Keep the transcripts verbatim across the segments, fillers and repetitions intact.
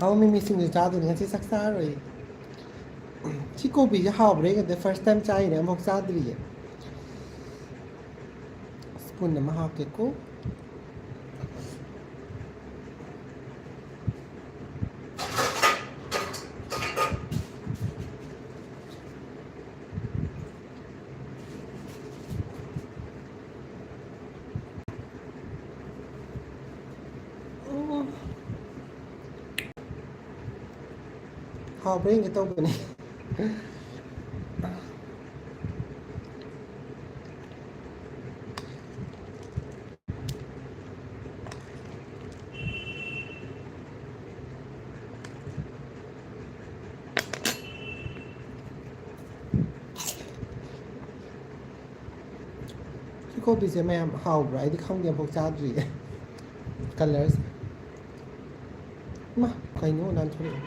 ꯑꯧ, ꯃꯤꯃꯤ ꯁꯤꯡꯖꯨ ꯆꯥꯗꯣꯏꯅꯤ꯫ ꯉꯁꯤ ꯆꯥꯛ ꯆꯥꯔꯣꯏ꯫ ꯁꯤ ꯀꯣꯕꯤꯁꯦ ꯍꯥꯎꯕ꯭ꯔꯥ ꯌꯦꯡꯒꯦ꯫ First time ꯆꯥꯔꯤꯅꯦ, ꯑꯃꯨꯛ ꯆꯥꯗ꯭ꯔꯤꯌꯦ꯫ Spoon ꯑꯃ ꯍꯥꯞꯀꯦꯀꯣ꯫ ꯍꯥꯎꯕ꯭ꯔꯥ ꯌꯦꯡꯒꯦ ꯇꯧꯕꯅꯦ꯫ ꯁꯤ ꯀꯣꯕꯤꯁꯦ ꯃꯌꯥꯝ ꯍꯥꯎꯕ꯭ꯔꯥ? ꯑꯩꯗꯤ ꯈꯪꯗꯦ, ꯑꯃꯨꯛ ꯆꯥꯗ꯭ꯔꯤꯌꯦ꯫ Colourꯁꯦ꯫ ꯃꯥ, ꯀꯩꯅꯣ ꯅꯥꯟꯊꯣꯔꯛꯑꯦ꯫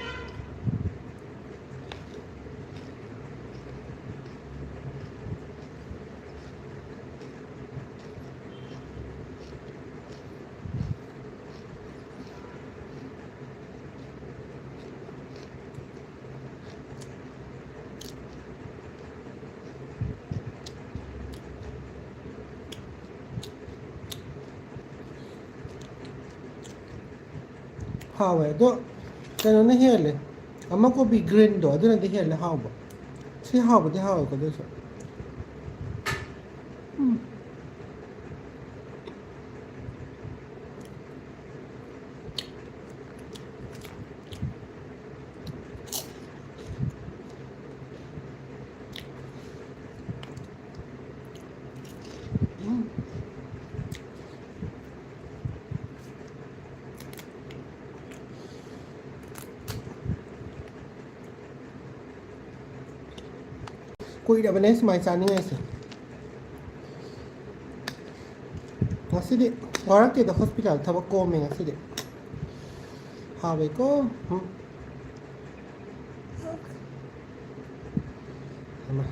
ꯍꯥꯎꯋꯦ, ꯑꯗꯣ ꯀꯩꯅꯣꯅ ꯍꯦꯜꯂꯦ꯫ ꯑꯃ ꯀꯣꯕꯤ greenꯗꯣ, ꯑꯗꯨꯅꯗꯤ ꯍꯦꯜꯂꯦ ꯍꯥꯎꯕ꯫ ꯁꯤ ꯍꯥꯎꯕꯗꯤ ꯍꯥꯎꯋꯦꯀꯣ, ꯑꯗꯨꯁꯨ꯫ ꯀꯨꯏꯔꯕꯅꯦ ꯁꯨꯃꯥꯏꯅ ꯆꯥꯅꯤꯡꯉꯥꯏꯁꯦ꯫ ꯉꯁꯤꯗꯤ ꯋꯥꯔꯛꯇꯦꯗ, ꯍꯣꯁꯄꯤꯇꯥꯜ ꯊꯕꯛ ꯀꯣꯝꯃꯦ ꯉꯁꯤꯗꯤ꯫ ꯍꯥꯎꯋꯦꯀꯣ꯫ ꯎꯝ꯫ ꯍꯩꯃꯥ꯫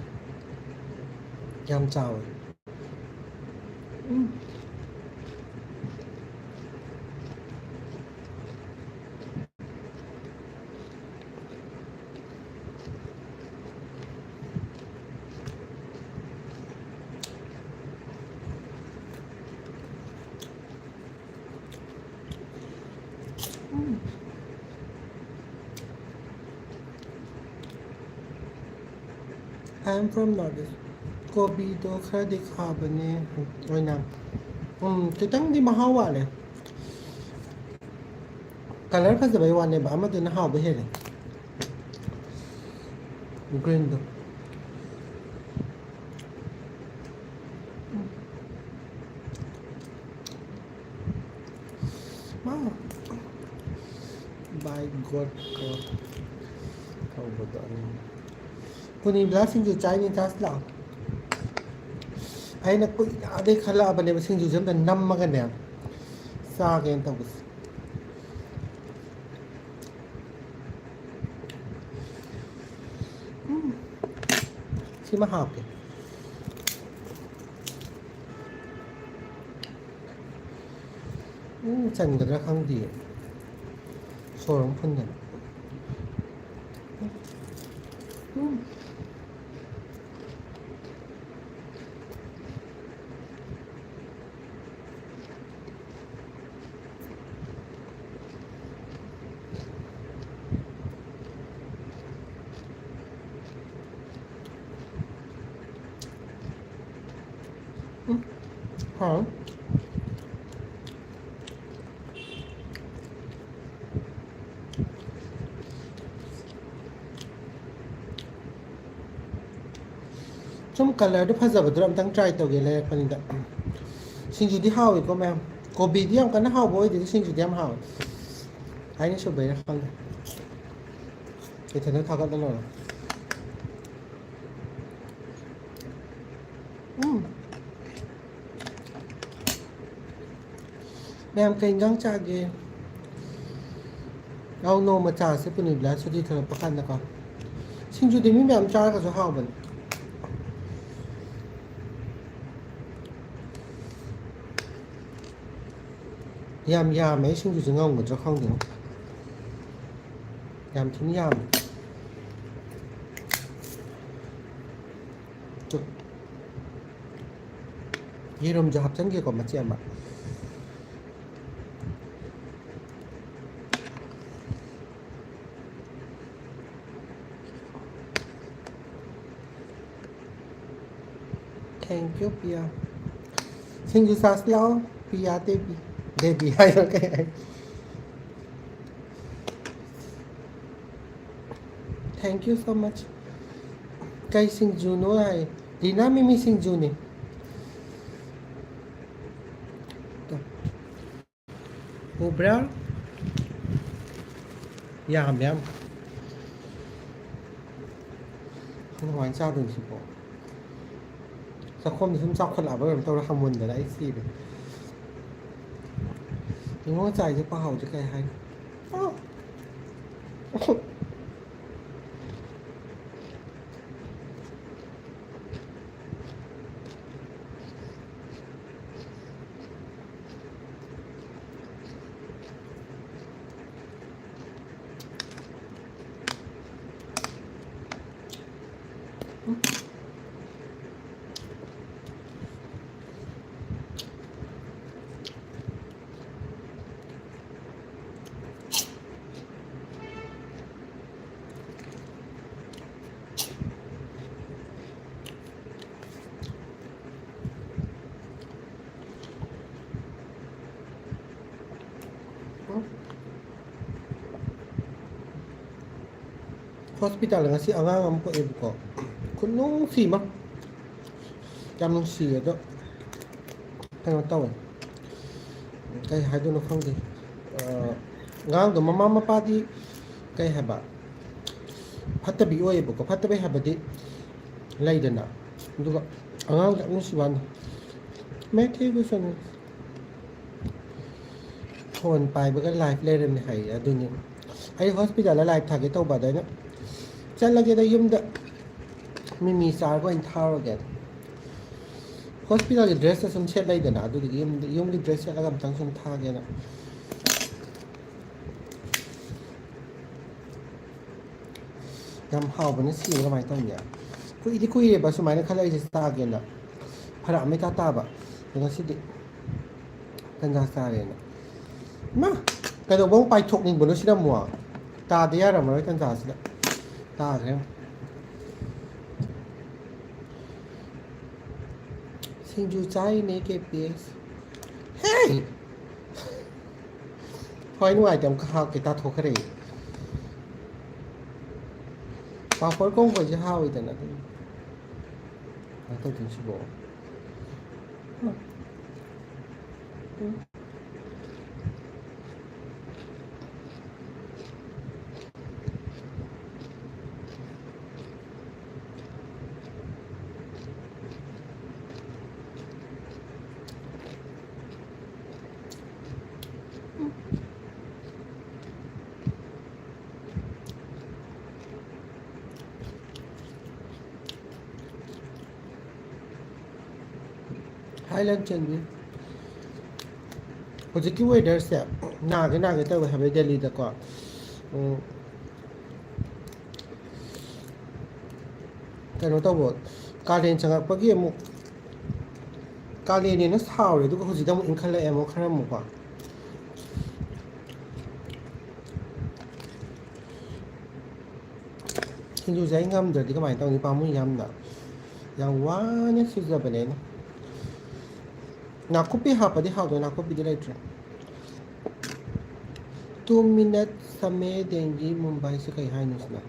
ꯌꯥꯝ ꯆꯥꯎꯋꯦ꯫ ꯎꯝ꯫ I am from North East. ꯀꯣꯕꯤꯗꯣ ꯈꯔꯗꯤ ꯈꯥꯕꯅꯦ ꯑꯣꯏꯅ꯫ ꯎꯝ, ꯈꯤꯇꯪꯗꯤ ꯃꯍꯥꯎ ꯋꯥꯠꯂꯦ꯫ ꯀꯂꯔ ꯐꯖꯕꯩ ꯋꯥꯅꯦꯕ, ꯑꯃꯗꯨꯅ ꯍꯥꯎꯕ ꯍꯦꯜꯂꯦ꯫ ꯒ꯭ꯔꯤꯟꯗꯣ꯫ ꯃꯥ꯫ By God ꯀꯣ꯫ ꯇꯧꯕꯗꯣ ꯑꯅꯤ꯫ ꯀꯨꯅꯤꯕꯂꯥ ꯁꯤꯡꯖꯨ ꯆꯥꯏꯅꯤ ꯆꯥꯁꯤ ꯂꯥꯛꯑꯣ꯫ ꯑꯩꯅ ꯀꯨꯏꯅꯗꯩ ꯈꯜꯂꯛꯑꯕꯅꯦꯕ ꯁꯤꯡꯖꯨꯁꯦ ꯑꯝꯇ ꯅꯝꯃꯒꯅꯦ ꯆꯥꯒꯦꯅ ꯇꯧꯕꯁꯦ꯫ ꯎꯝ꯫ ꯁꯤꯃ ꯍꯥꯞꯀꯦ꯫ ꯎꯝ, ꯆꯟꯒꯗ꯭ꯔꯥ ꯈꯪꯗꯤꯌꯦ꯫ ꯁꯣꯔ ꯑꯃ ꯐꯨꯟꯗꯅ꯫ ꯎꯝ꯫ ꯍꯥꯎ꯫ ꯁꯨꯝ colourꯗꯨ ꯐꯖꯕꯗꯨꯗ ꯑꯝꯇꯪ try ꯇꯧꯒꯦ ꯂꯩꯔꯛꯄꯅꯤꯗ꯫ ꯁꯤꯡꯖꯨꯗꯤ ꯍꯥꯎꯋꯤꯀꯣ ꯃꯌꯥꯝ꯫ ꯀꯣꯕꯤꯗꯤ ꯌꯥꯝ ꯀꯟꯅ ꯍꯥꯎꯕ ꯑꯣꯏꯗꯦ, ꯁꯤꯡꯖꯨꯗꯤ ꯌꯥꯝ ꯍꯥꯎꯋꯦ꯫ ꯑꯩꯅ ꯁꯨꯕꯩꯔꯥ ꯈꯪꯗꯦ꯫ ꯏꯊꯟꯗ ꯊꯥꯒꯠꯂ ꯂꯣꯏꯔꯦ꯫ ꯎꯝ꯫ ꯃꯌꯥꯝ ꯀꯩ ꯏꯟꯖꯥꯡ ꯆꯥꯒꯦ? ꯑꯧ, ꯅꯣꯡꯃ ꯆꯥꯁꯦ ꯄꯨꯅꯤꯕꯂꯥ ꯁꯨꯇꯤ ꯊꯣꯛꯂꯛꯄ ꯀꯥꯟꯗꯀꯣ꯫ ꯁꯤꯡꯖꯨꯗꯤ ꯃꯤ ꯃꯌꯥꯝ ꯆꯥꯔꯒꯁꯨ ꯍꯥꯎꯕꯅꯤ꯫ ꯌꯥꯝ ꯌꯥꯝꯃꯦ, ꯑꯩ ꯁꯤꯡꯖꯨꯁꯦ ꯉꯝꯒꯗ꯭ꯔꯥ ꯈꯪꯗꯦꯉꯣ꯫ ꯌꯥꯝ ꯊꯤꯅ ꯌꯥꯝꯃꯦ꯫ ꯇꯨ꯫ ꯌꯦꯔꯨꯝꯁꯨ ꯍꯥꯞꯆꯤꯟꯒꯦꯀꯣ, ꯃꯆꯦꯠ ꯑꯃ꯫ Thank you, ꯄꯤꯌꯥ꯫ ꯁꯤꯡꯖꯨ ꯆꯥꯁꯤ ꯂꯥꯛꯑꯣ, ꯄꯤꯌꯥ ꯗꯦꯕꯤ꯫ ꯗꯦꯕꯤ ꯍꯥꯏꯔꯣ ꯀꯩ ꯍꯥꯏ? Thank you so much꯫ ꯀꯩ ꯁꯤꯡꯖꯨꯅꯣ ꯍꯥꯏ? ꯔꯤꯅꯥ, ꯃꯤꯃꯤ ꯁꯤꯡꯖꯨꯅꯤ꯫ ꯎꯕ꯭ꯔꯥ? ꯌꯥꯝ ꯌꯥꯝ꯫ ꯀꯃꯥꯏꯅ ꯆꯥꯗꯣꯏꯅꯣ ꯁꯤꯕꯣ? ꯆꯥꯛꯈꯣꯝꯗ ꯁꯨꯝ ꯆꯥꯎꯈꯠꯂꯛꯑꯕ ꯀꯩꯅꯣꯝ ꯇꯧꯔꯦ, ꯍꯪꯃꯟꯗꯅ ꯑꯩ ꯁꯤꯔꯦ꯫ ꯅꯤꯉꯣꯜ ꯆꯥꯏꯁꯦ ꯄꯥꯍꯧꯗ꯭ꯔꯦ, ꯀꯩ ꯍꯥꯏꯅꯣ? ꯑꯥ! ꯍꯣꯁꯄꯤꯇꯥꯜꯗ ꯉꯁꯤ ꯑꯉꯥꯡ ꯑꯃ ꯄꯣꯛꯑꯦꯕꯀꯣ꯫ ꯈꯨꯅꯨꯡꯁꯤ ꯑꯃ꯫ ꯌꯥꯝ ꯅꯨꯡꯁꯤꯌꯦ ꯑꯗꯣ꯫ ꯀꯩꯅꯣ ꯇꯧꯋꯦ꯫ ꯀꯩ ꯍꯥꯏꯗꯣꯏꯅꯣ ꯈꯪꯗꯦ꯫ ꯑ, ꯑꯉꯥꯡꯗꯣ ꯃꯃꯥ ꯃꯄꯥꯗꯤ ꯀꯩ ꯍꯥꯏꯕ? ꯐꯠꯇꯕꯤ ꯑꯣꯏꯌꯦꯕꯀꯣ꯫ ꯐꯠꯇꯕꯤ ꯍꯥꯏꯕꯗꯤ ꯂꯩꯗꯅ꯫ ꯑꯗꯨꯒ ꯑꯉꯥꯡꯗꯣ ꯌꯥꯝ ꯅꯨꯡꯁꯤꯕ ꯋꯥꯅꯤ꯫ ꯃꯦꯊ꯭ꯌꯨ ꯒꯨꯁꯟ꯫ ꯐꯣꯟ ꯄꯥꯏꯕꯒ ꯂꯥꯏꯐ ꯂꯩꯔꯝꯃꯦ ꯍꯥꯏꯌꯦ꯫ ꯑꯗꯨꯅꯤ꯫ ꯑꯩ ꯍꯣꯁꯄꯤꯇꯥꯜꯗ ꯂꯥꯏꯐ ꯊꯥꯒꯦ ꯇꯧꯕ, ꯑꯗ ꯑꯩꯅ ꯆꯠꯂꯒꯦꯗ ꯌꯨꯝꯗ ꯃꯤꯃꯤ ꯆꯥꯔꯒ ꯑꯣꯏꯅ ꯊꯥꯔꯨꯔꯒꯦ꯫ ꯍꯣꯁꯄꯤꯇꯥꯜꯒꯤ ꯗ꯭ꯔꯦꯁꯇ ꯁꯨꯝ ꯁꯦꯠ ꯂꯩꯗꯅ, ꯑꯗꯨꯗꯨꯒꯤ ꯌꯨꯝꯗ, ꯌꯨꯝꯒꯤ ꯗ꯭ꯔꯦꯁ ꯁꯦꯠꯂꯒ ꯑꯝꯇꯪ ꯁꯨꯝ ꯊꯥꯒꯦꯅ꯫ ꯌꯥꯝ ꯍꯥꯎꯕꯅ ꯁꯤꯔꯦ, ꯀꯃꯥꯏꯅ ꯇꯧꯅꯤ? ꯀꯨꯏꯗꯤ ꯀꯨꯏꯔꯦꯕ ꯁꯨꯃꯥꯏꯅ ꯈꯜꯂꯛꯏꯁꯦ ꯆꯥꯒꯦꯅ꯫ ꯐꯔꯛ ꯑꯃ ꯏꯇꯥ ꯇꯥꯕ꯫ ꯑꯗꯣ ꯉꯁꯤꯗꯤ ꯇꯟꯖꯥ ꯆꯥꯔꯦꯅ꯫ ꯏꯃꯥ! ꯀꯩꯗꯧꯕ ꯑꯃꯨꯛ ꯄꯥꯏꯊꯣꯛꯅꯤꯡꯕꯅꯣ ꯁꯤꯅ ꯑꯃꯨꯛ? ꯇꯥꯗ ꯌꯥꯔꯝꯃꯔꯣꯏ ꯇꯟꯖꯥꯁꯤꯗ꯫ ꯇꯥꯈ꯭ꯔꯦ꯫ ꯁꯤꯡꯖꯨ ꯆꯥꯔꯤꯅꯦ, ꯀꯦ ꯄꯤ ꯑꯦꯁ꯫ ꯍꯦ! ꯊꯋꯥꯏ ꯅꯨꯡꯉꯥꯏꯇꯦ, ꯑꯃꯨꯛꯀ ꯍꯥꯞꯀꯦ, ꯇꯥꯊꯣꯛꯈ꯭ꯔꯦ꯫ ꯄꯥꯐꯣꯔ ꯀꯣꯡꯕꯁꯦ ꯍꯥꯎꯋꯤꯗꯅ ꯑꯗꯨꯝ꯫ ꯀꯃꯥꯏꯅ ꯇꯧꯗꯣꯏꯅꯣ ꯁꯤꯕꯣ? ꯍꯥꯏ ꯂꯟꯆꯟꯕꯤ꯫ ꯍꯧꯖꯤꯛꯀꯤ ꯋꯦꯗꯔꯁꯦ ꯅꯥꯒꯦ ꯅꯥꯒꯦ ꯇꯧꯋꯦ ꯍꯥꯏꯕ ꯗꯦꯜꯂꯤꯗꯀꯣ꯫ ꯎꯝ, ꯀꯩꯅꯣ ꯇꯧꯕ, ꯀꯥꯂꯦꯟ ꯆꯪꯉꯛꯄꯒꯤ ꯑꯃꯨꯛ, ꯀꯥꯂꯦꯟꯅꯦꯅ ꯁꯥꯎꯔꯦ, ꯑꯗꯨꯒ ꯍꯧꯖꯤꯛꯇ ꯑꯃꯨꯛ ꯏꯪꯈꯠꯂꯛꯑꯦ ꯑꯃꯨꯛ ꯈꯔ ꯑꯃꯨꯛꯀꯣ꯫ ꯁꯤꯡꯖꯨꯁꯦ ꯑꯩ ꯉꯝꯗ꯭ꯔꯗꯤ ꯀꯃꯥꯏꯅ ꯇꯧꯅꯤ? ꯄꯥꯝꯃꯨꯏ ꯌꯥꯝꯅ꯫ ꯌꯥꯝ ꯋꯥꯅ ꯁꯨꯖꯕꯅꯦ ꯑꯩꯅ꯫ ꯅꯥꯀꯨꯞꯄꯤ ꯍꯥꯞꯄꯗꯤ ꯍꯥꯎꯗꯣꯏ, ꯅꯥꯀꯨꯞꯄꯤꯗꯤ ꯂꯩꯇ꯭ꯔꯦ꯫ ꯇꯨ ꯃꯤꯅꯠ ꯁꯃꯦ ꯗꯦꯡꯒꯤ ꯃꯨꯝꯕꯥꯏꯁꯦ ꯀꯩ ꯍꯥꯏꯅꯣ ꯁꯤꯅ?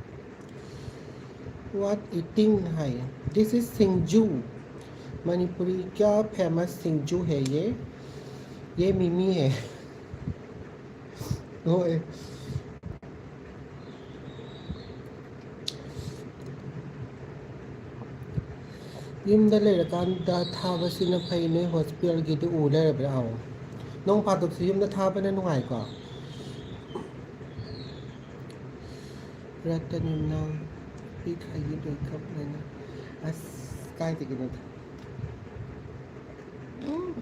What eating? ꯍꯥꯏꯌꯦ꯫ This is ꯁꯤꯡꯖꯨ꯫ ꯃꯅꯤꯄꯨꯔꯤ ꯀꯌꯥ famous ꯁꯤꯡꯖꯨ ꯍꯦ ꯌꯦ? ꯌꯦ ꯃꯤꯃꯤ ꯍꯦ꯫ ꯍꯣꯏ꯫ ꯌꯨꯝꯗ ꯂꯩꯔꯀꯥꯟꯗ ꯊꯥꯕꯁꯤꯅ ꯐꯩ, ꯅꯣꯏ ꯍꯣꯁꯄꯤꯇꯥꯜꯒꯤꯗꯨ ꯎ ꯂꯩꯔꯕ꯭ꯔꯥ? ꯑꯥꯎ꯫ ꯅꯣꯡ ꯐꯥꯗꯣꯛꯁꯨ ꯌꯨꯝꯗ ꯊꯥꯕꯅ ꯅꯨꯡꯉꯥꯏꯀꯣ꯫ ꯔꯇꯟ ꯌꯨꯝꯅꯥꯝ ꯄꯤꯛ ꯍꯥꯏꯒꯤ ꯕ꯭ꯔꯦꯛꯀꯞ ꯂꯩꯅ꯫ ꯑꯁ, ꯀꯥꯏꯗꯒꯤꯅꯣꯗ꯫ ꯎꯝ꯫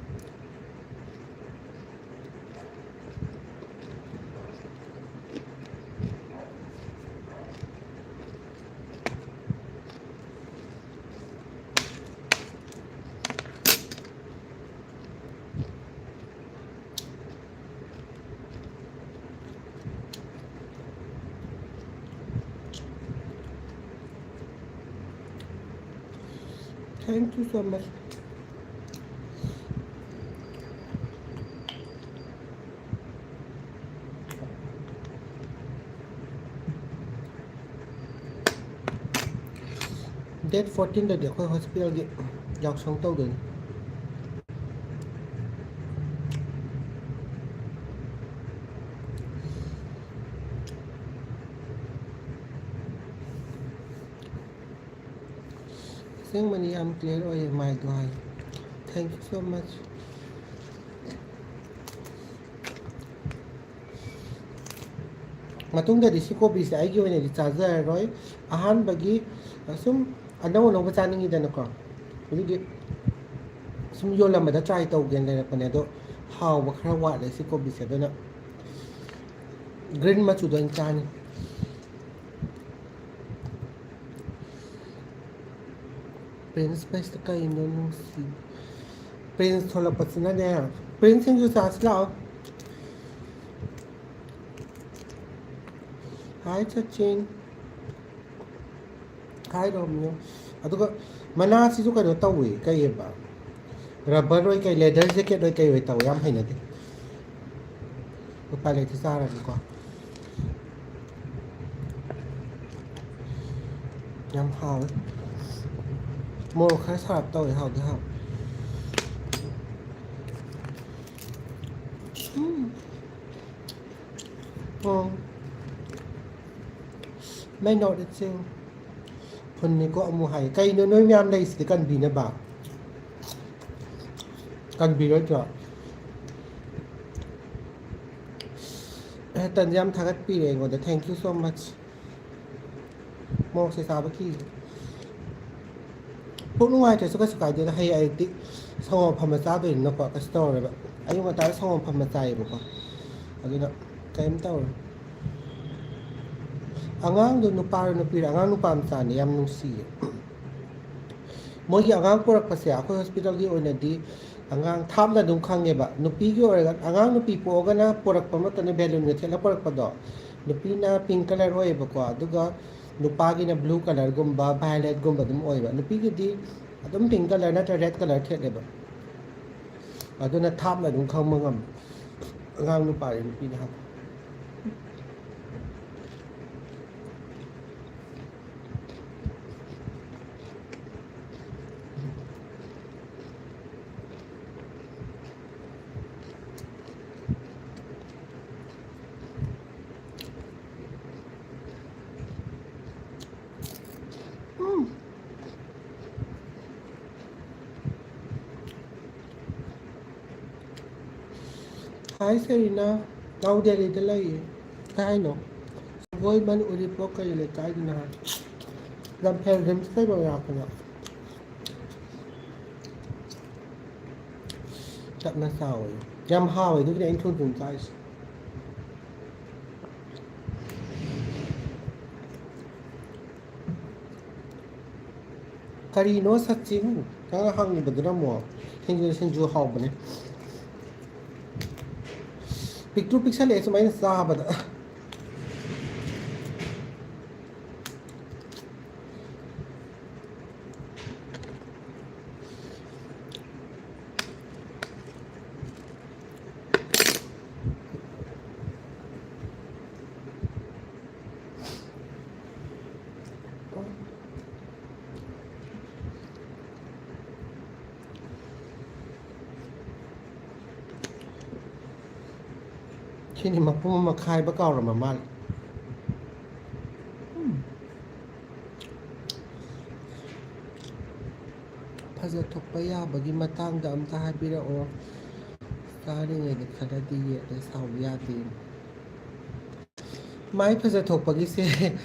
Thank you so much. Date fourteenꯗꯗꯤ ꯑꯩꯈꯣꯏ ꯍꯣꯁꯄꯤꯇꯥꯜꯒꯤ ꯌꯥꯎꯁꯪ ꯇꯧꯗꯣꯏꯅꯤ꯫ ꯑꯁꯦꯡꯕꯅꯤ, ꯌꯥꯝ clear ꯑꯣꯏꯌꯦ ꯃꯥꯏꯗꯣ ꯍꯥꯏ꯫ Thank you so much꯫ ꯃꯇꯨꯡꯗꯗꯤ ꯁꯤ ꯀꯣꯕꯤꯁꯦ ꯑꯩꯒꯤ ꯑꯣꯏꯅꯗꯤ ꯆꯥꯖꯔꯔꯣꯏ꯫ ꯑꯍꯥꯟꯕꯒꯤ, ꯑ, ꯁꯨꯝ ꯑꯅꯧ ꯑꯅꯧꯕ ꯆꯥꯅꯤꯡꯉꯤꯗꯅꯀꯣ, ꯑꯗꯨꯒꯤ ꯁꯨꯝ ꯌꯣꯜꯂꯝꯕꯗ try ꯇꯧꯒꯦꯅ ꯂꯩꯔꯛꯄꯅꯦ꯫ ꯑꯗꯣ ꯍꯥꯎꯕ ꯈꯔ ꯋꯥꯠꯂꯦ ꯁꯤ ꯀꯣꯕꯤꯁꯦ, ꯑꯗꯨꯅ green ꯃꯆꯨꯗꯣ ꯑꯣꯏꯅ ꯆꯥꯅꯤ꯫ Prince ꯄꯩꯁꯥ ꯀꯩꯅꯣ ꯅꯨꯡꯁꯤ꯫ Prince ꯊꯣꯛꯂꯛꯄꯁꯤꯅꯅꯦ, Prince ꯁꯤꯡꯖꯨ ꯆꯥꯁꯤ ꯂꯥꯛꯑꯣ꯫ Hi ꯆꯆꯤꯟ꯫ Hi ꯔꯣꯃꯤꯌꯣ꯫ ꯑꯗꯨꯒ ꯃꯅꯥꯁꯤꯁꯨ ꯀꯩꯅꯣ ꯇꯧꯋꯤ, ꯀꯩꯑꯕ? Rubber ꯑꯣꯏ ꯀꯩ, leather jacket ꯑꯣꯏ ꯀꯩ ꯑꯣꯏ ꯇꯧꯋꯤ, ꯌꯥꯝ ꯍꯩꯅꯗꯦ꯫ ꯎꯄꯥꯏ ꯂꯩꯇꯦ, ꯆꯥꯔꯅꯤꯀꯣ꯫ ꯌꯥꯝ ꯍꯥꯎꯋꯦ꯫ ꯃꯣꯔꯣꯛ ꯈꯔ ꯁꯥꯔꯞ ꯇꯧꯋꯦ, ꯍꯥꯎꯗꯤ ꯍꯥꯎꯋꯦ꯫ ꯎꯝ꯫ ꯑꯣ꯫ ꯃꯩ ꯅꯣꯠ ꯏꯠꯁꯤꯡ꯫ ꯐꯨꯟꯅꯤꯀꯣ ꯑꯃꯨꯛ ꯍꯥꯏ꯫ ꯀꯩꯅꯣ ꯅꯣꯏ ꯃꯌꯥꯝ ꯂꯩꯁꯤꯗꯤ ꯀꯟꯕꯤꯅꯕ? ꯀꯟꯕꯤꯔꯣꯏꯗ꯭ꯔꯣ? ꯑꯦ, ꯇꯟꯖꯥ ꯌꯥꯝ ꯊꯥꯒꯠꯄꯤꯔꯦ ꯑꯩꯉꯣꯟꯗ꯫ Thank you so much꯫ ꯃꯣꯔꯣꯛꯁꯦ ꯆꯥꯕ ꯀꯤ꯫ ꯄꯨꯛ ꯅꯨꯡꯉꯥꯏꯇ꯭ꯔꯁꯨ ꯀꯩꯁꯨ ꯀꯥꯏꯗꯦꯗ꯫ ꯍꯌꯦꯡ ꯑꯌꯨꯛꯇꯤ ꯁꯪꯒꯣꯝ ꯑꯐꯝꯕ ꯆꯥꯗꯣꯏꯅꯤꯅꯀꯣ, ꯀꯩꯁꯨ ꯇꯧꯔꯣꯏꯕ꯫ ꯑꯌꯨꯛ ꯉꯟꯇꯥꯗ ꯁꯪꯒꯣꯝ ꯑꯐꯝꯕ ꯆꯥꯏꯌꯦꯕꯀꯣ, ꯑꯗꯨꯅ ꯀꯩꯝ ꯇꯧꯔꯣꯏ꯫ ꯑꯉꯥꯡꯗꯣ ꯅꯨꯄꯥꯔꯣ ꯅꯨꯄꯤꯔꯣ? ꯑꯉꯥꯡ ꯅꯨꯄꯥ ꯃꯆꯥꯅꯤ, ꯌꯥꯝ ꯅꯨꯡꯁꯤꯌꯦ꯫ ꯃꯣꯏꯒꯤ ꯑꯉꯥꯡ ꯄꯨꯔꯛꯄꯁꯦ ꯑꯩꯈꯣꯏ ꯍꯣꯁꯄꯤꯇꯥꯜꯒꯤ ꯑꯣꯏꯅꯗꯤ ꯑꯉꯥꯡ ꯊꯥꯞꯅ ꯑꯗꯨꯝ ꯈꯪꯉꯦꯕ꯫ ꯅꯨꯄꯤꯒꯤ ꯑꯣꯏꯔꯒ, ꯑꯉꯥꯡ ꯅꯨꯄꯤ ꯄꯣꯛꯑꯒꯅ ꯄꯨꯔꯛꯄ ꯃꯇꯝꯗ ꯕꯦꯂꯨꯟꯒ ꯊꯦꯠꯂ ꯄꯨꯔꯛꯄꯗꯣ, ꯅꯨꯄꯤꯅ ꯄꯤꯡ ꯀꯂꯔ ꯑꯣꯏꯌꯦꯕꯀꯣ, ꯑꯗꯨꯒ ꯅꯨꯄꯥꯒꯤꯅ ꯕ꯭ꯂꯨ ꯀꯂꯔꯒꯨꯝꯕ, ꯚꯥꯏꯌꯣꯂꯦꯠꯀꯨꯝꯕ ꯑꯗꯨꯝ ꯑꯣꯏꯕ꯫ ꯅꯨꯄꯤꯒꯤꯗꯤ ꯑꯗꯨꯝ ꯄꯤꯡ ꯀꯂꯔ ꯅꯠꯇ꯭ꯔ ꯔꯦꯗ ꯀꯂꯔ ꯊꯦꯠꯂꯦꯕ꯫ ꯑꯗꯨꯅ ꯊꯥꯞꯅ ꯑꯗꯨꯝ ꯈꯪꯕ ꯉꯝꯃꯤ ꯑꯉꯥꯡ ꯅꯨꯄꯥꯗꯤ ꯅꯨꯄꯤꯅ ꯍꯥꯏꯕ꯫ ꯎꯝ꯫ ꯍꯥꯏ ꯁꯦꯔꯤꯅꯥ, ꯅꯥꯎ ꯗꯦꯜꯂꯤꯗ ꯂꯩꯌꯦ꯫ ꯀꯥꯏꯅꯣ? ꯁꯒꯣꯜꯕꯟ ꯎꯔꯤꯄꯣꯛ ꯀꯔꯤ ꯂꯩꯀꯥꯏꯗꯅꯣ ꯍꯥꯏ? ꯂꯝꯐꯦꯜ ꯔꯤꯝꯁ ꯂꯩꯕ ꯃꯅꯥꯛꯇꯅꯦ꯫ ꯆꯥꯛꯅ ꯆꯥꯎꯋꯦ꯫ ꯌꯥꯝ ꯍꯥꯎꯋꯦ, ꯑꯗꯨꯒꯤꯅꯦ ꯑꯩꯅ ꯊꯨꯅ ꯊꯨꯅ ꯆꯥꯔꯤꯁꯦ꯫ ꯀꯔꯤꯅꯣ ꯁꯆꯤꯟ? ꯅꯪꯅ ꯍꯪꯉꯤꯕꯗꯨꯅ ꯑꯃꯨꯛ? ꯁꯤꯡꯖꯨ, ꯁꯤꯡꯖꯨ ꯍꯥꯎꯕꯅꯦ꯫ ꯄꯤꯛꯇ꯭ꯔꯨ ꯄꯤꯛꯁꯜꯂꯛꯑꯦ ꯁꯨꯃꯥꯏꯅ ꯆꯥꯕꯗ꯫ ꯁꯤꯅꯤ ꯃꯄꯨꯝ ꯑꯃ ꯈꯥꯏꯕ ꯀꯥꯎꯔꯝꯕ ꯃꯥꯜꯂꯦ꯫ ꯎꯝ꯫ ꯐꯖꯊꯣꯛꯄ ꯌꯥꯕꯒꯤ ꯃꯇꯥꯡꯗ ꯑꯝꯇ ꯍꯥꯏꯕꯤꯔꯛꯑꯣ꯫ ꯆꯥꯔꯤꯉꯩꯗ ꯈꯔꯗꯤ ꯌꯦꯠꯂꯦ, ꯁꯥꯎꯕ ꯌꯥꯗꯦ꯫ ꯃꯥꯏ ꯐꯖꯊꯣꯛꯄꯒꯤꯁꯦ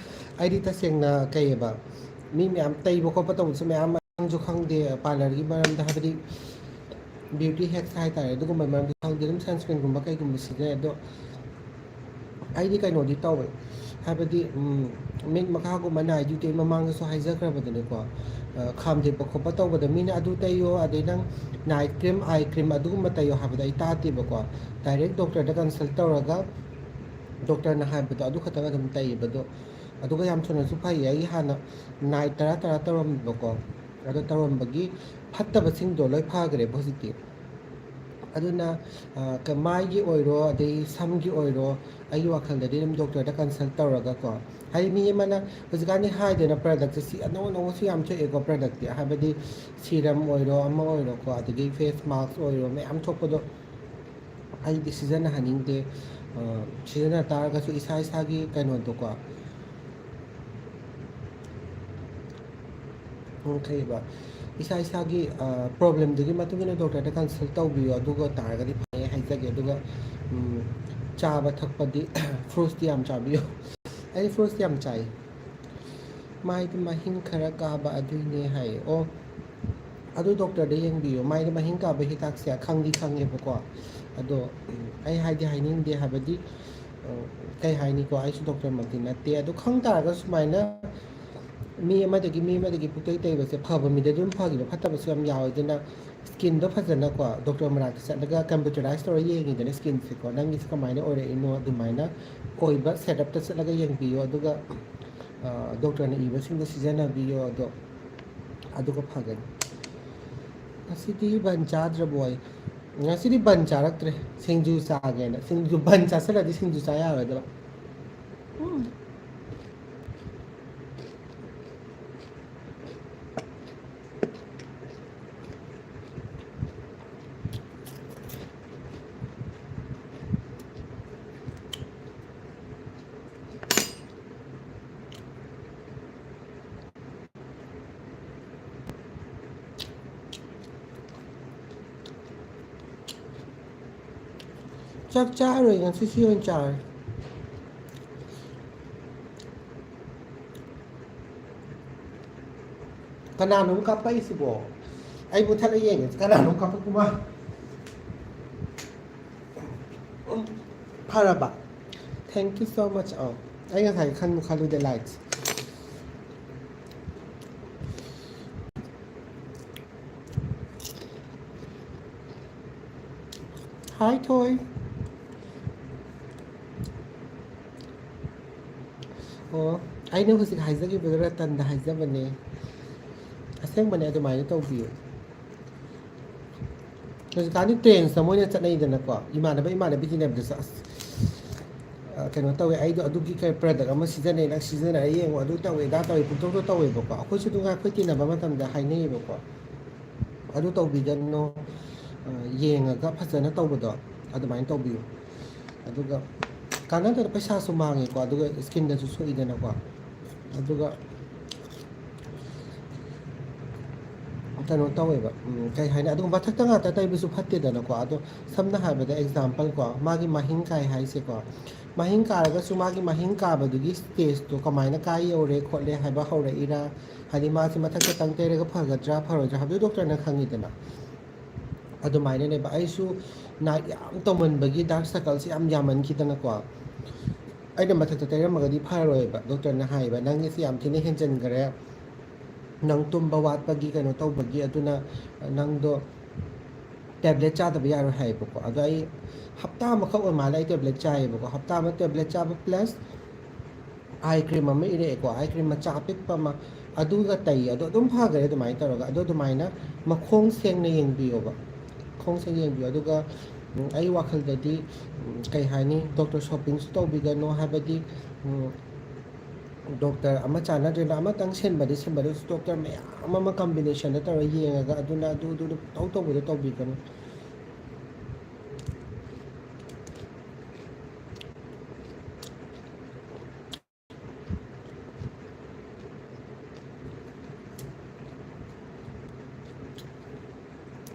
ꯑꯩꯗꯤ ꯇꯁꯦꯡꯅ ꯀꯩꯑꯕ, ꯃꯤ ꯃꯌꯥꯝ ꯇꯩꯕ ꯈꯣꯠꯄ ꯇꯧꯕꯁꯨ ꯃꯌꯥꯝ, ꯃꯌꯥꯝꯁꯨ ꯈꯪꯗꯦ ꯄꯥꯔꯂꯔꯒꯤ ꯃꯔꯝꯗ, ꯍꯥꯏꯕꯗꯤ ꯕ꯭ꯌꯨꯇꯤ ꯍꯦꯛꯁ ꯍꯥꯏꯇꯥꯔꯦ, ꯑꯗꯨꯒꯨꯝꯕ ꯃꯔꯝꯗ ꯈꯪꯗꯦ꯫ ꯑꯗꯨꯝ ꯁꯟꯁꯀ꯭ꯔꯤꯟꯒꯨꯝꯕ ꯀꯩꯒꯨꯝꯕ ꯁꯤꯖꯤꯟꯅꯩ꯫ ꯑꯗꯣ ꯑꯩꯗꯤ ꯀꯩꯅꯣꯗꯤ ꯇꯧꯋꯦ, ꯍꯥꯏꯕꯗꯤ ꯎꯝ, ꯃꯤꯠ ꯃꯈꯥꯒꯨꯝꯕ ꯅꯥꯏ ꯗ꯭ꯌꯨꯇꯤ ꯃꯃꯥꯡꯗꯁꯨ ꯍꯥꯏꯖꯈ꯭ꯔꯕꯗꯨꯅꯤꯀꯣ꯫ ꯑ, ꯈꯥꯝꯗꯦꯛꯄ ꯈꯣꯠꯄ ꯇꯧꯕꯗ ꯃꯤꯅ ꯑꯗꯨ ꯇꯩꯌꯣ, ꯑꯗꯩ ꯅꯪ ꯅꯥꯏꯠ ꯀ꯭ꯔꯤꯝ, ꯑꯥꯏ ꯀ꯭ꯔꯤꯝ ꯑꯗꯨꯒꯨꯝꯕ ꯇꯩꯌꯣ ꯍꯥꯏꯕꯗꯣ ꯑꯩ ꯇꯥꯗꯦꯕꯀꯣ꯫ ꯗꯥꯏꯔꯦꯛ ꯗꯣꯛꯇꯔꯗ ꯀꯟꯁꯜ ꯇꯧꯔꯒ ꯗꯣꯛꯇꯔꯅ ꯍꯥꯏꯕꯗꯣ ꯑꯗꯨ ꯈꯛꯇꯪ ꯑꯗꯨꯝ ꯇꯩꯌꯦꯕ꯫ ꯑꯗꯣ ꯑꯗꯨꯒ ꯌꯥꯝ ꯊꯨꯅꯁꯨ ꯐꯩꯌꯦ꯫ ꯑꯩ ꯍꯥꯟꯅ ꯅꯥꯏꯠ ꯇꯔꯥ ꯇꯔꯥ ꯇꯧꯔꯝꯃꯦꯕꯀꯣ, ꯑꯗꯣ ꯇꯧꯔꯝꯕꯒꯤ ꯐꯠꯇꯕꯁꯤꯡꯗꯣ ꯂꯣꯏ ꯐꯈ꯭ꯔꯦꯕ ꯍꯧꯖꯤꯛꯇꯤ꯫ ꯑꯗꯨꯅ ꯑ, ꯀ-, ꯃꯥꯏꯒꯤ ꯑꯣꯏꯔꯣ, ꯑꯗꯩ ꯁꯝꯒꯤ ꯑꯣꯏꯔꯣ, ꯑꯩꯒꯤ ꯋꯥꯈꯜꯗꯗꯤ ꯑꯗꯨꯝ ꯗꯣꯛꯇꯔꯗ ꯀꯟꯁꯜ ꯇꯧꯔꯒꯀꯣ, ꯍꯥꯏꯗꯤ ꯃꯤ ꯑꯃꯅ ꯍꯧꯖꯤꯛꯀꯥꯟꯗꯤ ꯍꯥꯏꯗꯅ ꯄ꯭ꯔꯗꯛꯁꯦ ꯁꯤ ꯑꯅꯧ ꯑꯅꯧꯕꯁꯨ ꯌꯥꯝ ꯊꯣꯛꯑꯦꯀꯣ, ꯄ꯭ꯔꯗꯛꯇꯤ ꯍꯥꯏꯕꯗꯤ ꯁꯤꯔꯝ ꯑꯣꯏꯔꯣ, ꯑꯃ ꯑꯣꯏꯔꯣꯀꯣ, ꯑꯗꯒꯤ ꯐꯦꯁ ꯃꯥꯛꯁ ꯑꯣꯏꯔꯣ, ꯃꯌꯥꯝ ꯊꯣꯛꯄꯗꯣ ꯑꯩꯗꯤ ꯁꯤꯖꯤꯟꯅꯍꯟꯅꯤꯡꯗꯦ꯫ ꯑ, ꯁꯤꯖꯤꯟꯅ ꯇꯥꯔꯒꯁꯨ ꯏꯁꯥ ꯏꯁꯥꯒꯤ ꯀꯩꯅꯣꯗꯣꯀꯣ, ꯎꯝ, ꯀꯩꯕ, ꯏꯁꯥ ꯏꯁꯥꯒꯤ ꯄ꯭ꯔꯣꯕ꯭ꯂꯦꯝꯗꯨꯒꯤ ꯃꯇꯨꯡ ꯏꯟꯅ ꯗꯣꯛꯇꯔꯗ ꯀꯟꯁꯜ ꯇꯧꯕꯤꯌꯨ꯫ ꯑꯗꯨꯒ ꯇꯥꯔꯒꯗꯤ ꯐꯩ ꯍꯥꯏꯖꯒꯦ꯫ ꯑꯗꯨꯒ ꯎꯝ, ꯆꯥꯕ ꯊꯛꯄꯗꯤ ꯐ꯭ꯔꯨꯠꯁꯇꯤ ꯌꯥꯝ ꯆꯥꯕꯤꯌꯨ꯫ ꯑꯩ ꯐ꯭ꯔꯨꯠꯁ ꯌꯥꯝ ꯆꯥꯏ꯫ ꯃꯥꯏꯗ ꯃꯍꯤꯡ ꯈꯔ ꯀꯥꯕ ꯑꯗꯨꯏꯅꯦ ꯍꯥꯏꯌꯦ꯫ ꯑꯣ, ꯑꯗꯨ ꯗꯣꯛꯇꯔꯗ ꯌꯦꯡꯕꯤꯌꯨ꯫ ꯃꯥꯏꯗ ꯃꯍꯤꯡ ꯀꯥꯕ ꯍꯤꯗꯥꯛꯁꯦ ꯈꯪꯗꯤ ꯈꯪꯉꯦꯕꯀꯣ, ꯑꯗꯣ ꯎꯝ, ꯑꯩ ꯍꯥꯏꯗꯤ ꯍꯥꯏꯅꯤꯡꯗꯦ꯫ ꯍꯥꯏꯕꯗꯤ ꯑ, ꯀꯩ ꯍꯥꯏꯅꯤꯀꯣ, ꯑꯩꯁꯨ ꯗꯣꯛꯇꯔꯃꯛꯇꯤ ꯅꯠꯇꯦ꯫ ꯑꯗꯣ ꯈꯪ ꯇꯥꯔꯒꯁꯨ ꯁꯨꯃꯥꯏꯅ ꯃꯤ ꯑꯃꯗꯒꯤ ꯃꯤ ꯑꯃꯗꯒꯤ ꯄꯨꯛꯇꯩ ꯇꯩꯕꯁꯦ ꯐꯕ ꯃꯤꯗꯗꯤ ꯑꯗꯨꯝ ꯐꯈꯤꯕ, ꯐꯠꯇꯕꯁꯨ ꯌꯥꯝ ꯌꯥꯎꯋꯦ꯫ ꯑꯗꯨꯅ ꯁ꯭ꯀꯤꯟꯗꯣ ꯐꯖꯅꯀꯣ ꯗꯣꯛꯇꯔ ꯃꯅꯥꯛꯇ ꯆꯠꯂꯒ ꯀꯝꯄ꯭ꯌꯨꯇꯔꯥꯏꯁ ꯇꯧꯔ ꯌꯦꯡꯉꯤꯗꯅ ꯁ꯭ꯀꯤꯟꯁꯦꯀꯣ, ꯅꯪꯒꯤꯁꯦ ꯀꯃꯥꯏꯅ ꯑꯣꯏꯔꯛꯏꯅꯣ, ꯑꯗꯨꯃꯥꯏꯅ ꯑꯣꯏꯕ ꯁꯦꯠꯑꯞꯇ ꯆꯠꯂꯒ ꯌꯦꯡꯕꯤꯌꯣ꯫ ꯑꯗꯨꯒ ꯑ, ꯗꯣꯛꯇꯔꯅ ꯏꯕꯁꯤꯡꯗꯣ ꯁꯤꯖꯤꯟꯅꯕꯤꯌꯣ꯫ ꯑꯗꯣ ꯑꯗꯨꯒ ꯐꯒꯅꯤ꯫ ꯉꯁꯤꯗꯤ ꯕꯟ ꯆꯥꯗ꯭ꯔꯕꯣ? ꯑꯩ ꯉꯁꯤꯗꯤ ꯕꯟ ꯆꯥꯔꯛꯇ꯭ꯔꯦ, ꯁꯤꯡꯖꯨ ꯆꯥꯒꯦꯅ꯫ ꯁꯤꯡꯖꯨ, ꯕꯟ ꯆꯥꯁꯤꯜꯂꯗꯤ ꯁꯤꯡꯖꯨ ꯆꯥ ꯌꯥꯔꯣꯏꯗꯕ꯫ ꯎꯝ꯫ ꯆꯥꯛ ꯆꯥꯔꯣꯏ, ꯉꯁꯤ ꯁꯤ ꯑꯣꯏꯅ ꯆꯥꯔꯦ꯫ ꯀꯅꯥꯅꯣꯝ ꯀꯥꯞꯄꯛꯏꯁꯤꯕꯣ? ꯑꯩ ꯃꯨꯊꯠꯂ ꯌꯦꯡꯒꯦ꯫ ꯀꯅꯥꯅꯣꯝ ꯀꯥꯞꯄꯛꯄ ꯃꯥ꯫ ꯐꯔꯕ? Thank you so much. ꯑꯧ, ꯑꯩ ꯉꯁꯥꯏ ꯈꯟꯕꯨ ꯈꯜꯂꯨꯗꯦ, light꯫ Hi, ꯊꯣꯏ꯫ ꯑꯣ, ꯑꯩꯅ ꯍꯧꯖꯤꯛ ꯍꯥꯏꯖꯈꯤꯕꯗꯣ ꯔꯇꯟꯗ ꯍꯥꯏꯖꯕꯅꯦ꯫ ꯑꯁꯦꯡꯕꯅꯦ, ꯑꯗꯨꯃꯥꯏꯅ ꯇꯧꯕꯤꯌꯨ꯫ ꯍꯧꯖꯤꯛꯀꯥꯟꯗꯤ trendꯇ ꯃꯣꯏꯅ ꯆꯠꯅꯩꯗꯅꯀꯣ, ꯏꯃꯥꯟꯅꯕ ꯏꯃꯥꯟꯅꯕꯤ ꯇꯤꯟꯅꯕꯗꯁꯨ, "ꯑꯁ, ꯑ, ꯀꯩꯅꯣ ꯇꯧꯋꯦ, ꯑꯩꯗꯣ ꯑꯗꯨꯒꯤ ꯀꯩ product ꯑꯃ ꯁꯤꯖꯤꯟꯅꯩ, ꯅꯪ ꯁꯤꯖꯤꯟꯅꯔ ꯌꯦꯡꯉꯣ, ꯑꯗꯨ ꯇꯧꯋꯦ, ꯑꯗꯥ ꯇꯧꯋꯦ", ꯄꯨꯡꯇꯧꯗ ꯇꯧꯋꯦꯕꯀꯣ꯫ ꯑꯩꯈꯣꯏꯁꯨ ꯑꯗꯨꯝ ꯑꯩꯈꯣꯏ ꯇꯤꯟꯅꯕ ꯃꯇꯝꯗ ꯍꯥꯏꯅꯩꯌꯦꯕꯀꯣ, "ꯑꯗꯨ ꯇꯧꯕꯤꯒꯅꯨ, ꯑ, ꯌꯦꯡꯉꯒ ꯐꯖꯅ ꯇꯧꯕꯗꯣ, ꯑꯗꯨꯃꯥꯏꯅ ꯇꯧꯕꯤꯌꯨ"꯫ ꯑꯗꯨꯒ ꯀꯥꯟꯅꯗꯅ ꯄꯩꯁꯥꯁꯨ ꯃꯥꯡꯉꯦꯀꯣ, ꯑꯗꯨꯒ skinꯗꯁꯨ ꯁꯣꯛꯏꯗꯅꯀꯣ꯫ ꯑꯗꯨꯒ ꯀꯩꯅꯣ ꯇꯧꯋꯦꯕ, ꯎꯝ, ꯀꯩ ꯍꯥꯏꯅꯤ, ꯑꯗꯨꯒ ꯃꯊꯛꯇ ꯉꯥꯛꯇ ꯇꯩꯕꯁꯨ ꯐꯠꯇꯦꯗꯅꯀꯣ꯫ ꯑꯗꯣ ꯁꯝꯅ ꯍꯥꯏꯔꯕꯗ, example ꯀꯣ, ꯃꯥꯒꯤ ꯃꯍꯤꯡ ꯀꯥꯏ ꯍꯥꯏꯁꯦꯀꯣ, ꯃꯍꯤꯡ ꯀꯥꯔꯒꯁꯨ ꯃꯥꯒꯤ ꯃꯍꯤꯡ ꯀꯥꯕꯗꯨꯒꯤ stageꯇꯣ ꯀꯃꯥꯏꯅ ꯀꯥꯏ ꯌꯧꯔꯦ ꯈꯣꯠꯂꯦ ꯍꯥꯏꯕ ꯍꯧꯔꯛꯏꯔꯥ, ꯍꯥꯏꯗꯤ ꯃꯥꯁꯦ ꯃꯊꯛꯇ ꯇꯪ ꯇꯩꯔꯒ ꯐꯒꯗ꯭ꯔꯥ ꯐꯔꯣꯏꯗ꯭ꯔꯥ ꯍꯥꯏꯕꯗꯨ doctorꯅ ꯈꯪꯉꯤꯗꯅ꯫ ꯑꯗꯨꯃꯥꯏꯅꯅꯦꯕ, ꯑꯩꯁꯨ night ꯌꯥꯝ ꯇꯧꯃꯟꯕꯒꯤ dark circleꯁꯦ ꯌꯥꯝ ꯌꯥꯝꯃꯟꯈꯤꯗꯅꯀꯣ꯫ ꯑꯩꯅ ꯃꯊꯛꯇ ꯇꯩꯔꯝꯃꯒꯗꯤ ꯐꯔꯣꯏꯕ, doctorꯅ ꯍꯥꯏꯌꯦꯕ, "ꯅꯪꯒꯤꯁꯦ ꯌꯥꯝ ꯊꯤꯅ ꯍꯦꯟꯖꯤꯟꯈꯔꯦ, ꯅꯪ ꯇꯨꯝꯕ ꯋꯥꯠꯄꯒꯤ ꯀꯩꯅꯣ ꯇꯧꯕꯒꯤ, ꯑꯗꯨꯅ ꯅꯪꯗꯣ tablet ꯆꯥꯗꯕ ꯌꯥꯔꯣꯏ" ꯍꯥꯏꯌꯦꯕꯀꯣ꯫ ꯑꯗꯣ ꯑꯩ ꯍꯞꯇꯥ ꯑꯃꯈꯛ ꯑꯣꯏ ꯃꯥꯜꯂꯦ ꯑꯩ tablet ꯆꯥꯏꯌꯦꯕꯀꯣ꯫ ꯍꯞꯇꯥ ꯑꯃ tablet ꯆꯥꯕ plus eye cream ꯑꯃ ꯏꯔꯛꯑꯦꯀꯣ, eye cream ꯃꯆꯥ ꯑꯄꯤꯛꯄ ꯑꯃ, ꯑꯗꯨꯒ ꯇꯩ, ꯑꯗꯣ ꯑꯗꯨꯝ ꯐꯈ꯭ꯔꯦ ꯑꯗꯨꯃꯥꯏꯅ ꯇꯧꯔꯒ꯫ ꯑꯗꯣ ꯑꯗꯨꯃꯥꯏꯅ ꯃꯈꯣꯡ ꯁꯦꯡꯅ ꯌꯦꯡꯕꯤꯌꯣꯕ, ꯈꯣꯡ ꯁꯦꯡꯅ ꯌꯦꯡꯕꯤꯌꯣ꯫ ꯑꯗꯨꯒ, ꯎꯝ, ꯑꯩ ꯋꯥꯈꯜꯗꯗꯤ, ꯎꯝ, ꯀꯩ ꯍꯥꯏꯅꯤ, doctor shoppingꯁꯨ ꯇꯧꯕꯤꯒꯅꯣ, ꯍꯥꯏꯕꯗꯤ, ꯎꯝ, doctor ꯑꯃ ꯆꯥꯟꯅꯗ꯭ꯔꯦꯅ ꯑꯃꯇꯪ ꯁꯤꯟꯕꯗꯤ ꯁꯤꯟꯕꯗꯁꯨ doctor ꯃꯌꯥꯝ ꯑꯃ combinationꯗ ꯇꯧꯔ ꯌꯦꯡꯉꯒ ꯑꯗꯨꯅ ꯑꯗꯨ, ꯑꯗꯨꯅ ꯇꯧ ꯇꯧꯕꯗꯣ ꯇꯧꯕꯤꯒꯅꯨ꯫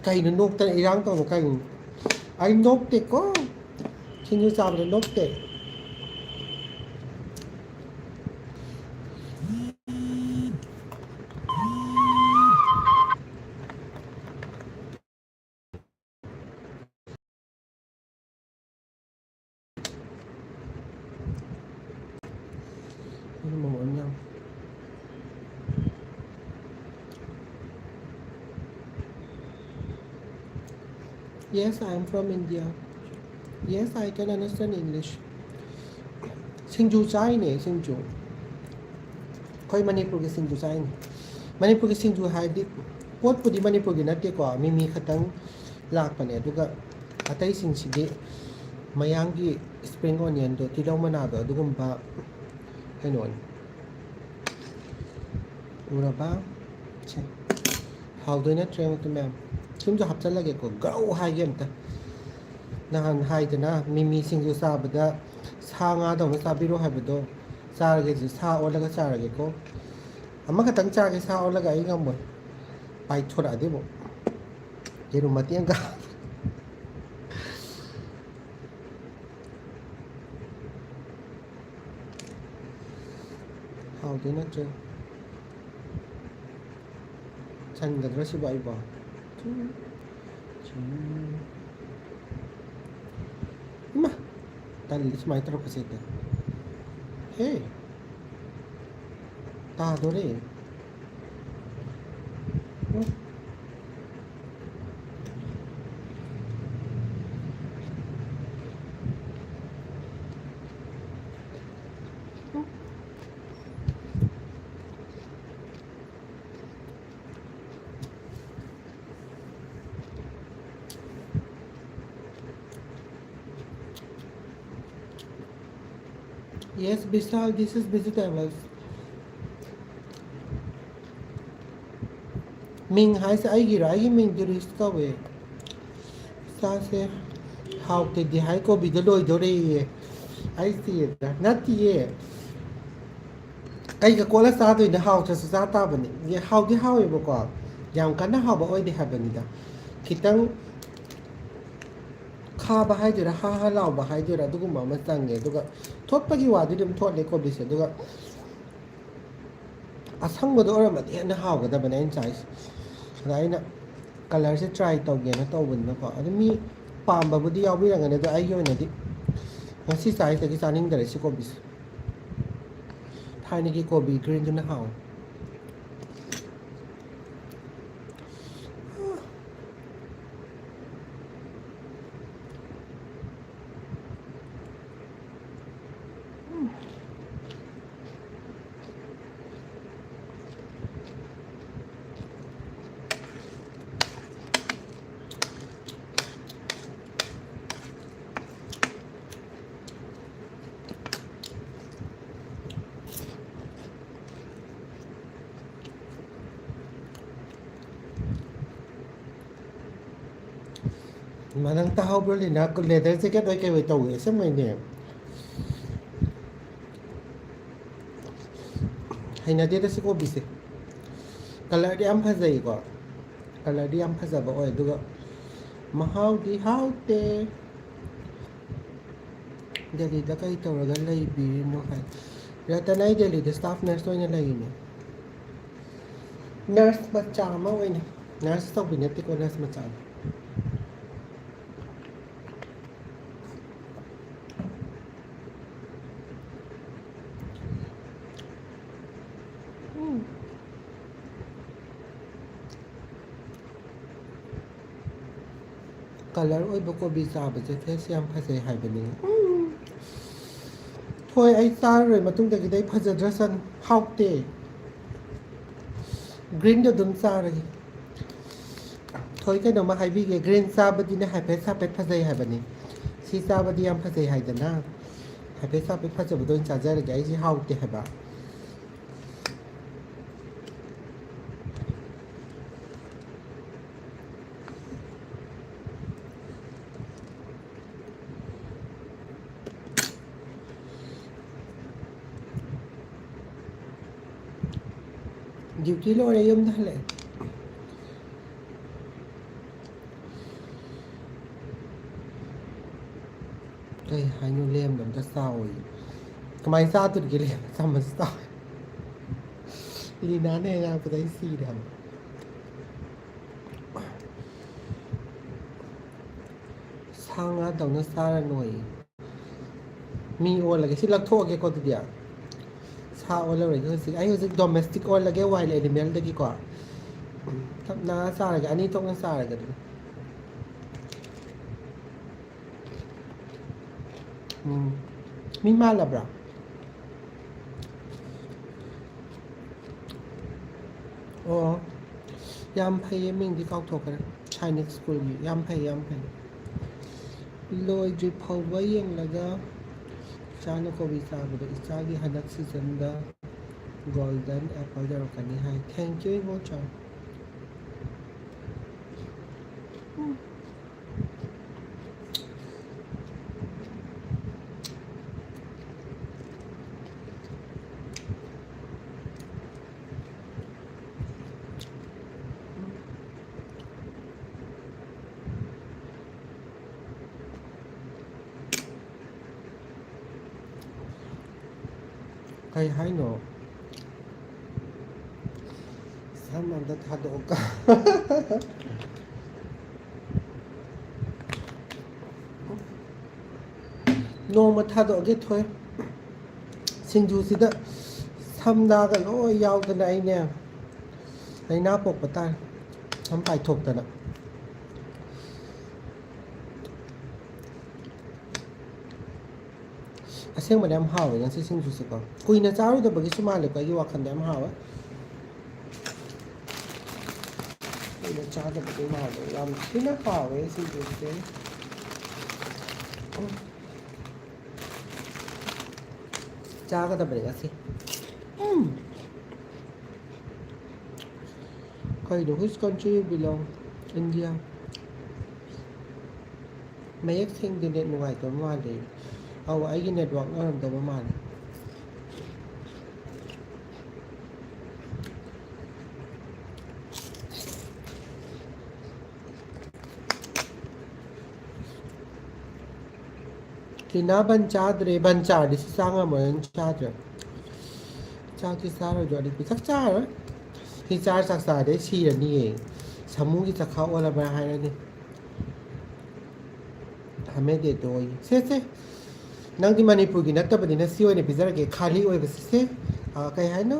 ꯀꯩꯅꯣ ꯅꯣꯛꯇꯅ ꯏꯔꯥꯡ ꯇꯧꯕ ꯀꯩꯅꯣ? ꯑꯩ ꯅꯣꯛꯇꯦꯀꯣ꯫ ꯁꯤꯡꯖꯨ ꯆꯥꯕꯗ ꯅꯣꯛꯇꯦ꯫ ꯑꯩꯅ ꯃꯉꯣꯟꯗ ꯌꯥꯝ Yes, I am from India. Yes, I can understand English. ꯁꯤꯡꯖꯨ ꯆꯥꯏꯅꯦ, ꯁꯤꯡꯖꯨ꯫ ꯑꯩꯈꯣꯏ ꯃꯅꯤꯄꯨꯔꯒꯤ ꯁꯤꯡꯖꯨ ꯆꯥꯏꯅꯦ꯫ ꯃꯅꯤꯄꯨꯔꯒꯤ ꯁꯤꯡꯖꯨ ꯍꯥꯏꯗꯤ ꯄꯣꯠꯄꯨꯗꯤ ꯃꯅꯤꯄꯨꯔꯒꯤ ꯅꯠꯇꯦꯀꯣ, ꯃꯤꯃꯤ ꯈꯛꯇꯪ ꯂꯥꯛꯄꯅꯦ꯫ ꯑꯗꯨꯒ ꯑꯇꯩꯁꯤꯡꯁꯤꯗꯤ ꯃꯌꯥꯡꯒꯤ spring onionꯗꯣ, ꯇꯤꯜꯍꯧ ꯃꯅꯥꯗꯣ, ꯑꯗꯨꯒꯨꯝꯕ ꯀꯩꯅꯣꯅꯤ꯫ ꯎꯔꯕ? ꯁꯦ꯫ ꯍꯥꯎꯗꯣꯏ ꯅꯠꯇ꯭ꯔꯦ, ꯃꯇꯨ ꯃꯌꯥꯝ? ꯁꯨꯝꯁꯨ ꯍꯥꯞꯆꯜꯂꯒꯦꯀꯣ, ꯒ꯭ꯔꯧ ꯍꯥꯏꯒꯦ ꯑꯝꯇ꯫ ꯅꯍꯥꯟ ꯍꯥꯏꯗꯅ, ꯃꯤꯃꯤ ꯁꯤꯡꯖꯨ ꯆꯥꯕꯗ ꯁꯥ ꯉꯥꯗꯧꯅ ꯆꯥꯕꯤꯔꯣ ꯍꯥꯏꯕꯗꯣ, ꯆꯥꯔꯒꯦ, ꯁꯥ ꯑꯣꯜꯂꯒ ꯆꯥꯔꯒꯦꯀꯣ꯫ ꯑꯃꯈꯛꯇꯪ ꯆꯥꯒꯦ, ꯁꯥ ꯑꯣꯜꯂꯒ ꯑꯩ ꯉꯝꯃꯣꯏ꯫ ꯄꯥꯏꯊꯣꯔꯛꯑꯗꯤ ꯑꯃꯨꯛ꯫ ꯌꯦꯔꯨꯝ ꯃꯇꯦꯛ ꯑꯃꯒ꯫ ꯍꯥꯎꯗꯣꯏ ꯅꯠꯇ꯭ꯔꯦ꯫ ꯆꯟꯒꯗ꯭ꯔꯥ ꯁꯤꯕꯨ ꯑꯩꯕꯣ? ꯏꯃꯥ! ꯇꯜꯂꯤ ꯁꯨꯃꯥꯏꯅ ꯇꯧꯔꯛꯄꯁꯦ ꯍꯦꯛꯇ꯫ ꯍꯦ! ꯇꯥꯗꯣꯔꯦ꯫ ꯎꯝ꯫ Yes, Vishal, this is vegetables. ꯃꯤꯡ ꯍꯥꯏꯁꯦ ꯑꯩꯒꯤꯔꯣ? ꯑꯩꯒꯤ ꯃꯤꯡ ꯗꯨꯔꯤꯁ ꯀꯧꯋꯦ꯫ ꯆꯥꯁꯦ꯫ ꯍꯥꯎꯇꯦꯗꯤ ꯍꯥꯏ, ꯀꯣꯕꯤꯗꯣ ꯂꯣꯏꯗꯣꯔꯦꯌꯦ꯫ ꯑꯩ ꯆꯦꯗ ꯅꯠꯇꯤꯌꯦ꯫ ꯑꯩꯒ ꯀꯣꯜꯂ ꯆꯥꯗꯣꯏꯅꯦ, ꯍꯥꯎꯇ꯭ꯔꯁꯨ ꯆꯥ ꯇꯥꯕꯅꯦ꯫ ꯌꯦ, ꯍꯥꯎꯗꯤ ꯍꯥꯎꯋꯦꯕꯀꯣ, ꯌꯥꯝ ꯀꯟꯅ ꯍꯥꯎꯕ ꯑꯣꯏꯗꯦ ꯍꯥꯏꯕꯅꯤꯗ꯫ ꯈꯤꯇꯪ ꯍꯥꯕ ꯍꯥꯏꯗꯣꯏꯔꯥ, ꯍꯥ ꯍꯥ ꯂꯥꯎꯕ ꯍꯥꯏꯗꯣꯏꯔꯥ, ꯑꯗꯨꯒꯨꯝꯕ ꯑꯃ ꯆꯪꯉꯦ꯫ ꯑꯗꯨꯒ ꯊꯣꯠꯄꯒꯤ ꯋꯥꯗꯤ ꯑꯗꯨꯝ ꯊꯣꯠꯂꯦ ꯀꯣꯕꯤꯁꯦ꯫ ꯑꯗꯨꯒ ꯑꯁꯪꯕꯗꯣ ꯑꯣꯏꯔꯝꯃꯗꯤ ꯍꯦꯟꯅ ꯍꯥꯎꯒꯗꯕꯅꯦ ꯑꯩꯅ ꯆꯥꯏꯁꯦ꯫ ꯑꯗ ꯑꯩꯅ ꯀꯂꯔꯁꯦ ꯇ꯭ꯔꯥꯏ ꯇꯧꯒꯦꯅ ꯇꯧꯕꯅꯤꯅꯀꯣ꯫ ꯑꯗꯨ ꯃꯤ ꯄꯥꯝꯕꯕꯨꯗꯤ ꯌꯥꯎꯕꯤꯔꯝꯒꯅꯤ, ꯑꯗꯣ ꯑꯩꯒꯤ ꯑꯣꯏꯅꯗꯤ ꯉꯁꯤ ꯆꯥꯏꯁꯤꯗꯒꯤ ꯆꯥꯅꯤꯡꯗꯔꯦ ꯁꯤ ꯀꯣꯕꯤꯁꯦ꯫ ꯊꯥꯏꯅꯒꯤ ꯀꯣꯕꯤ ꯒ꯭ꯔꯤꯟꯗꯨꯅ ꯍꯥꯎꯋꯦ꯫ ꯏꯃꯥ, ꯅꯪ ꯇꯥꯍꯧꯕ꯭ꯔꯣ ꯂꯤꯅꯥ? ꯂꯦꯗꯔ ꯖꯦꯀꯦꯠ ꯑꯣꯏ ꯀꯩ ꯑꯣꯏ ꯇꯧꯋꯦ ꯑꯁꯦꯡꯕꯩꯅꯦ꯫ ꯍꯩꯅꯗꯦꯗ ꯁꯤ ꯀꯣꯕꯤꯁꯦ꯫ ꯀꯂꯔꯗꯤ ꯌꯥꯝ ꯐꯖꯩꯀꯣ, ꯀꯂꯔꯗꯤ ꯌꯥꯝ ꯐꯖꯕ ꯑꯣꯏ, ꯑꯗꯨꯒ ꯃꯍꯥꯎꯗꯤ ꯍꯥꯎꯇꯦ꯫ ꯗꯦꯜꯂꯤꯗ ꯀꯩ ꯇꯧꯔꯒ ꯂꯩꯕꯤꯔꯤꯅꯣ ꯍꯥꯏ꯫ ꯔꯇꯟ, ꯑꯩ ꯗꯦꯜꯂꯤꯗ ꯁ꯭ꯇꯥꯐ ꯅꯔꯁ ꯑꯣꯏꯅ ꯂꯩꯔꯤꯅꯦ꯫ ꯅꯔꯁ ꯃꯆꯥ ꯑꯃ ꯑꯣꯏꯅ, ꯅꯔꯁ ꯇꯧꯕꯤ ꯅꯠꯇꯦꯀꯣ, ꯅꯔꯁ ꯃꯆꯥ ꯑꯃ꯫ ꯎꯝ꯫ ꯀꯂꯔ ꯑꯣꯏꯕ ꯀꯣꯕꯤ ꯆꯥꯕꯁꯦ ꯐꯦꯁ ꯌꯥꯝ ꯐꯖꯩ ꯍꯥꯏꯕꯅꯤ꯫ ꯎꯝ꯫ ꯍꯣꯏ, ꯑꯩ ꯆꯥꯔꯔꯣꯏ, ꯃꯇꯨꯡꯗꯒꯤꯗꯤ ꯑꯩ ꯐꯖꯗ꯭ꯔꯁꯅꯨ, ꯍꯥꯎꯇꯦ꯫ ꯒ꯭ꯔꯤꯟꯗꯣ ꯑꯗꯨꯝ ꯆꯥꯔꯒꯦ꯫ ꯊꯣꯏ, ꯀꯩꯅꯣꯝꯃ ꯍꯥꯏꯕꯤꯒꯦ, ꯒ꯭ꯔꯤꯟ ꯆꯥꯕꯗꯤꯅꯦ ꯍꯥꯏꯐꯦꯠ ꯁꯥꯐꯦꯠ ꯐꯖꯩ ꯍꯥꯏꯕꯅꯤ꯫ ꯁꯤ ꯆꯥꯕꯗꯤ ꯌꯥꯝ ꯐꯖꯩ ꯍꯥꯏꯗꯅ, ꯍꯥꯏꯐꯦꯠ ꯁꯥꯐꯦꯠ ꯐꯖꯕꯗꯣ ꯑꯣꯏꯅ ꯆꯥꯖꯔꯒꯦ, ꯑꯩꯁꯦ ꯍꯥꯎꯇꯦ ꯍꯥꯏꯕ꯫ ꯗ꯭ꯌꯨꯇꯤ ꯂꯣꯏꯔꯦ, ꯌꯨꯝꯗ ꯍꯜꯂꯛꯑꯦ꯫ ꯀꯩ ꯍꯥꯏꯅꯣ, ꯂꯦꯝꯅ ꯑꯝꯇ ꯆꯥꯎꯌꯦ꯫ ꯀꯃꯥꯏꯅ ꯆꯥꯗꯣꯔꯤꯒꯦ, ꯂꯦꯝꯅ ꯆꯥꯃꯁ ꯆꯥꯎ? ꯂꯤꯅꯥꯅ ꯍꯦꯛ ꯉꯥꯡꯉꯛꯄꯗ ꯑꯩ ꯁꯤꯔꯦ ꯍꯥꯏꯕ꯫ ꯁꯥ ꯉꯥꯗꯧꯅ ꯆꯥꯔꯅꯣꯌꯦ꯫ ꯃꯤ ꯑꯣꯜꯂꯒꯦ꯫ ꯁꯤ ꯂꯧꯊꯣꯛꯑꯒꯦꯀꯣ ꯑꯗꯨꯗꯤ꯫ ꯁꯥ ꯑꯣꯜꯂꯔꯣꯏꯒꯦ ꯍꯧꯖꯤꯛ꯫ ꯑꯩ ꯍꯧꯖꯤꯛ domestic ꯑꯣꯜꯂꯒꯦ, wild animalꯗꯒꯤꯀꯣ꯫ ꯇꯞꯅ ꯆꯥꯔꯒꯦ, ꯑꯅꯤ ꯊꯣꯛꯅ ꯆꯥꯔꯒꯦ ꯑꯗꯨꯗꯤ꯫ ꯎꯝ꯫ ꯃꯤ ꯃꯥꯜꯂꯕ꯭ꯔꯥ? ꯑꯣ, ꯌꯥꯝ ꯐꯩꯌꯦ, ꯃꯤꯡꯗꯤ ꯀꯥꯎꯊꯣꯛꯈ꯭ꯔꯦ꯫ ꯁꯥꯏꯅꯤꯛ ꯁ꯭ꯀꯨꯜꯒꯤ꯫ ꯌꯥꯝ ꯐꯩ, ꯌꯥꯝ ꯐꯩ꯫ ꯂꯣꯏꯗ꯭ꯔꯤ ꯐꯥꯎꯕ ꯌꯦꯡꯂꯒ ꯏꯆꯥꯅ ꯀꯣꯕꯤ ꯆꯥꯕꯗꯣ, ꯏꯆꯥꯒꯤ ꯍꯟꯗꯛ seasonꯗ golden apple ꯌꯧꯔꯛꯀꯅꯤ ꯍꯥꯏ꯫ Thank you, Ibocha. ꯀꯩ ꯍꯥꯏꯅꯣ? ꯁꯝ ꯑꯝꯇ ꯊꯥꯗꯣꯛꯑꯣ꯫ ꯅꯣꯡꯃ ꯊꯥꯗꯣꯛꯑꯒꯦ ꯊꯣꯏ꯫ ꯁꯤꯡꯖꯨꯁꯤꯗ ꯁꯝ ꯅꯥꯒ ꯂꯣꯏ ꯌꯥꯎꯗꯅ ꯑꯩꯅꯦ ꯂꯥꯏꯅꯥ ꯄꯣꯛꯄ ꯇꯥꯔꯦ꯫ ꯁꯝ ꯄꯥꯏꯊꯣꯛꯇꯅ꯫ ꯑꯁꯦꯡꯕꯅ ꯌꯥꯝ ꯍꯥꯎꯋꯦ ꯉꯁꯤ ꯁꯤꯡꯖꯨꯁꯦꯀꯣ꯫ ꯀꯨꯏꯅ ꯆꯥꯔꯨꯗꯕꯒꯤꯁꯨ ꯃꯥꯜꯂꯦꯀꯣ, ꯑꯩꯒꯤ ꯋꯥꯈꯜꯗ ꯌꯥꯝ ꯍꯥꯎꯋꯦ꯫ ꯀꯨꯏꯅ ꯆꯥꯗꯕꯒꯤ ꯃꯥꯜꯂꯦ꯫ ꯌꯥꯝ ꯊꯤꯅ ꯍꯥꯎꯋꯦ ꯁꯤꯡꯖꯨꯁꯦ꯫ ꯎꯝ꯫ ꯆꯥꯒꯗꯕꯅꯦ ꯉꯁꯤ꯫ ꯎꯝ꯫ ꯀꯩꯅꯣ, which country you belong? India꯫ ꯃꯌꯦꯛ ꯁꯦꯡꯗꯦ, net ꯅꯨꯡꯉꯥꯏꯇꯕ ꯃꯥꯜꯂꯦ꯫ ꯑꯧ, ꯑꯩꯒꯤ network ꯑꯣꯏꯔꯝꯗꯕ ꯃꯥꯜꯂꯦ꯫ ꯁꯤꯅ ꯕꯟ ꯆꯥꯗ꯭ꯔꯦ꯫ ꯕꯟ ꯆꯥꯔꯗꯤ ꯁꯤ ꯆꯥ ꯉꯝꯃꯣꯏ꯫ ꯑꯗꯨꯝ ꯆꯥꯗ꯭ꯔꯦ꯫ ꯆꯥꯛꯇꯤ ꯆꯥꯔꯣꯏꯗ꯭ꯔꯣ? ꯑꯗꯨꯗꯤ ꯆꯥꯛ ꯆꯥꯔꯣꯏ꯫ ꯁꯤ ꯆꯥꯔ ꯆꯥꯛ ꯆꯥꯔꯗꯤ ꯑꯩ ꯁꯤꯔꯅꯤꯌꯦ꯫ ꯁꯥꯃꯨꯒꯤ ꯆꯈꯥꯎ ꯑꯣꯜꯂꯕ꯭ꯔꯥ ꯍꯥꯏꯔꯅꯤ꯫ ꯍꯥꯃꯦꯗꯦꯗꯣ ꯑꯣꯏ꯫ ꯁꯦ, ꯁꯦ꯫ ꯅꯪꯗꯤ ꯃꯅꯤꯄꯨꯔꯒꯤ ꯅꯠꯇꯕꯅꯤꯅ ꯁꯤ ꯑꯣꯏꯅ ꯄꯤꯖꯔꯒꯦ꯫ ꯈꯥꯂꯤ ꯑꯣꯏꯕꯁꯤ ꯁꯦ꯫ ꯑ, ꯀꯩ ꯍꯥꯏꯅꯣ?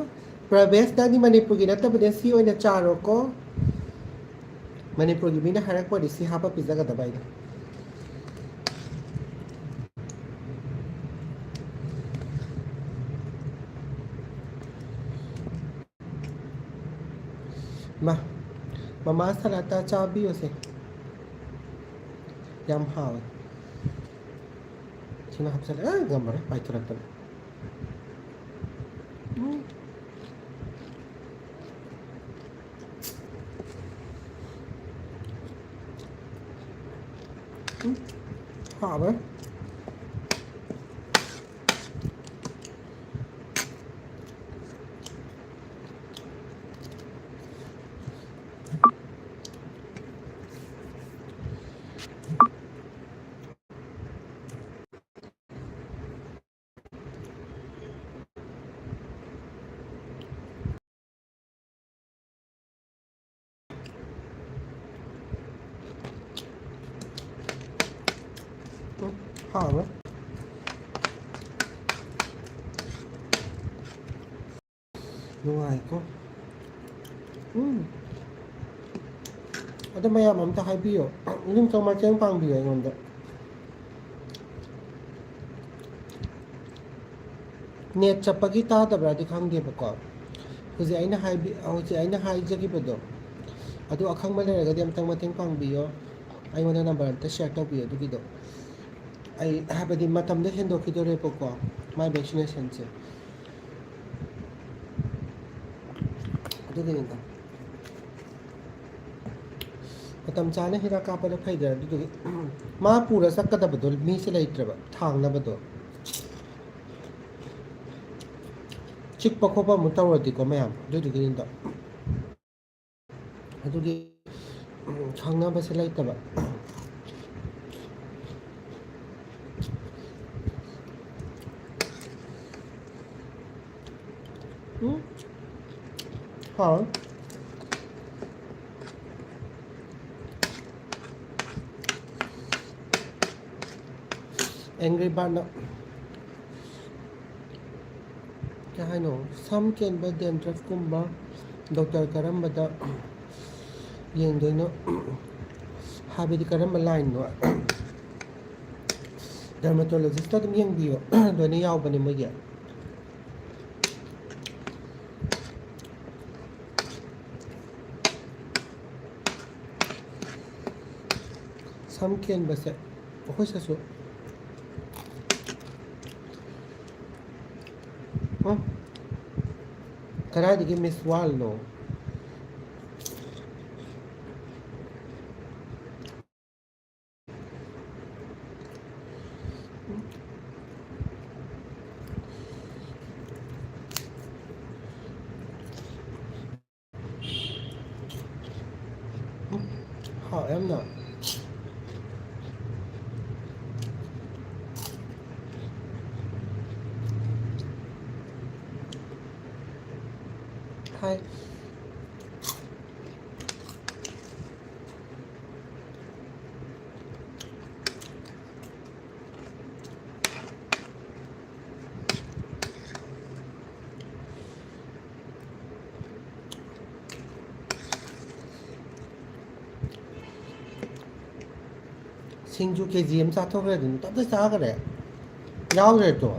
ꯄ꯭ꯔꯕꯦꯁ, ꯅꯪꯗꯤ ꯃꯅꯤꯄꯨꯔꯒꯤ ꯅꯠꯇꯕꯅꯤꯅ ꯁꯤ ꯑꯣꯏꯅ ꯆꯥꯔꯣꯀꯣ꯫ ꯃꯅꯤꯄꯨꯔꯒꯤ ꯃꯤꯅ ꯍꯥꯏꯔꯛꯄꯗꯤ ꯁꯤ ꯍꯥꯞꯄ ꯄꯤꯖꯒꯗꯕ ꯑꯩꯅ꯫ ꯃꯥ, ꯃꯃꯥ ꯁꯂꯥꯠꯇ ꯆꯥꯕꯤꯌꯨꯁꯦ꯫ ꯌꯥꯝ ꯍꯥꯎꯋꯦ꯫ ꯁꯤꯃ ꯍꯥꯞꯆꯜꯂꯦ꯫ ꯑ, ꯉꯝꯃꯔꯣꯏ, ꯄꯥꯏꯊꯣꯔꯛꯇꯅ꯫ ꯎꯝ꯫ ꯎꯝ꯫ ꯍꯥꯎꯋꯦ꯫ ꯎꯝ, ꯍꯥꯎꯋꯦ꯫ ꯅꯨꯡꯉꯥꯏꯀꯣ꯫ ꯎꯝ꯫ ꯑꯗꯣ ꯃꯌꯥꯝ ꯑꯝꯇ ꯍꯥꯏꯕꯤꯌꯣ꯫ ꯏꯅꯤꯡꯇꯧ ꯃꯇꯦꯡ ꯄꯥꯡꯕꯤꯌꯣ ꯑꯩꯉꯣꯟꯗ꯫ ꯅꯦꯠ ꯆꯞꯄꯒꯤ ꯇꯥꯗꯕ꯭ꯔꯥꯗꯤ ꯈꯪꯗꯦꯕꯀꯣ꯫ ꯍꯧꯖꯤꯛ ꯑꯩꯅ ꯍꯥꯏꯕꯤ-, ꯍꯧꯖꯤꯛ ꯑꯩꯅ ꯍꯥꯏꯖꯈꯤꯕꯗꯣ, ꯑꯗꯨ ꯑꯈꯪꯕ ꯂꯩꯔꯒꯗꯤ ꯑꯝꯇꯪ ꯃꯇꯦꯡ ꯄꯥꯡꯕꯤꯌꯣ꯫ ꯑꯩꯉꯣꯟꯗ ꯅꯝꯕꯔ ꯑꯝꯇ ꯁꯤꯌꯔ ꯇꯧꯕꯤꯌꯣ ꯑꯗꯨꯒꯤꯗꯣ꯫ ꯑꯩ ꯍꯥꯏꯕꯗꯤ ꯃꯇꯝꯗꯣ ꯍꯦꯟꯗꯣꯛꯈꯤꯗꯣꯔꯦꯕꯀꯣ, ꯃꯥꯏ ꯚꯦꯛꯁꯤꯅꯦꯁꯟꯁꯦ꯫ ꯑꯗꯨꯒꯤꯅꯤꯗ꯫ ꯃꯇꯝ ꯆꯥꯅ ꯍꯤꯗꯥꯛ ꯀꯥꯞꯄꯗ ꯐꯩꯗꯅ, ꯑꯗꯨꯗꯨꯒꯤ ꯃꯥ ꯄꯨꯔ ꯆꯠꯀꯗꯕꯗꯣ ꯃꯤꯁꯦ ꯂꯩꯇ꯭ꯔꯕ ꯊꯥꯡꯅꯕꯗꯣ꯫ ꯆꯤꯛꯄ ꯈꯣꯠꯄ ꯑꯃꯨꯛ ꯇꯧꯔꯗꯤꯀꯣ ꯃꯌꯥꯝ, ꯑꯗꯨꯗꯨꯒꯤꯅꯤꯗꯣ꯫ ꯑꯗꯨꯒꯤ, ꯎꯝ, ꯈꯪꯅꯕꯁꯦ ꯂꯩꯇꯕ꯫ ꯍꯥꯎ꯫ ꯑꯦꯡꯒ꯭ꯔꯤ ꯕꯥꯔꯠꯅ ꯀꯩ ꯍꯥꯏꯅꯣ? ꯁꯝ ꯀꯦꯟꯕ, ꯗꯦꯟꯗ꯭ꯔꯐꯀꯨꯝꯕ ꯗꯣꯛꯇꯔ ꯀꯔꯝꯕꯗ ꯌꯦꯡꯗꯣꯏꯅꯣ? ꯍꯥꯏꯕꯗꯤ ꯀꯔꯝꯕ ꯂꯥꯏꯟꯅꯣ? ꯗꯔꯃꯥꯇꯣꯂꯣꯖꯤꯁꯇ ꯑꯗꯨꯝ ꯌꯦꯡꯕꯤꯌꯣ꯫ ꯂꯣꯏꯅ ꯌꯥꯎꯕꯅꯦ ꯃꯣꯏꯒꯤ꯫ ꯁꯝ ꯀꯦꯟꯕꯁꯦ ꯑꯩꯈꯣꯏ ꯁꯤꯗꯁꯨ꯫ ꯎꯝ? ꯀꯗꯥꯏꯗꯒꯤ ꯃꯤꯁ ꯋꯥꯔꯜꯅꯣ? ꯍꯥꯎ ꯌꯥꯝꯅ꯫ ꯍꯥꯏ꯫ ꯁꯤꯡꯖꯨ ꯀꯦ ꯖꯤ ꯑꯃ ꯆꯥꯊꯣꯛꯈ꯭ꯔꯦ, ꯑꯗꯨꯝ ꯇꯞꯇ ꯆꯥꯈ꯭ꯔꯦ, ꯌꯥꯎꯗ꯭ꯔꯦ ꯇꯣ꯫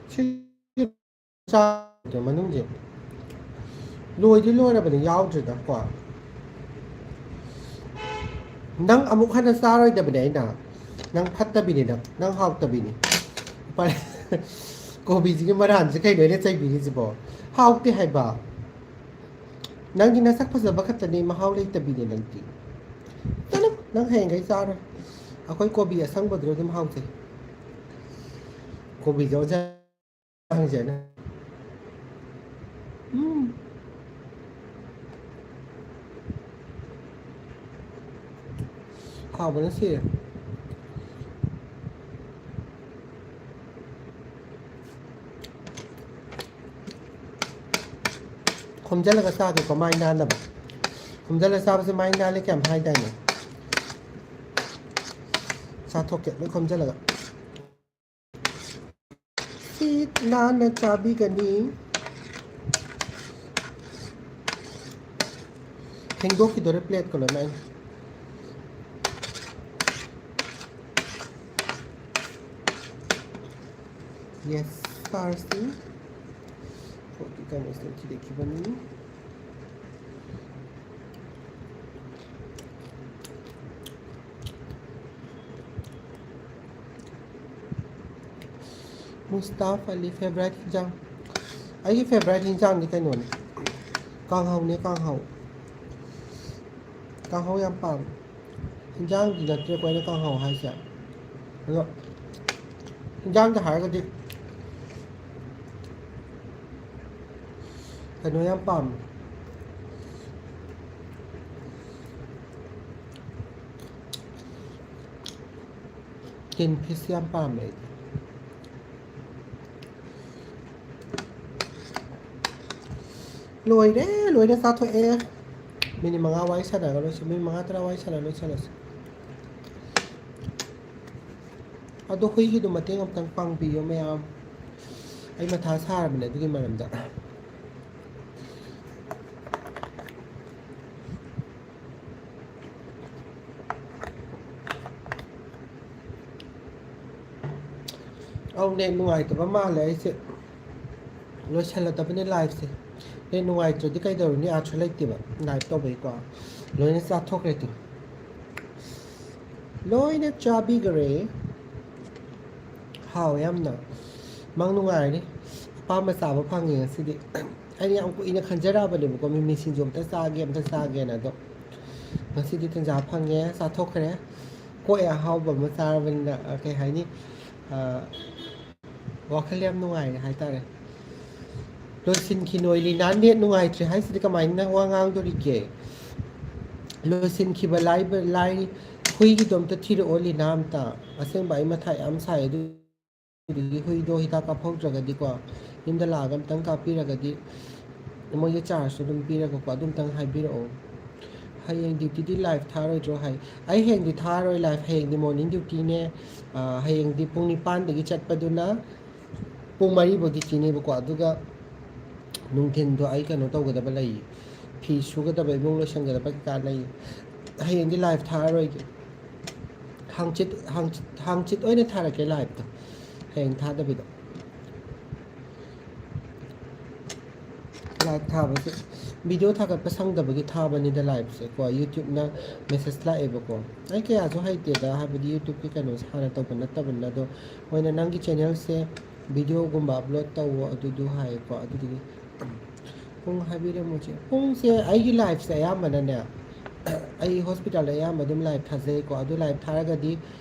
ꯁꯤ ꯆꯥ-, ꯃꯅꯨꯡꯁꯦ ꯂꯣꯏꯗꯤ ꯂꯣꯏꯔꯕꯅꯤ, ꯌꯥꯎꯗ꯭ꯔꯤꯗꯀꯣ꯫ ꯅꯪ ꯑꯃꯨꯛ ꯍꯟꯅ ꯆꯥꯔꯣꯏꯗꯕꯅꯦ ꯑꯩꯅ꯫ ꯅꯪ ꯐꯠꯇꯕꯤꯅꯤ, ꯅꯪ, ꯅꯪ ꯍꯥꯎꯇꯕꯤꯅꯤ꯫ ꯎꯄꯥꯏ-, ꯀꯣꯕꯤꯁꯤꯒꯤ ꯃꯔꯥꯟꯁꯦ ꯀꯩꯅꯣ ꯑꯩꯅ ꯆꯩꯕꯤꯔꯤꯁꯤꯕꯣ? ꯍꯥꯎꯇꯦ ꯍꯥꯏꯕ꯫ ꯅꯪꯗꯤ ꯅꯁꯛ ꯐꯖꯕ ꯈꯛꯇꯅꯤ, ꯃꯍꯥꯎ ꯂꯩꯇꯕꯤꯅꯦ ꯅꯪꯗꯤ꯫ ꯆꯠꯂꯣ, ꯅꯪ ꯍꯌꯦꯡꯈꯩ ꯆꯥꯔꯣꯏ꯫ ꯑꯩꯈꯣꯏ ꯀꯣꯕꯤ ꯑꯁꯪꯕꯗꯨꯅ ꯑꯗꯨꯝ ꯍꯥꯎꯖꯩ꯫ ꯀꯣꯕꯤꯁꯦ ꯑꯣꯖꯥ ꯍꯪꯖꯅ꯫ ꯎꯝ꯫ ꯍꯥꯎꯕꯅ ꯁꯤꯔꯦ꯫ ꯈꯨꯝꯖꯤꯜꯂꯒ ꯆꯥꯒꯦꯀꯣ, ꯃꯥꯏ ꯅꯥꯟꯅꯕ꯫ ꯈꯨꯝꯖꯤꯜꯂꯒ ꯆꯥꯕꯁꯦ ꯃꯥꯏ ꯅꯥꯜꯂꯦ ꯀꯌꯥꯝ ꯍꯥꯏꯗꯥꯏꯅꯦ? ꯆꯥꯊꯣꯛꯀꯦ ꯂꯣꯏ ꯈꯨꯝꯖꯤꯜꯂꯒ꯫ ꯁꯤꯠ ꯅꯥꯟꯅ ꯆꯥꯕꯤꯒꯅꯤ꯫ ꯐꯦꯡꯗꯣꯛꯈꯤꯗꯣꯔꯦ ꯄ꯭ꯂꯦꯠꯀ ꯂꯣꯏꯅ ꯑꯩꯅ꯫ ꯌꯦꯁ, ꯆꯥꯔꯁꯤ꯫ ꯄꯣꯠꯀꯤ ꯀꯩꯅꯣꯁꯤꯗ ꯊꯤꯗꯦꯛꯈꯤꯕꯅꯤ꯫ ꯃꯨꯁꯇꯥꯐ ꯑꯂꯤ, ꯐꯦꯚꯔꯥꯏꯠ ꯍꯤꯟꯖꯥꯡ? ꯑꯩꯒꯤ ꯐꯦꯚꯔꯥꯏꯠ ꯍꯤꯟꯖꯥꯡꯗꯤ ꯀꯩꯅꯣꯅꯦ, ꯀꯥꯡꯍꯧꯅꯦ, ꯀꯥꯡꯍꯧ꯫ ꯀꯥꯡꯍꯧ ꯌꯥꯝ ꯄꯥꯝꯃꯦ꯫ ꯍꯤꯟꯖꯥꯡꯗꯤ ꯅꯠꯇ꯭ꯔꯦꯀꯣ ꯑꯩꯅ ꯀꯥꯡꯍꯧ ꯍꯥꯏꯁꯦ꯫ ꯑꯗꯣ ꯍꯤꯟꯖꯥꯡꯗ ꯍꯥꯏꯔꯒꯗꯤ ꯀꯩꯅꯣ ꯌꯥꯝ ꯄꯥꯝꯃꯦ꯫ ꯇꯤꯟ ꯐꯤꯁ ꯌꯥꯝ ꯄꯥꯝꯃꯦ ꯑꯩꯗꯤ꯫ ꯂꯣꯏꯔꯦ, ꯂꯣꯏꯔꯦ, ꯆꯥꯊꯣꯛꯑꯦ꯫ ꯃꯤꯅꯤꯠ ꯃꯉꯥ ꯋꯥꯔꯤ ꯁꯥꯟꯅꯔꯒ ꯂꯣꯏꯁꯤ-, ꯃꯤꯅꯤꯠ ꯃꯉꯥ ꯇꯔꯥ ꯋꯥꯔꯤ ꯁꯥꯟꯅꯔ ꯂꯣꯏꯁꯤꯜꯂꯁꯤ꯫ ꯑꯗꯣ ꯍꯨꯏꯒꯤꯗꯣ ꯃꯇꯦꯡ ꯑꯝꯇꯪ ꯄꯥꯡꯕꯤꯌꯣ ꯃꯌꯥꯝ, ꯑꯩ ꯃꯊꯥ ꯁꯥꯔꯕꯅꯦ ꯑꯗꯨꯒꯤ ꯃꯔꯝꯗ꯫ ꯑꯧ, ꯅꯦꯠ ꯅꯨꯡꯉꯥꯏꯇꯕ ꯃꯥꯜꯂꯦ ꯑꯩꯁꯦ꯫ ꯂꯣꯏꯁꯜꯂꯗꯕꯅꯦ ꯂꯥꯏꯐꯁꯦ꯫ ꯅꯦꯠ ꯅꯨꯡꯉꯥꯏꯇ꯭ꯔꯗꯤ ꯀꯩꯗꯧꯔꯨꯅꯤ? ꯑꯥꯔꯠꯁꯨ ꯂꯩꯇꯦꯕ ꯂꯥꯏꯐ ꯇꯧꯕꯩꯀꯣ꯫ ꯂꯣꯏꯅ ꯆꯥꯊꯣꯛꯈ꯭ꯔꯦ ꯇꯨ꯫ ꯂꯣꯏꯅ ꯆꯥꯕꯤꯈ꯭ꯔꯦ꯫ ꯍꯥꯎꯋꯦ ꯌꯥꯝꯅ꯫ ꯃꯪ ꯅꯨꯡꯉꯥꯏꯔꯅꯤ꯫ ꯑꯄꯥꯝꯕ ꯆꯥꯕ ꯐꯪꯉꯦ ꯉꯁꯤꯗꯤ꯫ ꯑꯩꯅ ꯌꯥꯝ ꯀꯨꯏꯅ ꯈꯟꯖꯔꯛꯑꯕꯅꯦꯕꯀꯣ, ꯃꯤꯃꯤ ꯁꯤꯡꯖꯨ ꯑꯝꯇ ꯆꯥꯒꯦ, ꯑꯝꯇ ꯆꯥꯒꯦꯅ꯫ ꯑꯗꯣ ꯉꯁꯤꯗꯤ ꯇꯟꯖꯥ ꯐꯪꯉꯦ, ꯆꯥꯊꯣꯛꯈ꯭ꯔꯦ꯫ ꯀꯣꯛꯑꯦ ꯑꯍꯥꯎꯕ ꯑꯃ ꯆꯥꯔꯕꯅꯤꯅ, ꯑ, ꯀꯩ ꯍꯥꯏꯅꯤ? ꯑ, ꯋꯥꯈꯜ ꯌꯥꯝ ꯅꯨꯡꯉꯥꯏꯔꯦ ꯍꯥꯏꯇꯥꯔꯦ꯫ ꯂꯣꯏꯁꯤꯟꯈꯤ ꯅꯣꯏ꯫ ꯂꯤꯅꯥ ꯅꯦꯠ ꯅꯨꯡꯉꯥꯏꯇ꯭ꯔꯦ ꯍꯥꯏꯁꯤꯗꯤ ꯀꯃꯥꯏꯅ ꯋꯥ ꯉꯥꯡꯗꯣꯔꯤꯒꯦ? ꯂꯣꯏꯁꯤꯟꯈꯤꯕ ꯂꯥꯏꯕ-, ꯂꯥꯏ-, ꯍꯨꯏꯒꯤꯗꯣ ꯑꯝꯇ ꯊꯤꯔꯛꯑꯣ ꯂꯤꯅꯥ ꯑꯝꯇ꯫ ꯑꯁꯦꯡꯕ ꯑꯩ ꯃꯊꯥ ꯌꯥꯝ ꯁꯥꯏ ꯑꯗꯨ꯫ ꯑꯗꯨꯗꯒꯤ ꯍꯨꯏꯗꯣ ꯍꯤꯗꯥꯛ ꯀꯥꯞꯍꯧꯗ꯭ꯔꯒꯗꯤꯀꯣ, ꯌꯨꯝꯗ ꯂꯥꯛꯑꯒ ꯑꯝꯇꯪ ꯀꯥꯞꯄꯤꯔꯒꯗꯤ ꯃꯣꯏꯒꯤ ꯆꯥꯔꯖꯁꯨ ꯑꯗꯨꯝ ꯄꯤꯔꯒꯀꯣ, ꯑꯗꯨꯝꯇꯪ ꯍꯥꯏꯕꯤꯔꯛꯑꯣ꯫ ꯍꯌꯦꯡ ꯗ꯭ꯌꯨꯇꯤꯗꯤ ꯂꯥꯏꯚ ꯊꯥꯔꯣꯏꯗ꯭ꯔꯣ ꯍꯥꯏ? ꯑꯩ ꯍꯌꯦꯡꯗꯤ ꯊꯥꯔꯣꯏ ꯂꯥꯏꯚ, ꯍꯌꯦꯡꯗꯤ ꯃꯣꯔꯅꯤꯡ ꯗ꯭ꯌꯨꯇꯤꯅꯦ꯫ ꯑꯥ, ꯍꯌꯦꯡꯗꯤ ꯄꯨꯡ ꯅꯤꯄꯥꯟꯗꯒꯤ ꯆꯠꯄꯗꯨꯅ ꯄꯨꯡ ꯃꯔꯤꯐꯥꯎ ꯗ꯭ꯌꯨꯇꯤꯅꯦꯕꯀꯣ꯫ ꯑꯗꯨꯒ ꯅꯨꯡꯊꯤꯟꯗꯣ ꯑꯩ ꯀꯩꯅꯣ ꯇꯧꯒꯗꯕ ꯂꯩ, ꯐꯤ ꯁꯨꯒꯗꯕ, ꯏꯃꯨꯡ ꯂꯣꯏꯁꯟꯒꯗꯕ ꯀꯩꯀꯥ ꯂꯩ꯫ ꯍꯌꯦꯡꯗꯤ ꯂꯥꯏꯚ ꯊꯥꯔꯔꯣꯏꯒꯦ꯫ ꯍꯥꯡꯆꯤꯠ, ꯍꯥꯡꯆꯤꯠ, ꯍꯥꯡꯆꯤꯠ ꯑꯣꯏꯅ ꯊꯥꯔꯛꯀꯦ ꯂꯥꯏꯚꯇꯣ, ꯍꯌꯦꯡ ꯊꯥꯗꯕꯤꯗ꯫ ꯂꯥꯏꯚ ꯊꯥꯕꯁꯦ, ꯚꯤꯗꯤꯑꯣ ꯊꯥꯒꯠꯄ ꯁꯪꯗꯕꯒꯤ ꯊꯥꯕꯅꯤꯗ ꯂꯥꯏꯚꯁꯦ ꯀꯣ꯫ ꯌꯨꯇ꯭ꯌꯨꯕꯅ ꯃꯦꯁꯦꯖ ꯂꯥꯛꯑꯦꯕꯀꯣ꯫ ꯑꯩ ꯀꯌꯥꯁꯨ ꯍꯩꯇꯦꯗ, ꯍꯥꯏꯕꯗꯤ ꯌꯨꯇ꯭ꯌꯨꯕꯀꯤ ꯀꯩꯅꯣꯁꯦ ꯍꯥꯟꯅ ꯇꯧꯕ ꯅꯠꯇꯕꯅꯤꯅ꯫ ꯑꯗꯣ ꯃꯣꯏꯅ "ꯅꯪꯒꯤ ꯆꯦꯅꯦꯜꯁꯦ ꯚꯤꯗꯤꯑꯣꯒꯨꯝꯕ ꯑꯞꯂꯣꯗ ꯇꯧꯋꯣ" ꯑꯗꯨꯗꯨ ꯍꯥꯏꯌꯦꯀꯣ꯫ ꯑꯗꯨꯗꯨꯒꯤ ꯄꯨꯡ ꯍꯥꯏꯕꯤꯔꯝꯃꯨꯁꯦ꯫ ꯄꯨꯡꯁꯦ ꯑꯩꯒꯤ ꯂꯥꯏꯐꯁꯦ ꯑꯌꯥꯝꯕꯅꯅꯦ, ꯑꯩ ꯍꯣꯁꯄꯤꯇꯥꯜꯗ ꯑꯌꯥꯝꯕ ꯑꯗꯨꯝ ꯂꯥꯏꯐ ꯊꯥꯖꯩꯀꯣ꯫ ꯑꯗꯨ ꯂꯥꯏꯐ ꯊꯥꯔꯒꯗꯤ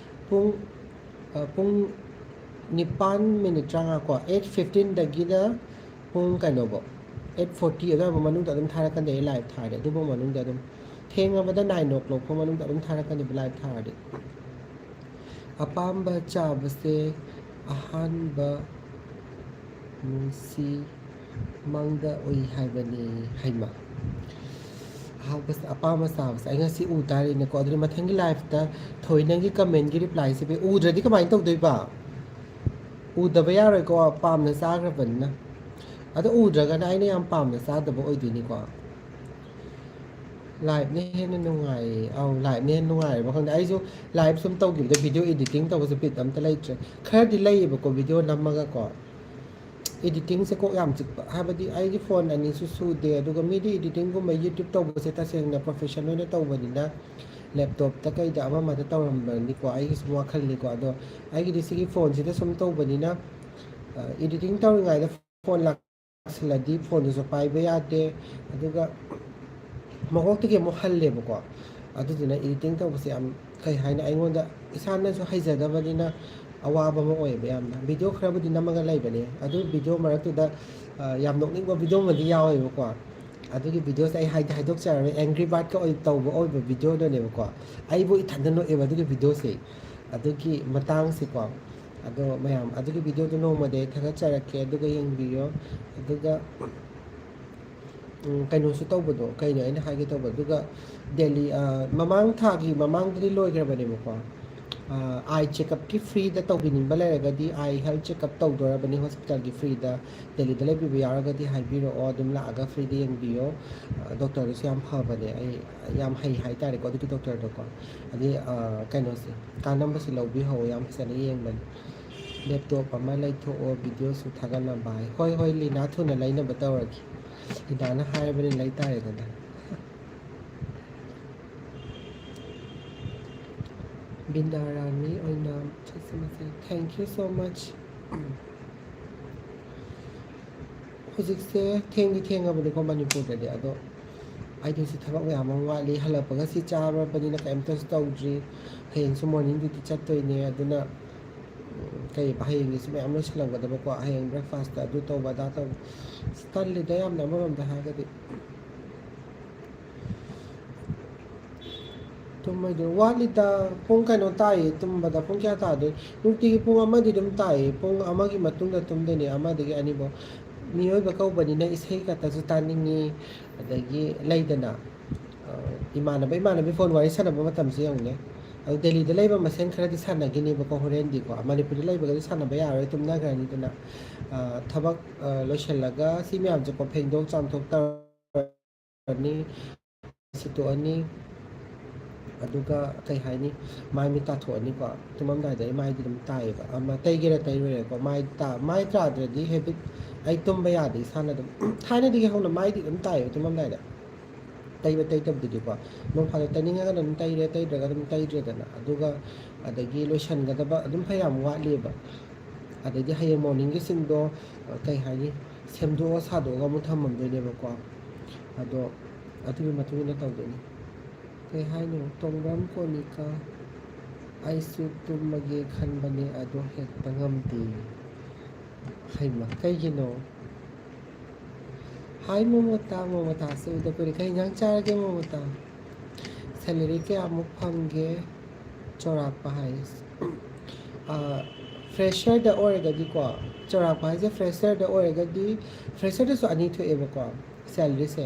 ꯄꯨꯡ, ꯑ, ꯄꯨꯡ ꯅꯤꯄꯥꯟ ꯃꯤꯅꯤꯠ ꯇꯔꯥꯃꯉꯥ ꯀꯣ, ꯑꯩꯠ ꯐꯤꯐꯇꯤꯟꯗꯒꯤꯅ ꯄꯨꯡ ꯀꯩꯅꯣꯐꯧ, ꯑꯩꯠ ꯐꯣꯔꯇꯤ ꯑꯗꯨꯋꯥꯏꯐꯥꯎ ꯃꯅꯨꯡꯗ ꯑꯗꯨꯝ ꯊꯥꯔꯛꯀꯅꯤ ꯑꯩ ꯂꯥꯏꯐ ꯊꯥꯔꯗꯤ꯫ ꯑꯗꯨꯐꯥꯎ ꯃꯅꯨꯡꯗ ꯑꯗꯨꯝ, ꯊꯦꯡꯉꯕꯗ ꯅꯥꯏꯟ ꯑꯣ ꯀ꯭ꯂꯣꯛ ꯐꯥꯎ ꯃꯅꯨꯡꯗ ꯑꯗꯨꯝ ꯊꯥꯔꯛꯀꯅꯤꯕ ꯂꯥꯏꯐ ꯊꯥꯔꯗꯤ꯫ ꯑꯄꯥꯝꯕ ꯆꯥꯕꯁꯦ ꯑꯍꯥꯟꯕ ꯅꯨꯡꯁꯤ ꯃꯪꯗ ꯎꯏ ꯍꯥꯏꯕꯅꯤ꯫ ꯍꯩꯃ꯫ ꯑꯍꯥꯎꯕ, ꯑꯄꯥꯝꯕ ꯆꯥꯕꯁꯦ ꯑꯩ ꯉꯁꯤ ꯎ ꯇꯥꯔꯦꯅꯦꯀꯣ꯫ ꯑꯗꯨꯗꯤ ꯃꯊꯪꯒꯤ ꯂꯥꯏꯐꯇ ꯊꯣꯏ ꯅꯪꯒꯤ ꯀꯃꯦꯟꯒꯤ ꯔꯤꯄ꯭ꯂꯥꯏꯁꯦ ꯄꯤ-, ꯎꯗ꯭ꯔꯗꯤ ꯀꯃꯥꯏꯅ ꯇꯧꯗꯣꯏꯕ? ꯎꯗꯕ ꯌꯥꯔꯣꯏꯀꯣ, ꯄꯥꯝꯅ ꯆꯥꯈ꯭ꯔꯕꯅꯤꯅ꯫ ꯑꯗꯣ ꯎꯗ꯭ꯔꯒꯅ ꯑꯩꯅ ꯌꯥꯝ ꯄꯥꯝꯅ ꯆꯥꯗꯕ ꯑꯣꯏꯗꯣꯏꯅꯤꯀꯣ꯫ ꯂꯥꯏꯐꯅ ꯍꯦꯟꯅ ꯅꯨꯡꯉꯥꯏꯌꯦ꯫ ꯑꯧ, ꯂꯥꯏꯐꯅ ꯍꯦꯟꯅ ꯅꯨꯡꯉꯥꯏꯔꯕ ꯈꯪꯗꯦ꯫ ꯑꯩꯁꯨ ꯂꯥꯏꯐ ꯁꯨꯝ ꯇꯧꯈꯤꯕꯗ ꯚꯤꯗꯤꯑꯣ ꯏꯗꯤꯇꯤꯡ ꯇꯧꯕꯁꯦ ꯕꯤꯠ ꯑꯝꯇ ꯂꯩꯇ꯭ꯔꯦ꯫ ꯈꯔꯗꯤ ꯂꯩꯌꯦꯕꯀꯣ ꯚꯤꯗꯤꯑꯣ ꯅꯝꯃꯒꯀꯣ꯫ ꯏꯗꯤꯇꯤꯡꯁꯦ ꯀꯣꯛ ꯌꯥꯝ ꯆꯤꯛꯄ, ꯍꯥꯏꯕꯗꯤ ꯑꯩꯒꯤ ꯐꯣꯟ ꯑꯅꯤꯁꯨ ꯁꯨꯗꯦ, ꯑꯗꯨꯒ ꯃꯤꯗꯤ ꯏꯗꯤꯇꯤꯡꯒꯨꯝꯕ ꯌꯨꯇ꯭ꯌꯨꯕ ꯇꯧꯕꯁꯦ ꯇꯁꯦꯡꯅ ꯄ꯭ꯔꯣꯐꯦꯁꯟ ꯑꯣꯏꯅ ꯇꯧꯕꯅꯤꯅ ꯂꯦꯞꯇꯣꯞꯇ ꯀꯩꯗ ꯑꯃ ꯑꯃꯗ ꯇꯧꯔꯝꯕꯅꯤꯀꯣ, ꯑꯩꯒꯤ ꯁꯨꯝ ꯋꯥꯈꯜꯅꯤꯀꯣ꯫ ꯑꯗꯣ ꯑꯩꯒꯤꯗꯤ ꯁꯤꯒꯤ ꯐꯣꯟꯁꯤꯗ ꯁꯨꯝ ꯇꯧꯕꯅꯤꯅ, ꯑ, ꯏꯗꯤꯇꯤꯡ ꯇꯧꯔꯤꯉꯩꯗ ꯐꯣꯟ ꯂꯥꯛꯁꯤꯜꯂꯗꯤ ꯐꯣꯟꯗꯨꯁꯨ ꯄꯥꯏꯕ ꯌꯥꯗꯦ, ꯑꯗꯨꯒ ꯃꯀꯣꯛꯇꯒꯤ ꯑꯃꯨꯛ ꯍꯜꯂꯦꯕꯀꯣ꯫ ꯑꯗꯨꯗꯨꯅ ꯏꯗꯤꯇꯤꯡ ꯇꯧꯕꯁꯦ ꯌꯥꯝ, ꯀꯩ ꯍꯥꯏꯅꯤ, ꯑꯩꯉꯣꯟꯗ ꯏꯁꯥꯅꯁꯨ ꯍꯩꯖꯗꯕꯅꯤꯅ ꯑꯋꯥꯕ ꯑꯃ ꯑꯣꯏꯌꯦꯕ ꯌꯥꯝꯅ꯫ ꯚꯤꯗꯤꯑꯣ ꯈꯔꯕꯨꯗꯤ ꯅꯝꯃꯒ ꯂꯩꯕꯅꯦ, ꯑꯗꯨ ꯚꯤꯗꯤꯑꯣ ꯃꯔꯛꯇꯨꯗ, ꯑ, ꯌꯥꯝ ꯅꯣꯛꯅꯤꯡꯕ ꯚꯤꯗꯤꯑꯣ ꯑꯃꯗꯤ ꯌꯥꯎꯋꯦꯕꯀꯣ꯫ ꯑꯗꯨꯒꯤ ꯚꯤꯗꯤꯑꯣꯁꯦ ꯑꯩ ꯍꯥꯏꯗꯤ ꯍꯥꯏꯗꯣꯛꯆꯔꯔꯣꯏ, ꯑꯦꯡꯒ꯭ꯔꯤ ꯕꯥꯔꯠꯀ ꯑꯣꯏ ꯇꯧꯕ ꯑꯣꯏꯕ ꯚꯤꯗꯤꯑꯣꯗꯨꯅꯦꯕꯀꯣ꯫ ꯑꯩꯕꯨ ꯏꯊꯟꯗ ꯅꯣꯛꯑꯦꯕ ꯑꯗꯨꯒꯤ ꯚꯤꯗꯤꯑꯣꯁꯦ, ꯑꯗꯨꯒꯤ ꯃꯇꯥꯡꯁꯦꯀꯣ꯫ ꯑꯗꯣ ꯃꯌꯥꯝ ꯑꯗꯨꯒꯤ ꯚꯤꯗꯤꯑꯣꯗꯣ ꯅꯣꯡꯃꯗꯤ ꯑꯩ ꯊꯥꯒꯠꯆꯔꯛꯀꯦ, ꯑꯗꯨꯒ ꯌꯦꯡꯕꯤꯌꯣ꯫ ꯑꯗꯨꯒ ꯎꯝ, ꯀꯩꯅꯣꯁꯨ ꯇꯧꯕꯗꯣ, ꯀꯩꯅꯣ ꯑꯩꯅ ꯍꯥꯏꯒꯦ ꯇꯧꯕ, ꯑꯗꯨꯒ ꯗꯦꯜꯂꯤ, ꯑ, ꯃꯃꯥꯡ ꯊꯥꯒꯤ ꯃꯃꯥꯡꯗꯗꯤ ꯂꯣꯏꯈ꯭ꯔꯕꯅꯦꯕꯀꯣ꯫ ꯑ, ꯑꯥꯏ ꯆꯦꯛꯑꯞꯀꯤ ꯐ꯭ꯔꯤꯗ ꯇꯧꯕꯤꯅꯤꯡꯕ ꯂꯩꯔꯒꯗꯤ, ꯑꯥꯏ ꯍꯦꯜꯊ ꯆꯦꯛꯑꯞ ꯇꯧꯗꯣꯔꯕꯅꯤ ꯍꯣꯁꯄꯤꯇꯥꯜꯒꯤ ꯐ꯭ꯔꯤꯗ꯫ ꯗꯦꯜꯂꯤꯗ ꯂꯩꯕꯤꯕ ꯌꯥꯎꯔꯒꯗꯤ ꯍꯥꯏꯕꯤꯔꯛꯑꯣ, ꯑꯗꯨꯝ ꯂꯥꯛꯑꯒ ꯐ꯭ꯔꯤꯗ ꯌꯦꯡꯕꯤꯌꯣ꯫ ꯑ, ꯗꯣꯛꯇꯔꯗꯨꯁꯨ ꯌꯥꯝ ꯐꯕꯅꯦ, ꯑꯩ ꯌꯥꯝ ꯍꯩ ꯍꯥꯏꯇꯥꯔꯦꯀꯣ ꯑꯗꯨꯒꯤ ꯗꯣꯛꯇꯔꯗꯣꯀꯣ꯫ ꯑꯗꯩ, ꯑ, ꯀꯩꯅꯣꯁꯦ, ꯀꯥꯟꯅꯕꯁꯦ ꯂꯧꯕꯤꯍꯧꯋꯣ, ꯌꯥꯝ ꯐꯖꯅ ꯌꯦꯡꯕꯅꯦ꯫ ꯂꯦꯞꯇꯣꯞ ꯑꯃ ꯂꯩꯊꯣꯛꯑꯣ, ꯚꯤꯗꯤꯑꯣꯁꯨ ꯊꯥꯒꯠꯅꯕ ꯍꯥꯏ꯫ ꯍꯣꯏ, ꯍꯣꯏ, ꯂꯤꯅꯥ, ꯊꯨꯅ ꯂꯩꯅꯕ ꯇꯧꯔꯒꯦ꯫ ꯂꯤꯅꯥꯅ ꯍꯥꯏꯔꯕꯅꯤ, ꯂꯩꯇꯥꯔꯦꯗꯅ꯫ ꯕꯤꯟꯗꯥꯔꯥꯅꯤ ꯑꯣꯏꯅ ꯆꯠꯁꯤ ꯃꯁꯤ꯫ Thank you so much꯫ ꯍꯧꯖꯤꯛꯁꯦ ꯊꯦꯡꯗꯤ ꯊꯦꯡꯉꯕꯅꯤꯀꯣ ꯃꯅꯤꯄꯨꯔꯗꯗꯤ, ꯑꯗꯣ ꯑꯩꯗꯤ ꯍꯧꯖꯤꯛ ꯊꯕꯛ ꯃꯌꯥꯝ ꯑꯃ ꯋꯥꯠꯂꯤ꯫ ꯍꯜꯂꯛꯄꯒ ꯁꯤ ꯆꯥꯔꯕꯅꯤꯅ ꯀꯩꯝꯇꯁꯨ ꯇꯧꯗ꯭ꯔꯤ꯫ ꯍꯌꯦꯡꯁꯨ morning duty ꯆꯠꯇꯣꯏꯅꯦ, ꯑꯗꯨꯅ, ꯎꯝ, ꯀꯩꯕ, ꯍꯌꯦꯡꯒꯤꯁꯨ ꯃꯌꯥꯝ ꯂꯣꯏꯁꯤꯜꯂꯝꯒꯗꯕꯀꯣ꯫ ꯍꯌꯦꯡ breakfastꯇ ꯑꯗꯨ ꯇꯧꯕ ꯑꯗꯥ ꯇꯧꯕ꯫ ꯑꯁ, ꯇꯜꯂꯤꯗ ꯌꯥꯝꯅ ꯑꯃꯔꯣꯝꯗ ꯍꯥꯏꯔꯒꯗꯤ꯫ ꯇꯨꯝꯃꯣꯏꯗꯣꯏ ꯋꯥꯠꯂꯤꯗ꯫ ꯄꯨꯡ ꯀꯩꯅꯣ ꯇꯥꯏꯌꯦ ꯇꯨꯝꯕꯗ꯫ ꯄꯨꯡ ꯀꯌꯥ ꯇꯥꯗꯣꯏ? ꯅꯨꯡꯇꯤꯒꯤ ꯄꯨꯡ ꯑꯃꯗꯤ ꯑꯗꯨꯝ ꯇꯥꯏꯌꯦ꯫ ꯄꯨꯡ ꯑꯃꯒꯤ ꯃꯇꯨꯡꯗ ꯇꯨꯝꯗꯣꯏꯅꯦ, ꯑꯃꯗꯒꯤ ꯑꯅꯤꯐꯧ꯫ ꯃꯤꯑꯣꯏꯕ ꯀꯧꯕꯅꯤꯅ ꯏꯁꯩ ꯈꯛꯇꯁꯨ ꯇꯥꯅꯤꯡꯉꯤ, ꯑꯗꯒꯤ ꯂꯩꯗꯅ, ꯑ, ꯏꯃꯥꯟꯅꯕ ꯏꯃꯥꯟꯅꯕꯤ phone ꯋꯥꯔꯤ ꯁꯥꯟꯅꯕ ꯃꯇꯝꯁꯨ ꯌꯦꯡꯉꯨꯅꯦ꯫ ꯑꯗꯣ ꯗꯦꯜꯂꯤꯗ ꯂꯩꯕ ꯃꯁꯦꯟ ꯈꯔꯗꯤ ꯁꯥꯟꯅꯈꯤꯅꯦꯕꯀꯣ ꯍꯣꯔꯦꯟꯗꯤꯀꯣ꯫ ꯃꯅꯤꯄꯨꯔꯗ ꯂꯩꯕꯒꯗꯤ ꯁꯥꯟꯅꯕ ꯌꯥꯔꯔꯣꯏ, ꯇꯨꯝꯅꯈ꯭ꯔꯅꯤꯗꯅ꯫ ꯑ, ꯊꯕꯛ, ꯑ, ꯂꯣꯏꯁꯤꯜꯂꯒ ꯁꯤ ꯃꯌꯥꯝꯁꯦꯀꯣ ꯐꯦꯡꯗꯣꯛ ꯆꯥꯝꯊꯣꯛ ꯇꯧꯔ ꯇꯧꯔꯅꯤ, ꯁꯤꯠꯇꯣꯛꯑꯅꯤ, ꯑꯗꯨꯒ ꯀꯩ ꯍꯥꯏꯅꯤ, ꯃꯥꯏ ꯃꯤꯠ ꯇꯥꯊꯣꯛꯑꯅꯤꯀꯣ꯫ ꯇꯨꯝꯃꯝꯗꯥꯏꯗ ꯑꯩ ꯃꯥꯏꯗꯤ ꯑꯗꯨꯝ ꯇꯥꯏꯌꯦꯕ, ꯑꯃ ꯇꯩꯒꯦꯔꯥ ꯇꯩꯔꯣꯏꯔꯥꯀꯣ꯫ ꯃꯥꯏ ꯇꯥ-, ꯃꯥꯏ ꯇꯥꯗ꯭ꯔꯗꯤ habit, ꯑꯩ ꯇꯨꯝꯕ ꯌꯥꯗꯦ ꯏꯁꯥꯅ ꯑꯗꯨꯝ꯫ ꯊꯥꯏꯅꯗꯒꯤ ꯍꯧꯅ ꯃꯥꯏꯗꯤ ꯑꯗꯨꯝ ꯇꯥꯏꯌꯦꯕ ꯇꯨꯝꯃꯝꯗꯥꯏꯗ꯫ ꯇꯩꯕ ꯇꯩꯗꯕꯗꯨꯗꯤꯀꯣ, ꯅꯣꯡ ꯐꯥꯗꯣꯛ ꯇꯩꯅꯤꯡꯉꯒꯅ ꯑꯗꯨꯝ ꯇꯩꯔꯦ, ꯇꯩꯗ꯭ꯔꯒꯅ ꯑꯗꯨꯝ ꯇꯩꯗ꯭ꯔꯦꯗꯅ꯫ ꯑꯗꯨꯒ ꯑꯗꯒꯤ ꯂꯣꯏꯁꯤꯟꯒꯗꯕ ꯑꯗꯨꯝ ꯐꯅꯌꯥꯝ ꯋꯥꯠꯂꯤꯕ꯫ ꯑꯗꯩꯗꯤ ꯍꯌꯦꯡ morningꯒꯤꯁꯤꯡꯗꯣ, ꯑ, ꯀꯩ ꯍꯥꯏꯅꯤ, ꯁꯦꯝꯗꯣꯛꯑ ꯁꯥꯗꯣꯛꯑꯒ ꯑꯃꯨꯛ ꯊꯝꯃꯝꯗꯣꯏꯅꯦꯕꯀꯣ꯫ ꯑꯗꯣ ꯑꯗꯨꯒꯤ ꯃꯇꯨꯡ ꯏꯟꯅ ꯇꯧꯗꯣꯏꯅꯤ꯫ ꯀꯩ ꯍꯥꯏꯅꯣ? ꯇꯣꯡꯕ꯭ꯔꯝ ꯀꯣꯅꯤꯀꯥ, ꯑꯩꯁꯨ ꯇꯨꯝꯃꯒꯦ ꯈꯟꯕꯅꯦ, ꯑꯗꯣ ꯍꯦꯛꯇ ꯉꯝꯗꯦ꯫ ꯍꯩꯃ, ꯀꯩꯒꯤꯅꯣ? ꯍꯥꯏ ꯃꯣꯃꯣꯇꯥ, ꯃꯣꯃꯣꯇꯥꯁꯨ ꯎꯗ ꯀꯨꯏꯔꯦ꯫ ꯀꯩ ꯏꯟꯖꯥꯡ ꯆꯥꯔꯒꯦ ꯃꯣꯃꯣꯇꯥ? Salary ꯀꯌꯥꯃꯨꯛ ꯐꯪꯒꯦ? ꯆꯥꯎꯔꯥꯛꯄ ꯍꯥꯏ꯫ ꯑ, fresherꯗ ꯑꯣꯏꯔꯒꯗꯤꯀꯣ, ꯆꯥꯎꯔꯥꯛꯄ ꯍꯥꯏꯁꯦ fresherꯗ ꯑꯣꯏꯔꯒꯗꯤ, fresherꯗꯁꯨ ꯑꯅꯤ ꯊꯣꯛꯑꯦꯕꯀꯣ꯫ ꯁꯦꯂꯔꯤꯁꯦ,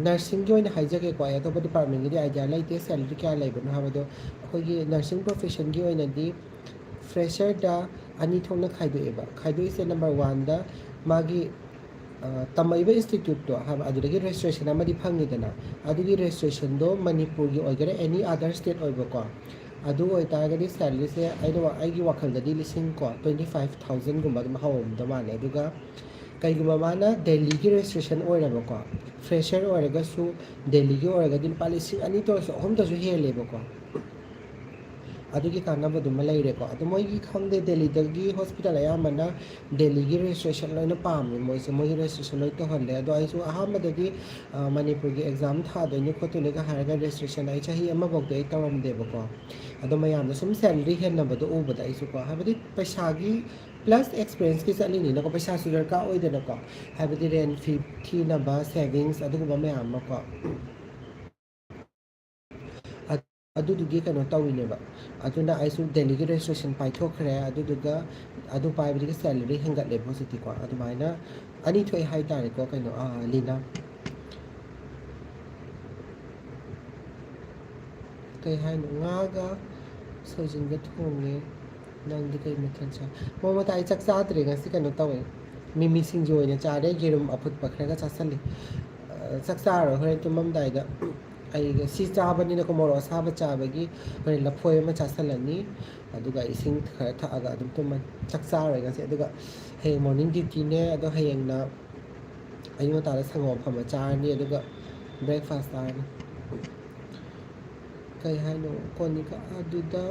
ꯅꯔꯁꯤꯡꯒꯤ ꯑꯣꯏꯅ ꯍꯥꯏꯖꯒꯦꯀꯣ, ꯑꯩ ꯑꯇꯣꯞꯄ ꯗꯤꯄꯥꯔꯠꯃꯦꯟꯒꯤꯗꯤ ꯑꯥꯏꯗꯤꯌꯥ ꯂꯩꯇꯦ ꯁꯦꯂꯔꯤ ꯀꯌꯥ ꯂꯩꯕꯅꯣ ꯍꯥꯏꯕꯗꯣ꯫ ꯑꯩꯈꯣꯏꯒꯤ ꯅꯔꯁꯤꯡ ꯄ꯭ꯔꯣꯐꯦꯁꯟꯒꯤ ꯑꯣꯏꯅꯗꯤ ꯐ꯭ꯔꯦꯁꯔꯗ ꯑꯅꯤ ꯊꯣꯛꯅ ꯈꯥꯏꯗꯣꯛꯑꯦꯕ꯫ ꯈꯥꯏꯗꯣꯛꯏꯁꯦ, ꯅꯝꯕꯔ ꯋꯥꯟꯗ ꯃꯥꯒꯤ ꯇꯝꯃꯛꯏꯕ ꯏꯟꯁꯇꯤꯇ꯭ꯌꯨꯠꯇꯣ, ꯑꯗꯨꯗꯒꯤ ꯔꯦꯖꯤꯁꯇ꯭ꯔꯦꯁꯟ ꯑꯃꯗꯤ ꯐꯪꯉꯤꯗꯅ, ꯑꯗꯨꯒꯤ ꯔꯦꯖꯤꯁꯇ꯭ꯔꯦꯁꯟꯗꯣ ꯃꯅꯤꯄꯨꯔꯒꯤ ꯑꯣꯏꯒꯦꯔꯥ ꯑꯦꯅꯤ ꯑꯗꯔ ꯁ꯭ꯇꯦꯠ ꯑꯣꯏꯕꯀꯣ, ꯑꯗꯨ ꯑꯣꯏꯇꯥꯔꯒꯗꯤ ꯁꯦꯂꯔꯤꯁꯦ ꯑꯩꯅ, ꯑꯩꯒꯤ ꯋꯥꯈꯜꯗꯗꯤ ꯂꯤꯁꯤꯡ ꯀꯣ, ꯇ꯭ꯋꯦꯟꯇꯤ ꯐꯥꯏꯚ ꯊꯥꯎꯖꯟꯒꯨꯝꯕ ꯑꯗꯨꯝ ꯍꯧꯔꯝꯗꯧ ꯃꯥꯜꯂꯦ꯫ ꯑꯗꯨꯒ ꯀꯩꯒꯨꯝꯕ ꯃꯥꯅ ꯗꯦꯜꯂꯤꯒꯤ ꯔꯦꯖꯤꯁꯇ꯭ꯔꯦꯁꯟ ꯑꯣꯏꯔꯕꯀꯣ, ꯐ꯭ꯔꯦꯁꯔ ꯑꯣꯏꯔꯒꯁꯨ ꯗꯦꯜꯂꯤꯒꯤ ꯑꯣꯏꯔꯒꯗꯤ ꯂꯨꯄꯥ ꯂꯤꯁꯤꯡ ꯑꯅꯤꯇ ꯑꯣꯏꯔꯁꯨ ꯑꯍꯨꯝꯗꯁꯨ ꯍꯦꯜꯂꯦꯕꯀꯣ꯫ ꯑꯗꯨꯒꯤ ꯀꯥꯟꯅꯕꯗꯨꯃ ꯂꯩꯔꯦꯀꯣ꯫ ꯑꯗꯣ ꯃꯣꯏꯒꯤ, ꯈꯪꯗꯦ, ꯗꯦꯜꯂꯤꯗꯒꯤ ꯍꯣꯁꯄꯤꯇꯥꯜ ꯑꯌꯥꯝꯕꯅ ꯗꯦꯜꯂꯤꯒꯤ ꯔꯦꯖꯤꯁꯇ꯭ꯔꯦꯁꯟ ꯂꯣꯏꯅ ꯄꯥꯝꯃꯦ ꯃꯣꯏꯁꯦ, ꯃꯣꯏꯒꯤ ꯔꯦꯖꯤꯁꯇ꯭ꯔꯦꯁꯟ ꯂꯣꯏ ꯇꯧꯍꯜꯂꯦ꯫ ꯑꯗꯣ ꯑꯩꯁꯨ ꯑꯍꯥꯟꯕꯗꯗꯤ ꯃꯅꯤꯄꯨꯔꯒꯤ ꯑꯦꯛꯖꯥꯝ ꯊꯥꯗꯣꯏꯅꯦ ꯈꯣꯠꯇꯣꯏꯅꯦꯒ ꯍꯥꯏꯔꯒ ꯔꯦꯖꯤꯁꯇ꯭ꯔꯦꯁꯟ ꯑꯩ ꯆꯍꯤ ꯑꯃꯐꯧꯗꯤ ꯑꯩ ꯇꯧꯔꯝꯗꯦꯕꯀꯣ꯫ ꯑꯗꯣ ꯃꯌꯥꯝꯅ ꯁꯨꯝ ꯁꯦꯂꯔꯤ ꯍꯦꯟꯅꯕꯗꯣ ꯎꯕꯗ ꯑꯩꯁꯨꯀꯣ, ꯍꯥꯏꯕꯗꯤ ꯄꯩꯁꯥꯒꯤ ꯄ꯭ꯂꯁ ꯑꯦꯛꯁꯄꯦꯟꯁꯀꯤ ꯆꯠꯂꯤꯅꯤꯅꯀꯣ, ꯄꯩꯁꯥꯁꯨ ꯗꯔꯀꯥꯔ ꯑꯣꯏꯗꯅꯀꯣ, ꯍꯥꯏꯕꯗꯤ ꯔꯦꯟ ꯐꯤ ꯊꯤꯅꯕ, ꯁꯦꯚꯤꯡꯁ, ꯑꯗꯨꯒꯨꯝꯕ ꯃꯌꯥꯝ ꯑꯃꯀꯣ꯫ ꯑꯗꯨꯗꯨꯒꯤ ꯀꯩꯅꯣ ꯇꯧꯔꯤꯅꯦꯕ꯫ ꯑꯗꯨꯅ ꯑꯩꯁꯨ ꯗꯦꯜꯂꯤꯒꯤ ꯔꯦꯖꯤꯁꯇ꯭ꯔꯦꯁꯟ ꯄꯥꯏꯊꯣꯛꯈ꯭ꯔꯦ꯫ ꯑꯗꯨꯗꯨꯒ ꯑꯗꯨ ꯄꯥꯏꯕꯗꯒꯤ ꯁꯦꯂꯔꯤ ꯍꯦꯟꯒꯠꯂꯦꯕ ꯍꯧꯖꯤꯛꯇꯤꯀꯣ꯫ ꯑꯗꯨꯃꯥꯏꯅ ꯑꯅꯤ ꯊꯣꯛꯑꯦ ꯍꯥꯏꯇꯥꯔꯦꯀꯣ, ꯀꯩꯅꯣ, ꯑꯥ, ꯂꯤꯅꯥ꯫ ꯀꯩ ꯍꯥꯏꯅꯣ? ꯉꯥꯒ ꯁꯣꯏꯖꯤꯟꯒ ꯊꯣꯡꯉꯦ꯫ ꯅꯪꯗꯤ ꯀꯩ ꯃꯊꯦꯜ ꯆꯥꯏ? ꯃꯣꯃꯣ ꯇꯥꯏ, ꯆꯥꯛ ꯆꯥꯗ꯭ꯔꯦ ꯉꯁꯤ, ꯀꯩꯅꯣ ꯇꯧꯋꯦ, ꯃꯤꯃꯤ ꯁꯤꯡꯖꯨ ꯑꯣꯏꯅ ꯆꯥꯔꯦ, ꯌꯦꯔꯨꯝ ꯑꯐꯨꯠꯄ ꯈꯔꯒ ꯆꯥꯁꯤꯜꯂꯤ꯫ ꯑ, ꯆꯥꯛ ꯆꯥꯔꯣꯏ, ꯍꯣꯔꯦꯟ ꯇꯨꯝꯃꯝꯗꯥꯏꯗ꯫ ꯑꯩ ꯁꯤ ꯆꯥꯕꯅꯤꯅꯀꯣ, ꯃꯣꯔꯣꯛ ꯑꯁꯥꯕ ꯆꯥꯕꯒꯤ ꯍꯣꯔꯦꯟ ꯂꯐꯣꯏ ꯑꯃ ꯆꯥꯁꯤꯜꯂꯅꯤ, ꯑꯗꯨꯒ ꯏꯁꯤꯡ ꯈꯔ ꯊꯛꯑꯒ ꯑꯗꯨꯝ ꯇꯨꯝꯃꯅꯤ꯫ ꯆꯥꯛ ꯆꯥꯔꯣꯏ ꯉꯁꯤ꯫ ꯑꯗꯨꯒ ꯍꯌꯦꯡ ꯃꯣꯔꯅꯤꯡ ꯗ꯭ꯌꯨꯇꯤꯅꯦ, ꯑꯗꯣ ꯍꯌꯦꯡꯅ ꯑꯌꯨꯛ ꯉꯟꯇꯥꯗ ꯁꯪꯒꯣꯝ ꯑꯐꯝꯕ ꯆꯥꯔꯅꯤ, ꯑꯗꯨꯒ ꯕ꯭ꯔꯦꯛꯐꯥꯁ ꯆꯥꯔꯅꯤ꯫ ꯀꯩ ꯍꯥꯏꯅꯣ, ꯀꯣꯅꯤꯀꯥ, ꯑꯗꯨꯗ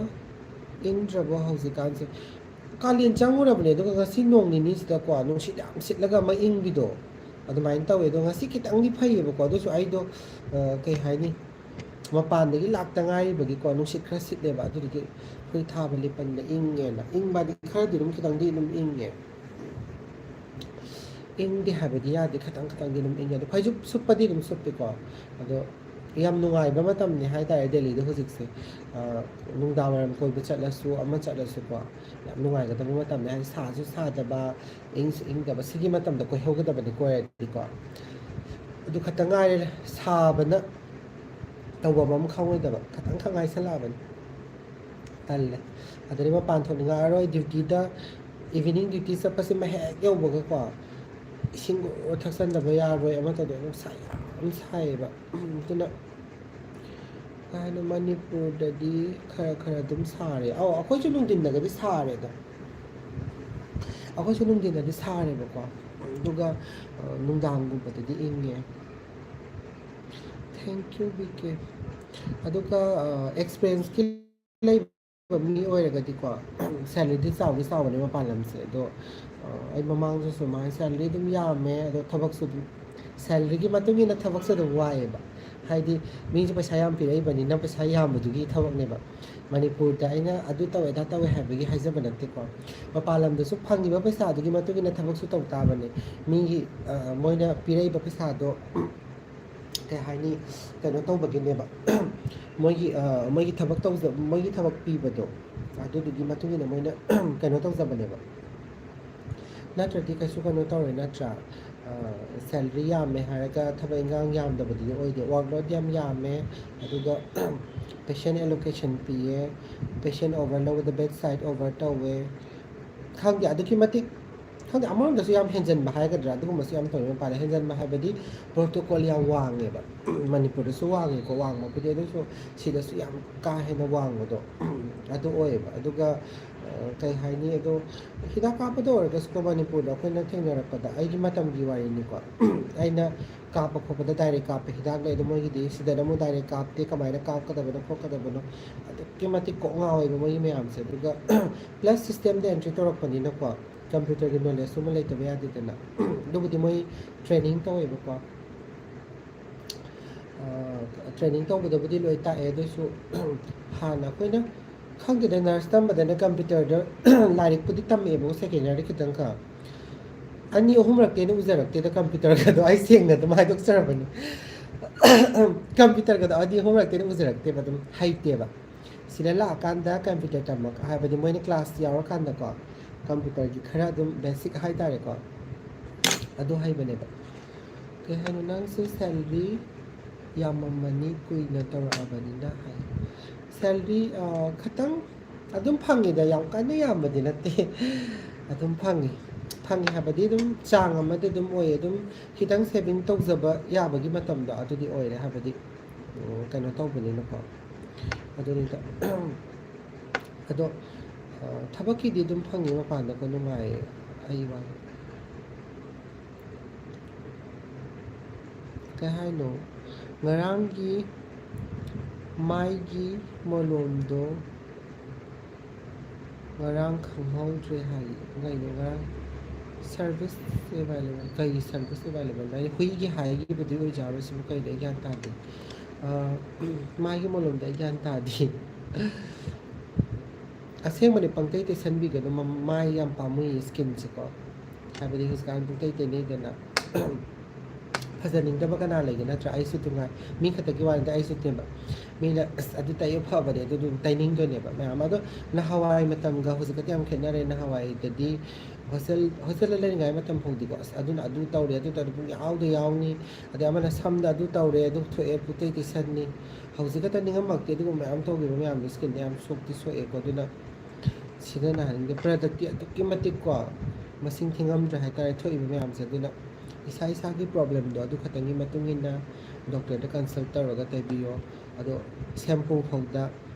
ꯏꯪꯗ꯭ꯔꯕꯣ ꯍꯧꯖꯤꯛꯀꯥꯟꯁꯦ? ꯀꯥꯂꯦꯟ ꯆꯪꯉꯨꯔꯕꯅꯦ, ꯑꯗꯨꯒ ꯉꯁꯤ ꯅꯣꯡ ꯅꯤꯅꯤꯁꯤꯗꯀꯣ ꯅꯨꯡꯁꯤꯠ ꯌꯥꯝ ꯁꯤꯠꯂꯒ ꯑꯃ ꯏꯪꯕꯤꯗꯣ ꯑꯗꯨꯃꯥꯏꯅ ꯇꯧꯋꯦ꯫ ꯑꯗꯣ ꯉꯁꯤ ꯈꯤꯇꯪꯗꯤ ꯐꯩꯌꯦꯕꯀꯣ, ꯑꯗꯨꯁꯨ ꯑꯩꯗꯣ, ꯑ, ꯀꯩ ꯍꯥꯏꯅꯤ, ꯃꯄꯥꯟꯗꯒꯤ ꯂꯥꯛꯇ ꯉꯥꯏꯔꯤꯕꯒꯤꯀꯣ, ꯅꯨꯡꯁꯤꯠ ꯈꯔ ꯁꯤꯠꯂꯦꯕ, ꯑꯗꯨꯗꯨꯒꯤ ꯐꯨꯔꯤꯠ ꯊꯥꯕ ꯂꯤꯠꯄꯅꯤꯅ ꯏꯪꯉꯦꯅ꯫ ꯏꯪꯕ ꯍꯥꯏꯗꯤ ꯈꯔꯗꯤ ꯑꯗꯨꯝ, ꯈꯤꯇꯪꯗꯤ ꯑꯗꯨꯝ ꯏꯪꯉꯦ꯫ ꯏꯪꯗꯦ ꯍꯥꯏꯕꯗꯤ ꯌꯥꯗꯦ, ꯈꯤꯇꯪ ꯈꯤꯇꯪꯗꯤ ꯑꯗꯨꯝ ꯏꯪꯉꯦ꯫ ꯑꯗꯣ ꯐꯩꯖꯨꯞ ꯁꯨꯞꯄꯗꯤ ꯑꯗꯨꯝ ꯁꯨꯞꯄꯤꯀꯣ, ꯑꯗꯣ ꯌꯥꯝ ꯅꯨꯡꯉꯥꯏꯕ ꯃꯇꯝꯅꯤ ꯍꯥꯏꯇꯥꯔꯦ ꯗꯦꯜꯂꯤꯗ ꯍꯧꯖꯤꯛꯁꯦ꯫ ꯑ, ꯅꯨꯡꯗꯥꯡ ꯋꯥꯏꯔꯝ ꯀꯣꯏꯕ ꯆꯠꯂꯁꯨ, ꯑꯃ ꯆꯠꯂꯁꯨꯀꯣ, ꯌꯥꯝ ꯅꯨꯡꯉꯥꯏꯒꯗꯕ ꯃꯇꯝꯅꯤ꯫ ꯍꯥꯏꯗꯤ ꯁꯥꯁꯨ ꯁꯥꯗꯕ, ꯏꯪꯁꯨ ꯏꯪꯗꯕ, ꯁꯤꯒꯤ ꯃꯇꯝꯗ ꯀꯣꯏꯍꯧꯒꯗꯕꯅꯤ ꯀꯣꯏꯔꯗꯤꯀꯣ꯫ ꯑꯗꯨ ꯈꯛꯇ ꯉꯥꯏꯔꯦ, ꯁꯥꯕꯅ ꯇꯧꯐꯝ ꯑꯃ ꯈꯪꯉꯣꯏꯗꯕ ꯈꯇꯪ ꯈꯛ ꯉꯥꯏꯁꯜꯂꯛꯑꯕꯅꯤ꯫ ꯇꯜꯂꯦ꯫ ꯑꯗꯩ ꯃꯄꯥꯟ ꯊꯣꯛꯅꯤꯡꯉꯛꯑꯔꯣꯏ꯫ ꯗ꯭ꯌꯨꯇꯤꯗ, ꯏꯚꯤꯅꯤꯡ ꯗ꯭ꯌꯨꯇꯤ ꯆꯠꯄꯁꯤꯃ ꯍꯦꯛ ꯌꯧꯕꯒꯀꯣ, ꯏꯁꯤꯡ ꯊꯛꯆꯟꯗꯕ ꯌꯥꯔꯣꯏ, ꯑꯃ ꯇꯧꯗꯣꯏ, ꯑꯗꯨꯝ ꯁꯥꯏ, ꯌꯥꯝ ꯁꯥꯏꯌꯦꯕ꯫ ꯑꯗꯨꯅ ꯀꯥ ꯍꯦꯟꯅ ꯃꯅꯤꯄꯨꯔꯗꯗꯤ ꯈꯔ ꯈꯔ ꯑꯗꯨꯝ ꯁꯥꯔꯦ꯫ ꯑꯧ, ꯑꯩꯈꯣꯏꯁꯨ ꯅꯨꯡꯊꯤꯟꯗꯒꯗꯤ ꯁꯥꯔꯦꯗ꯫ ꯑꯩꯈꯣꯏꯁꯨ ꯅꯨꯡꯊꯤꯟꯗꯗꯤ ꯁꯥꯔꯦꯕꯀꯣ, ꯑꯗꯨꯒ, ꯑ, ꯅꯨꯡꯗꯥꯡꯒꯨꯝꯕꯗꯗꯤ ꯏꯪꯉꯦ꯫ Thank you, ꯕꯤ ꯀꯦ꯫ ꯑꯗꯨꯒ, ꯑ, ꯑꯦꯛꯁꯄꯤꯔꯤꯌꯦꯟꯁꯀꯤ ꯂꯩꯕ ꯃꯤ ꯑꯣꯏꯔꯒꯗꯤꯀꯣ, ꯁꯦꯂꯔꯤꯗꯤ ꯆꯥꯎꯗꯤ ꯆꯥꯎꯕꯅꯦ ꯃꯄꯥꯟ ꯂꯝꯁꯦ꯫ ꯑꯗꯣ, ꯑ, ꯑꯩ ꯃꯃꯥꯡꯗꯁꯨ ꯁꯨꯃꯥꯏꯅ ꯁꯦꯂꯔꯤ ꯑꯗꯨꯝ ꯌꯥꯝꯃꯦ, ꯑꯗꯣ ꯊꯕꯛꯁꯨ ꯑꯗꯨꯝ, ꯁꯦꯂꯔꯤꯒꯤ ꯃꯇꯨꯡ ꯏꯟꯅ ꯊꯕꯛꯁꯨ ꯑꯗꯨꯝ ꯋꯥꯏꯑꯦꯕ꯫ ꯍꯥꯏꯗꯤ ꯃꯤꯁꯨ ꯄꯩꯁꯥ ꯌꯥꯝ ꯄꯤꯔꯛꯏꯕꯅꯤꯅ ꯄꯩꯁꯥ ꯌꯥꯝꯕꯗꯨꯒꯤ ꯊꯕꯛꯅꯦꯕ꯫ ꯃꯅꯤꯄꯨꯔꯗ ꯑꯩꯅ ꯑꯗꯨ ꯇꯧꯋꯦ, ꯑꯗꯥ ꯇꯧꯋꯦ ꯍꯥꯏꯕꯒꯤ ꯍꯥꯏꯖꯕ ꯅꯠꯇꯦꯀꯣ꯫ ꯃꯄꯥꯟ ꯂꯝꯗꯁꯨ ꯐꯪꯉꯤꯕ ꯄꯩꯁꯥꯗꯨꯒꯤ ꯃꯇꯨꯡ ꯏꯟꯅ ꯊꯕꯛꯁꯨ ꯇꯧ ꯇꯥꯕꯅꯦ꯫ ꯃꯤꯒꯤ, ꯑ, ꯃꯣꯏꯅ ꯄꯤꯔꯛꯏꯕ ꯄꯩꯁꯥꯗꯣ, ꯀꯩ ꯍꯥꯏꯅꯤ, ꯀꯩꯅꯣ ꯇꯧꯕꯒꯤꯅꯦꯕ꯫ ꯃꯣꯏꯒꯤ, ꯑ, ꯃꯣꯏꯒꯤ ꯊꯕꯛ ꯇꯧꯖ-, ꯃꯣꯏꯒꯤ ꯊꯕꯛ ꯄꯤꯕꯗꯣ, ꯑꯗꯨꯗꯨꯒꯤ ꯃꯇꯨꯡ ꯏꯟꯅ ꯃꯣꯏꯅ ꯀꯩꯅꯣ ꯇꯧꯖꯕꯅꯦꯕ꯫ ꯅꯠꯇ꯭ꯔꯗꯤ ꯀꯩꯁꯨ ꯀꯩꯅꯣ ꯇꯧꯔꯣꯏ, ꯅꯠꯇ꯭ꯔꯥ? ꯑ, ꯁꯦꯂꯔꯤ ꯌꯥꯝꯃꯦ ꯍꯥꯏꯔꯒ ꯊꯕꯛ ꯏꯟꯈꯥꯡ ꯌꯥꯝꯗꯕꯗꯨꯗꯤ ꯑꯣꯏꯗꯦ꯫ Workload ꯌꯥꯝ ꯌꯥꯝꯃꯦ, ꯑꯗꯨꯒ patient allocation ꯄꯤꯌꯦ, patient over ꯂꯧꯕꯗ bed side over ꯇꯧꯋꯦ꯫ ꯈꯪꯗꯦ, ꯑꯗꯨꯛꯀꯤ ꯃꯇꯤꯛ, ꯈꯪꯗꯦ, ꯑꯃꯔꯣꯝꯗꯁꯨ ꯌꯥꯝ ꯍꯦꯟꯖꯟꯕ ꯍꯥꯏꯒꯗ꯭ꯔꯥ, ꯑꯗꯨꯒꯨꯝꯕꯁꯨ ꯌꯥꯝ ꯇꯧꯋꯦ ꯃꯄꯥꯟꯗ꯫ ꯍꯦꯟꯖꯟꯕ ꯍꯥꯏꯕꯗꯤ protocol ꯌꯥꯝ ꯋꯥꯡꯉꯦꯕ꯫ ꯃꯅꯤꯄꯨꯔꯗꯁꯨ ꯋꯥꯡꯉꯦꯀꯣ, ꯋꯥꯡꯕꯕꯨꯗꯤ, ꯑꯗꯨꯁꯨ ꯁꯤꯗꯁꯨ ꯌꯥꯝ ꯀꯥ ꯍꯦꯟꯅ ꯋꯥꯡꯕꯗꯣ ꯑꯗꯨ ꯑꯣꯏꯌꯦꯕ꯫ ꯑꯗꯨꯒ, ꯑ, ꯀꯩ ꯍꯥꯏꯅꯤ, ꯑꯗꯣ ꯍꯤꯗꯥꯛ ꯀꯥꯞꯄꯗ ꯑꯣꯏꯔꯒꯁꯨꯀꯣ, ꯃꯅꯤꯄꯨꯔꯗ ꯑꯩꯈꯣꯏꯅ ꯊꯦꯡꯅꯔꯛꯄꯗ, ꯑꯩꯒꯤ ꯃꯇꯝꯒꯤ ꯋꯥꯔꯤꯅꯤꯀꯣ, ꯑꯩꯅ ꯀꯥꯞꯄ ꯈꯣꯠꯄꯗ direct ꯀꯥꯞꯄ ꯍꯤꯗꯥꯛ ꯂꯩ, ꯑꯗꯣ ꯃꯣꯏꯒꯤꯗꯤ ꯁꯤꯗꯅ ꯑꯃꯨꯛ direct ꯀꯥꯞꯇꯦ, ꯀꯃꯥꯏꯅ ꯀꯥꯞꯀꯗꯕꯅꯣ ꯈꯣꯠꯀꯗꯕꯅꯣ, ꯑꯗꯨꯛꯀꯤ ꯃꯇꯤꯛ ꯀꯣꯛ ꯉꯥꯎꯋꯦꯕ ꯃꯣꯏꯒꯤ ꯃꯌꯥꯝꯁꯦ꯫ ꯑꯗꯨꯒ plus systemꯗ entry ꯇꯧꯔꯛꯄꯅꯤꯅꯀꯣ, computerꯒꯤ knowledgeꯁꯨ ꯑꯃ ꯂꯩꯇꯕ ꯌꯥꯗꯦꯗꯅ꯫ ꯑꯗꯨꯕꯨꯗꯤ ꯃꯣꯏ training ꯇꯧꯋꯦꯕꯀꯣ꯫ ꯑ, training ꯇꯧꯕꯗꯕꯨꯗꯤ ꯂꯣꯏ ꯇꯥꯛꯑꯦ, ꯑꯗꯨꯏꯁꯨ ꯍꯥꯟꯅ ꯑꯩꯈꯣꯏꯅ, ꯈꯪꯗꯦꯗ, nurse ꯇꯝꯕꯗꯅ computerꯗ ꯂꯥꯏꯔꯤꯛꯄꯨꯗꯤ ꯇꯝꯃꯛꯑꯦꯕꯀꯣ, second yearꯗ ꯈꯤꯇꯪ ꯈꯛ꯫ ꯑꯅꯤ ꯑꯍꯨꯝꯔꯛꯇꯩ ꯍꯦꯟꯅ ꯎꯖꯔꯛꯇꯦꯗ computerꯒꯗꯣ, ꯑꯩ ꯁꯦꯡꯅ ꯑꯗꯨꯝ ꯍꯥꯏꯗꯣꯛꯆꯔꯕꯅꯤ꯫ ꯀꯝꯄ꯭ꯌꯨꯇꯔꯒꯗꯣ ꯑꯩꯗꯤ ꯍꯣꯝꯋꯥꯔꯛꯇꯩ ꯑꯗꯨꯝ ꯎꯖꯔꯛꯇꯦꯕ, ꯑꯗꯨꯝ ꯍꯩꯇꯦꯕ꯫ ꯁꯤꯗ ꯂꯥꯛꯑꯀꯥꯟꯗ ꯀꯝꯄ꯭ꯌꯨꯇꯔ ꯇꯝꯃꯛ ꯍꯥꯏꯕꯗꯤ ꯃꯣꯏꯅ ꯀ꯭ꯂꯥꯁ ꯌꯥꯎꯔꯀꯥꯟꯗꯀꯣ, ꯀꯝꯄ꯭ꯌꯨꯇꯔꯒꯤ ꯈꯔ ꯑꯗꯨꯝ ꯕꯦꯁꯤꯛ ꯍꯥꯏꯇꯥꯔꯦꯀꯣ, ꯑꯗꯨ ꯍꯩꯕꯅꯦꯕ꯫ ꯀꯩ ꯍꯥꯏꯅꯣ, ꯅꯪꯁꯨ ꯁꯦꯂꯔꯤ ꯌꯥꯝꯃꯝꯃꯅꯤ ꯀꯨꯏꯅ ꯇꯧꯔꯛꯑꯕꯅꯤꯅ ꯍꯥꯏ꯫ ꯁꯦꯂꯔꯤ ꯈꯇꯪ ꯑꯗꯨꯝ ꯐꯪꯉꯤꯗ, ꯌꯥꯝ ꯀꯟꯅ ꯌꯥꯝꯕꯗꯤ ꯅꯠꯇꯦ꯫ ꯑꯗꯨꯝ ꯐꯪꯉꯤ꯫ ꯐꯪꯉꯤ ꯍꯥꯏꯕꯗꯤ ꯑꯗꯨꯝ ꯆꯥꯡ ꯑꯃꯗꯤ ꯑꯗꯨꯝ ꯑꯣꯏꯌꯦ꯫ ꯑꯗꯨꯝ ꯈꯤꯇꯪ ꯁꯦꯚꯤꯡ ꯇꯧꯖꯕ ꯌꯥꯕꯒꯤ ꯃꯇꯝꯗꯣ ꯑꯗꯨꯗꯤ ꯑꯣꯏꯔꯦ, ꯍꯥꯏꯕꯗꯤ ꯎꯝ, ꯀꯩꯅꯣ ꯇꯧꯕꯅꯤꯅꯀꯣ꯫ ꯑꯗꯨꯅꯤꯗ꯫ ꯑꯗꯣ ꯑ, ꯊꯕꯛꯀꯤꯗꯤ ꯑꯗꯨꯝ ꯐꯪꯉꯤ ꯃꯄꯥꯟꯗꯀꯣ, ꯅꯨꯡꯉꯥꯏꯌꯦ꯫ ꯑꯩ ꯋꯥ ꯀꯩ ꯍꯥꯏꯅꯣ? ꯉꯔꯥꯡꯒꯤ ꯃꯥꯏꯒꯤ ꯃꯣꯂꯣꯝꯗꯣ ꯉꯔꯥꯡ ꯈꯪꯍꯧꯗ꯭ꯔꯦ ꯍꯥꯏ꯫ ꯀꯩꯅꯣ ꯉꯔꯥꯡ ꯁꯔꯚꯤꯁ ꯑꯦꯚꯥꯏꯂꯦꯕꯜ, ꯀꯩꯒꯤ ꯁꯔꯚꯤꯁ ꯑꯦꯚꯥꯏꯂꯦꯕꯜ ꯍꯥꯏꯗꯤ ꯍꯨꯏꯒꯤ ꯍꯥꯏꯈꯤꯕꯗꯨ ꯑꯣꯏꯖꯥꯔꯣ? ꯁꯤꯕꯨ ꯀꯩꯅꯣ? ꯑꯩ ꯒ꯭ꯌꯥꯟ ꯇꯥꯗꯦ꯫ ꯑ, ꯃꯥꯒꯤ ꯃꯣꯂꯣꯝꯗꯣ ꯑꯩ ꯒ꯭ꯌꯥꯟ ꯇꯥꯗꯦ꯫ ꯑꯁꯦꯡꯕꯅꯦ, ꯄꯪꯇꯩ ꯇꯩꯁꯟꯕꯤꯒꯅꯨ, ꯃ-, ꯃꯥꯏ ꯌꯥꯝ ꯄꯥꯝꯃꯨꯏ ꯁ꯭ꯀꯤꯟꯁꯦꯀꯣ꯫ ꯍꯥꯏꯕꯗꯤ ꯍꯧꯖꯤꯛꯀꯥꯟ ꯄꯪꯇꯩ ꯇꯩꯅꯩꯗꯅ꯫ ꯐꯖꯅꯤꯡꯗꯕ ꯀꯅꯥ ꯂꯩꯒꯦ, ꯅꯠꯇ꯭ꯔꯥ? ꯑꯩꯁꯨ ꯑꯗꯨꯝ ꯉꯥꯏ꯫ ꯃꯤ ꯈꯛꯇꯒꯤ ꯋꯥ ꯅꯠꯇꯦ, ꯑꯩꯁꯨ ꯅꯦꯕ꯫ ꯃꯤꯅ "ꯑꯁ, ꯑꯗꯨ ꯇꯩꯌꯨ ꯐꯕꯅꯦ", ꯑꯗꯨ ꯑꯗꯨꯝ ꯇꯩꯅꯤꯡꯗꯣꯏꯅꯦꯕ ꯃꯌꯥꯝ ꯑꯃ꯫ ꯑꯗꯣ ꯅꯍꯥꯟꯋꯥꯏ ꯃꯇꯝꯒ ꯍꯧꯖꯤꯛꯀꯗꯤ ꯌꯥꯝ ꯈꯦꯠꯅꯔꯦ꯫ ꯅꯍꯥꯟꯋꯥꯏꯗꯗꯤ ꯍꯣꯁꯇꯦꯜ, ꯍꯣꯁꯇꯦꯜꯗ ꯂꯩꯔꯤꯉꯩ ꯃꯇꯝ ꯐꯥꯎꯗꯤꯀꯣ, "ꯑꯁ, ꯑꯗꯨꯅ ꯑꯗꯨ ꯇꯧꯔꯦ, ꯑꯗꯨ ꯇꯧꯔꯦ", ꯄꯨꯡ ꯌꯥꯎꯗ ꯌꯥꯎꯅꯤ꯫ ꯑꯗꯩ ꯑꯃꯅ "ꯁꯝꯗ ꯑꯗꯨ ꯇꯧꯔꯦ, ꯑꯗꯨ ꯊꯣꯛꯑꯦ", ꯄꯨꯡꯇꯩ ꯇꯩꯁꯟꯅꯤ꯫ ꯍꯧꯖꯤꯛ ꯈꯛꯇ ꯅꯤꯡꯉꯝꯃꯛꯇꯦ ꯑꯗꯨꯒꯨꯝꯕ ꯃꯌꯥꯝ ꯇꯧꯈꯤꯕ ꯃꯌꯥꯝꯗꯣ꯫ ꯁ꯭ꯀꯤꯟꯗ ꯌꯥꯝ ꯁꯣꯛꯇꯤ ꯁꯣꯛꯑꯦꯀꯣ꯫ ꯑꯗꯨꯅ ꯁꯤꯖꯤꯟꯅꯍꯟꯅꯤꯡꯗꯦ꯫ ꯄ꯭ꯔꯗꯛꯇꯤ ꯑꯗꯨꯛꯀꯤ ꯃꯇꯤꯛꯀꯣ ꯃꯁꯤꯡ ꯊꯤꯉꯝꯗ꯭ꯔꯦ ꯍꯥꯏꯇꯥꯔꯦ ꯊꯣꯛꯏꯕ ꯃꯌꯥꯝꯁꯦ꯫ ꯑꯗꯨꯅ ꯏꯁꯥ ꯏꯁꯥꯒꯤ ꯄ꯭ꯔꯣꯕ꯭ꯂꯦꯝꯗꯣ ꯑꯗꯨ ꯈꯛꯇꯪꯒꯤ ꯃꯇꯨꯡ ꯏꯟꯅ ꯗꯣꯛꯇꯔꯗ ꯀꯟꯁꯜ ꯇꯧꯔꯒ ꯇꯩꯕꯤꯌꯣ꯫ ꯑꯗꯣ ꯁꯦꯝꯄꯨ ꯐꯥꯎꯗ,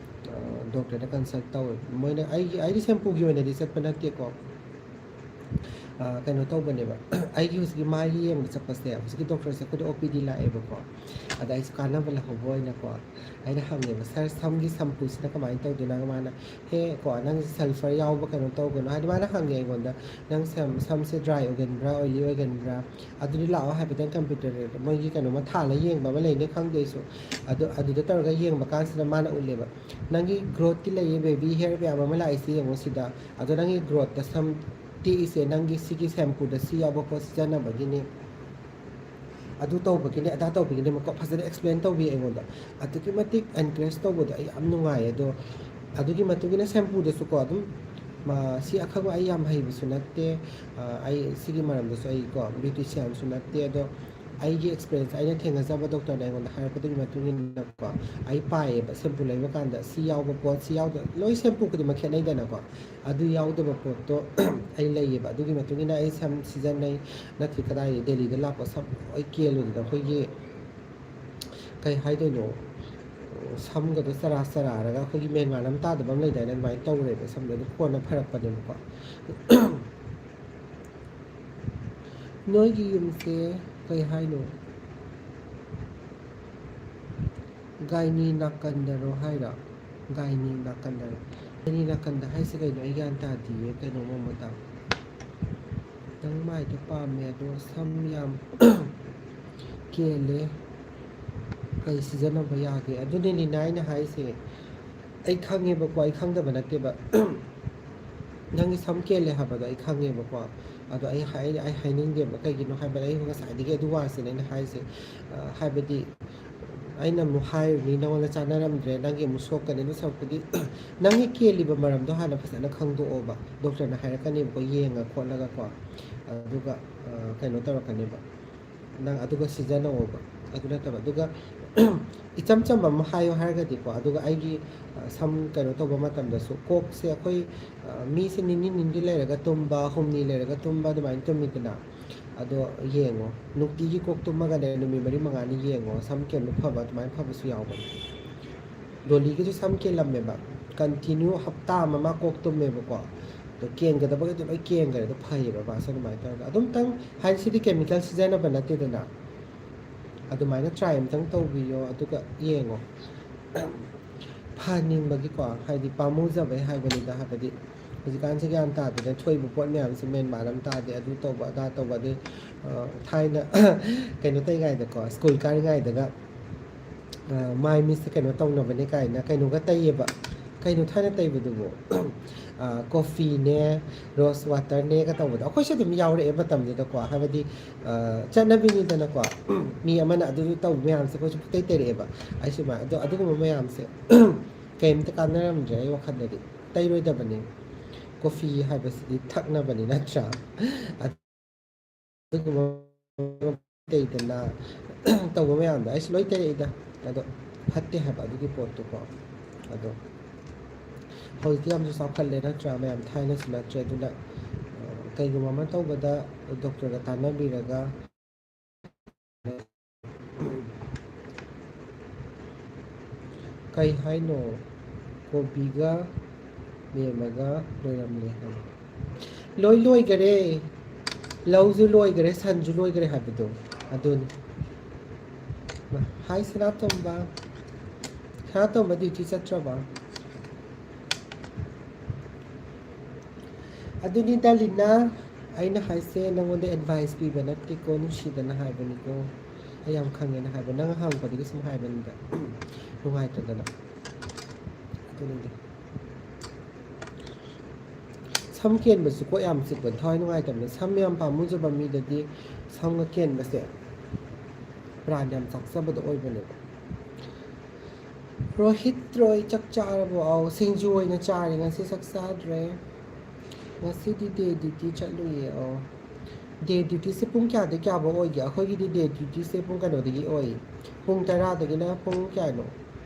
ꯑ, ꯗꯣꯛꯇꯔꯗ ꯀꯟꯁꯜ ꯇꯧꯋꯦ꯫ ꯃꯣꯏꯅ ꯑꯩꯒꯤ, ꯑꯩꯗꯤ ꯁꯦꯝꯄꯨꯒꯤ ꯑꯣꯏꯅꯗꯤ ꯆꯠꯄ ꯅꯠꯇꯦꯀꯣ꯫ ꯑ, ꯀꯩꯅꯣ ꯇꯧꯕꯅꯦꯕ꯫ ꯑꯩꯒꯤ ꯍꯧꯖꯤꯛꯀꯤ ꯃꯥꯏꯒꯤ ꯌꯦꯡꯕ ꯆꯠꯄꯁꯦ, ꯍꯧꯖꯤꯛꯀꯤ ꯗꯣꯛꯇꯔꯁꯦ ꯑꯩꯈꯣꯏꯗ ꯑꯣ ꯄꯤ ꯗꯤ ꯂꯥꯛꯑꯦꯕꯀꯣ꯫ ꯑꯗ ꯑꯩꯁꯨ ꯀꯥꯟꯅꯕ ꯂꯧꯍꯧꯕ ꯑꯣꯏꯅꯀꯣ꯫ ꯑꯩꯅ ꯍꯪꯉꯦꯕ, "ꯁꯥꯔ, ꯁꯝꯒꯤ ꯁꯝꯄꯨꯁꯤꯅ ꯀꯃꯥꯏꯅ ꯇꯧꯗꯣꯏꯅꯣ?" ꯃꯥꯅ, "ꯍꯦ, ꯀꯣ, ꯅꯪꯁꯦ ꯁꯜꯐꯔ ꯌꯥꯎꯕ ꯀꯩꯅꯣ ꯇꯧꯒꯅꯣ", ꯍꯥꯏꯗꯤ ꯃꯥꯅ ꯍꯪꯉꯦ ꯑꯩꯉꯣꯟꯗ, "ꯅꯪ ꯁꯝ, ꯁꯝꯁꯦ ꯗ꯭ꯔꯥꯏ ꯑꯣꯏꯒꯟꯕ꯭ꯔꯥ, ꯑꯣꯏꯂꯤ ꯑꯣꯏꯒꯟꯕ꯭ꯔꯥ?" ꯑꯗꯨꯗꯤ ꯂꯥꯛꯑꯣ ꯍꯥꯏꯐꯦꯠꯇꯪ ꯀꯝꯄ꯭ꯌꯨꯇꯔ ꯃꯣꯏꯒꯤ ꯀꯩꯅꯣꯃ ꯊꯥꯜꯂ ꯌꯦꯡꯕ ꯑꯃ ꯂꯩꯅꯦ, ꯈꯪꯗꯦ ꯑꯩꯁꯨ꯫ ꯑꯗꯨ, ꯑꯗꯨꯗ ꯇꯧꯔꯒ ꯌꯦꯡꯕ ꯀꯥꯟꯁꯤꯗ ꯃꯥꯅ ꯎꯠꯂꯦꯕ, "ꯅꯪꯒꯤ ꯒ꯭ꯔꯣꯠꯇꯤ ꯂꯩꯌꯦ, ꯕꯦꯕꯤ ꯍꯦꯌꯔ ꯃꯌꯥꯝ ꯑꯃ ꯂꯥꯛꯏꯁꯦ ꯌꯦꯡꯉꯣ ꯁꯤꯗ꯫ ꯑꯗꯣ ꯅꯪꯒꯤ ꯒ꯭ꯔꯣꯠꯇ ꯁꯝ ꯇꯦꯛꯏꯁꯦ ꯅꯪꯒꯤ ꯁꯤꯒꯤ ꯁꯦꯝꯄꯨꯗ ꯁꯤ ꯌꯥꯎꯕ ꯄꯣꯠ ꯁꯤꯖꯤꯟꯅꯕꯒꯤꯅꯤ"꯫ ꯑꯗꯨ ꯇꯧꯕꯒꯤꯅꯦ, ꯑꯗꯥ ꯇꯧꯕꯒꯤꯅꯦ, ꯃꯀꯣ ꯐꯖꯅ ꯑꯦꯛꯁꯄ꯭ꯂꯦꯟ ꯇꯧꯕꯤ ꯑꯩꯉꯣꯟꯗ꯫ ꯑꯗꯨꯛꯀꯤ ꯃꯇꯤꯛ ꯑꯦꯟꯀꯔꯦꯖ ꯇꯧꯕꯗꯣ ꯑꯩ ꯌꯥꯝ ꯅꯨꯡꯉꯥꯏꯌꯦ꯫ ꯑꯗꯣ ꯑꯗꯨꯒꯤ ꯃꯇꯨꯡ ꯏꯟꯅ ꯁꯦꯝꯄꯨꯗꯁꯨꯀꯣ ꯑꯗꯨꯝ, ꯃꯥ, ꯁꯤ ꯑꯈꯪꯕ ꯑꯩ ꯌꯥꯝ ꯍꯩꯕꯁꯨ ꯅꯠꯇꯦ, ꯑ, ꯑꯩ ꯁꯤꯒꯤ ꯃꯔꯝꯗꯁꯨ ꯑꯩꯀꯣ ꯕ꯭ꯌꯨꯇꯤꯁꯤꯌꯥꯟꯁꯨ ꯅꯠꯇꯦ꯫ ꯑꯗꯣ ꯑꯩꯒꯤ ꯑꯦꯛꯁꯄꯤꯔꯤꯌꯦꯟꯁ, ꯑꯩꯅ ꯊꯦꯡꯅꯖꯕ ꯗꯣꯛꯇꯔꯅ ꯑꯩꯉꯣꯟꯗ ꯍꯥꯏꯔꯛꯄꯗꯨꯒꯤ ꯃꯇꯨꯡ ꯏꯟꯅꯀꯣ ꯑꯩ ꯄꯥꯏꯌꯦꯕ꯫ ꯁꯦꯝꯄꯨ ꯂꯩꯕ ꯀꯥꯟꯗ ꯁꯤ ꯌꯥꯎꯕ ꯄꯣꯠ, ꯁꯤ ꯌꯥꯎꯗꯕ, ꯂꯣꯏ ꯁꯦꯝꯄꯨ ꯈꯨꯗꯤꯡꯃꯛ ꯈꯦꯠꯅꯩꯗꯅꯀꯣ꯫ ꯑꯗꯨ ꯌꯥꯎꯗꯕ ꯄꯣꯠꯇꯣ ꯑꯩ ꯂꯩꯌꯦꯕ꯫ ꯑꯗꯨꯒꯤ ꯃꯇꯨꯡ ꯏꯟꯅ ꯑꯩ ꯁꯝ ꯁꯤꯖꯤꯟꯅꯩ꯫ ꯅꯠꯇ꯭ꯔꯗꯤ ꯀꯗꯥꯏꯗꯒꯤ ꯗꯦꯜꯂꯤꯗ ꯂꯥꯛꯄ ꯁꯝ ꯂꯣꯏ ꯀꯦꯜꯂꯨꯗꯅ ꯑꯩꯈꯣꯏꯒꯤ, ꯀꯩ ꯍꯥꯏꯗꯣꯏꯅꯣ, ꯁꯝꯒꯗꯣ ꯆꯔꯥ ꯆꯔꯥꯔꯒ ꯑꯩꯈꯣꯏꯒꯤ ꯃꯦꯟ ꯃꯥꯟ ꯑꯃ ꯇꯥꯗꯕ ꯑꯃ ꯂꯩꯗꯥꯏꯅꯦ, ꯑꯗꯨꯃꯥꯏꯅ ꯇꯧꯔꯦꯕ ꯁꯝꯗꯣ꯫ ꯑꯗꯨ ꯀꯣꯟꯅ ꯐꯔꯛꯄꯅꯦꯕꯀꯣ꯫ ꯅꯣꯏꯒꯤ ꯌꯨꯝꯁꯦ ꯀꯩ ꯍꯥꯏꯅꯣ? ꯒꯥꯏꯅꯤ ꯅꯥꯀꯟꯗꯔꯣ ꯍꯥꯏꯔꯣ? ꯒꯥꯏꯅꯤ ꯅꯥꯀꯟꯗꯔꯣ? ꯒꯥꯏꯅꯤ ꯅꯥꯀꯟꯗ ꯍꯥꯏꯁꯦ ꯀꯩꯅꯣ? ꯑꯩ ꯒ꯭ꯌꯥꯟ ꯇꯥꯗꯤꯌꯦ꯫ ꯀꯩꯅꯣ ꯃꯃꯣꯇꯥ? ꯅꯪ ꯃꯥꯏꯗꯣ ꯄꯥꯝꯃꯦ, ꯑꯗꯣ ꯁꯝ ꯌꯥꯝ ꯀꯦꯜꯂꯦ, ꯀꯩ ꯁꯤꯖꯤꯟꯅꯕ ꯌꯥꯒꯦ? ꯑꯗꯨꯅꯦ ꯂꯤꯅꯥ ꯑꯩꯅ ꯍꯥꯏꯁꯦ꯫ ꯑꯩ ꯈꯪꯉꯦꯕꯀꯣ, ꯑꯩ ꯈꯪꯗꯕ ꯅꯠꯇꯦꯕ꯫ ꯅꯪꯒꯤ ꯁꯝ ꯀꯦꯜꯂꯦ ꯍꯥꯏꯕꯗꯣ ꯑꯩ ꯈꯪꯉꯦꯕꯀꯣ꯫ ꯑꯗꯣ ꯑꯩ ꯍꯥꯏ-, ꯑꯩ ꯍꯥꯏꯅꯤꯡꯗꯦꯕ꯫ ꯀꯩꯒꯤꯅꯣ ꯍꯥꯏꯕꯗ ꯑꯩ ꯉꯁꯥꯏꯗꯒꯤ ꯑꯗꯨ ꯋꯥꯁꯤꯅꯦ ꯑꯩꯅ ꯍꯥꯏꯁꯦ꯫ ꯑ, ꯍꯥꯏꯕꯗꯤ ꯑꯩꯅ ꯑꯃꯨꯛ ꯍꯥꯏꯔꯨꯅꯤ, ꯅꯉꯣꯟꯗ ꯆꯥꯟꯅꯔꯝꯗ꯭ꯔꯦ, ꯅꯪꯒꯤ ꯑꯃꯨꯛ ꯁꯣꯛꯀꯅꯤ꯫ ꯑꯗꯨ ꯁꯔꯨꯛꯄꯨꯗꯤ ꯅꯪꯒꯤ ꯀꯦꯜꯂꯤꯕ ꯃꯔꯝꯗꯣ ꯍꯥꯟꯅ ꯐꯖꯅ ꯈꯪꯗꯣꯛꯑꯣꯕ꯫ ꯗꯣꯛꯇꯔꯅ ꯍꯥꯏꯔꯛꯀꯅꯦꯕꯀꯣ, ꯌꯦꯡꯉ ꯈꯣꯠꯂꯒꯀꯣ꯫ ꯑꯗꯨꯒ, ꯑ, ꯀꯩꯅꯣ ꯇꯧꯔꯛꯀꯅꯦꯕ꯫ ꯅꯪ ꯑꯗꯨꯒ ꯁꯤꯖꯤꯟꯅꯧꯑꯣꯕ꯫ ꯑꯗꯨ ꯅꯠꯇꯕ, ꯑꯗꯨꯒ ꯏꯆꯝ ꯆꯝꯕ ꯑꯃ ꯍꯥꯏꯌꯣ ꯍꯥꯏꯔꯒꯗꯤꯀꯣ, ꯑꯗꯨꯒ ꯑꯩꯒꯤ, ꯑ, ꯁꯝ ꯀꯩꯅꯣ ꯇꯧꯕ ꯃꯇꯝꯗꯁꯨ ꯀꯣꯛꯁꯦ ꯑꯩꯈꯣꯏ, ꯑ, ꯃꯤꯁꯦ ꯅꯤꯅꯤ ꯅꯤꯅꯤ ꯂꯩꯔꯒ ꯇꯨꯝꯕ, ꯍꯨꯝꯅꯤ ꯂꯩꯔꯒ ꯇꯨꯝꯕ, ꯑꯗꯨꯃꯥꯏꯅ ꯇꯨꯝꯃꯤꯗꯅ꯫ ꯑꯗꯣ ꯌꯦꯡꯉꯣ, ꯅꯨꯡꯇꯤꯒꯤ ꯀꯣꯛ ꯇꯨꯝꯃꯒꯅꯦ, ꯅꯨꯃꯤꯠ ꯃꯔꯤ ꯃꯉꯥꯅꯤ ꯌꯦꯡꯉꯣ, ꯁꯝ ꯀꯦꯟꯕ ꯐꯕ ꯑꯗꯨꯃꯥꯏꯅ ꯐꯕꯁꯨ ꯌꯥꯎꯕꯅꯦ꯫ ꯗꯣꯂꯤꯒꯤꯁꯨ ꯁꯝ ꯀꯦꯜꯂꯝꯃꯦꯕ, ꯀꯟꯇꯤꯅ꯭ꯌꯨ ꯍꯞꯇꯥ ꯑꯃ ꯃꯥ ꯀꯣꯛ ꯇꯨꯝꯃꯦꯕꯀꯣ꯫ ꯑꯗꯣ ꯀꯦꯟꯒꯗꯕꯒꯩꯗꯣ ꯂꯣꯏ ꯀꯦꯟꯈ꯭ꯔꯦ, ꯑꯗꯣ ꯐꯩꯌꯦꯕ ꯃꯥꯁꯦ ꯑꯗꯨꯃꯥꯏꯅ ꯇꯧꯔꯒ꯫ ꯑꯗꯨꯝꯇꯪ, ꯍꯥꯏꯗꯤ ꯁꯤꯗꯤ ꯀꯦꯃꯤꯀꯦꯜ ꯁꯤꯖꯤꯟꯅꯕ ꯅꯠꯇꯦꯗꯅ꯫ ꯑꯗꯨꯃꯥꯏꯅ ꯇ꯭ꯔꯥꯏ ꯑꯝꯇꯪ ꯇꯧꯕꯤꯌꯣ, ꯑꯗꯨꯒ ꯌꯦꯡꯉꯣ꯫ ꯐꯍꯟꯅꯤꯡꯕꯒꯤꯀꯣ, ꯍꯥꯏꯗꯤ ꯄꯥꯝꯃꯨꯖꯕꯩ ꯍꯥꯏꯕꯅꯤꯗ, ꯍꯥꯏꯕꯗꯤ ꯍꯧꯖꯤꯛꯀꯥꯟꯁꯦ ꯒ꯭ꯌꯥꯟ ꯇꯥꯗꯦꯗ, ꯊꯣꯛꯏꯕ ꯄꯣꯠ ꯃꯌꯥꯝꯁꯦ ꯃꯦꯟ ꯃꯥꯟ ꯑꯃ ꯇꯥꯗꯦ, ꯑꯗꯨ ꯇꯧꯕ ꯑꯗꯥ ꯇꯧꯕ꯫ ꯑꯗꯩ, ꯑ, ꯊꯥꯏꯅ ꯀꯩꯅꯣ ꯇꯧꯔꯤꯉꯩꯗꯀꯣ, ꯁ꯭ꯀꯨꯜ ꯀꯥꯔꯤꯉꯩꯗꯒ, ꯑ, ꯃꯥꯏ ꯃꯤꯠꯁꯦ ꯀꯩꯅꯣ ꯇꯧꯅꯕꯅꯦ ꯀꯥꯏꯅ ꯀꯩꯅꯣꯒ ꯇꯩꯌꯦꯕ, ꯀꯩꯅꯣ ꯊꯥꯏꯅ ꯇꯩꯕꯗꯨꯕꯨ? ꯑ, ꯀꯣꯐꯤꯅꯦ, ꯔꯣꯁ ꯋꯥꯇꯔꯅꯦꯒ ꯇꯧꯕꯗꯣ꯫ ꯑꯩꯈꯣꯏꯁꯨ ꯑꯗꯨꯝ ꯌꯥꯎꯔꯛꯑꯦ ꯃꯇꯝꯗꯨꯗꯀꯣ꯫ ꯍꯥꯏꯕꯗꯤ, ꯑ, ꯆꯠꯅꯕꯤꯅꯤꯗꯅꯀꯣ꯫ ꯃꯤ ꯑꯃꯅ ꯑꯗꯨ ꯇꯧꯕ ꯃꯌꯥꯝꯁꯦ ꯑꯩꯈꯣꯏꯁꯨ ꯄꯨꯡꯇꯩ ꯇꯩꯔꯛꯑꯦꯕ꯫ ꯑꯩꯁꯨ ꯃꯥ-, ꯑꯗꯣ ꯑꯗꯨꯒꯨꯝꯕ ꯃꯌꯥꯝꯁꯦ ꯀꯩꯝꯇ ꯀꯥꯟꯅꯔꯝꯗ꯭ꯔꯦ ꯑꯩ ꯋꯥꯈꯜꯗꯗꯤ꯫ ꯇꯩꯔꯣꯏꯗꯕꯅꯤ꯫ ꯀꯣꯐꯤ ꯍꯥꯏꯕꯁꯤꯗꯤ ꯊꯛꯅꯕꯅꯤ, ꯅꯠꯇ꯭ꯔꯥ? ꯑꯗꯨꯒꯨꯝꯕ ꯇꯩꯗꯅ ꯇꯧꯕ ꯃꯌꯥꯝꯗꯣ ꯑꯩꯁꯨ ꯂꯣꯏ ꯇꯩꯔꯛꯏꯗ꯫ ꯑꯗꯣ ꯐꯠꯇꯦ ꯍꯥꯏꯕ ꯑꯗꯨꯒꯤ ꯄꯣꯠꯇꯨꯀꯣ꯫ ꯑꯗꯣ ꯍꯧꯖꯤꯛꯇꯤ ꯌꯥꯝꯁꯨ ꯆꯥꯎꯈꯠꯂꯦ, ꯅꯠꯇ꯭ꯔꯥ? ꯃꯌꯥꯝ ꯊꯥꯏꯅꯁꯨ ꯅꯠꯇ꯭ꯔꯦ꯫ ꯑꯗꯨꯅ, ꯑ, ꯀꯩꯒꯨꯝꯕ ꯑꯃ ꯇꯧꯕꯗ ꯗꯣꯛꯇꯔꯒ ꯇꯥꯟꯅꯕꯤꯔꯒ, ꯀꯩ ꯍꯥꯏꯅꯣ? ꯀꯣꯕꯤꯒ ꯃꯦꯝꯃꯒ ꯂꯣꯏꯔꯝꯂꯦ ꯍꯥꯏ꯫ ꯂꯣꯏ ꯂꯣꯏꯈꯔꯦ꯫ ꯂꯧꯁꯨ ꯂꯣꯏꯈꯔꯦ, ꯁꯟꯁꯨ ꯂꯣꯏꯈꯔꯦ ꯍꯥꯏꯕꯗꯣ ꯑꯗꯨꯅꯤ꯫ ꯍꯥꯏ ꯁꯅꯥꯇꯣꯝꯕ꯫ ꯁꯅꯥꯇꯣꯝꯕ duty ꯆꯠꯇ꯭ꯔꯕ? ꯑꯗꯨꯅꯤꯗ ꯂꯤꯅꯥ, ꯑꯩꯅ ꯍꯥꯏꯁꯦ ꯅꯪꯉꯣꯟꯗ advice ꯄꯤꯕ ꯅꯠꯇꯦꯀꯣ, ꯅꯨꯡꯁꯤꯗꯅ ꯍꯥꯏꯕꯅꯤꯀꯣ꯫ ꯑꯩ ꯌꯥꯝ ꯈꯪꯉꯦꯅ ꯍꯥꯏꯕ, ꯅꯪ ꯍꯪꯉꯛꯄꯗꯒꯤ ꯁꯨꯝ ꯍꯥꯏꯕꯅꯤꯗ꯫ ꯅꯨꯡꯉꯥꯏꯇꯗꯅ꯫ ꯑꯗꯨꯅꯤꯗ꯫ ꯁꯝ ꯀꯦꯟꯕꯁꯨ ꯀꯣꯛ ꯌꯥꯝ ꯆꯤꯛꯄꯅꯤ, ꯊꯋꯥꯏ ꯅꯨꯡꯉꯥꯏꯇꯕꯅꯤ꯫ ꯁꯝ ꯌꯥꯝ ꯄꯥꯝꯃꯨꯖꯕ ꯃꯤꯗꯗꯤ ꯁꯝꯒ ꯀꯦꯟꯕꯁꯦ ꯄ꯭ꯔꯥꯟ ꯌꯥꯝ ꯆꯥꯛꯆꯕꯗꯣ ꯑꯣꯏꯕꯅꯦꯕ꯫ ꯔꯣꯍꯤꯠ ꯔꯣꯏ, ꯆꯥꯛ ꯆꯥꯔꯕꯣ? ꯑꯧ, ꯁꯤꯡꯖꯨ ꯑꯣꯏꯅ ꯆꯥꯔꯦ, ꯉꯁꯤ ꯆꯥꯛ ꯆꯥꯗ꯭ꯔꯦ꯫ ꯉꯁꯤꯗꯤ day duty ꯆꯠꯂꯨꯏꯌꯦ꯫ ꯑꯧ, day dutyꯁꯦ ꯄꯨꯡ ꯀꯌꯥꯗꯩ ꯀꯌꯥꯐꯧ ꯑꯣꯏꯒꯦ? ꯑꯩꯈꯣꯏꯒꯤꯗꯤ day dutyꯁꯦ ꯄꯨꯡ ꯀꯩꯅꯣꯗꯒꯤ ꯑꯣꯏ, ꯄꯨꯡ ꯇꯔꯥꯗꯒꯤꯅ ꯄꯨꯡ ꯀꯌꯥꯅꯣ?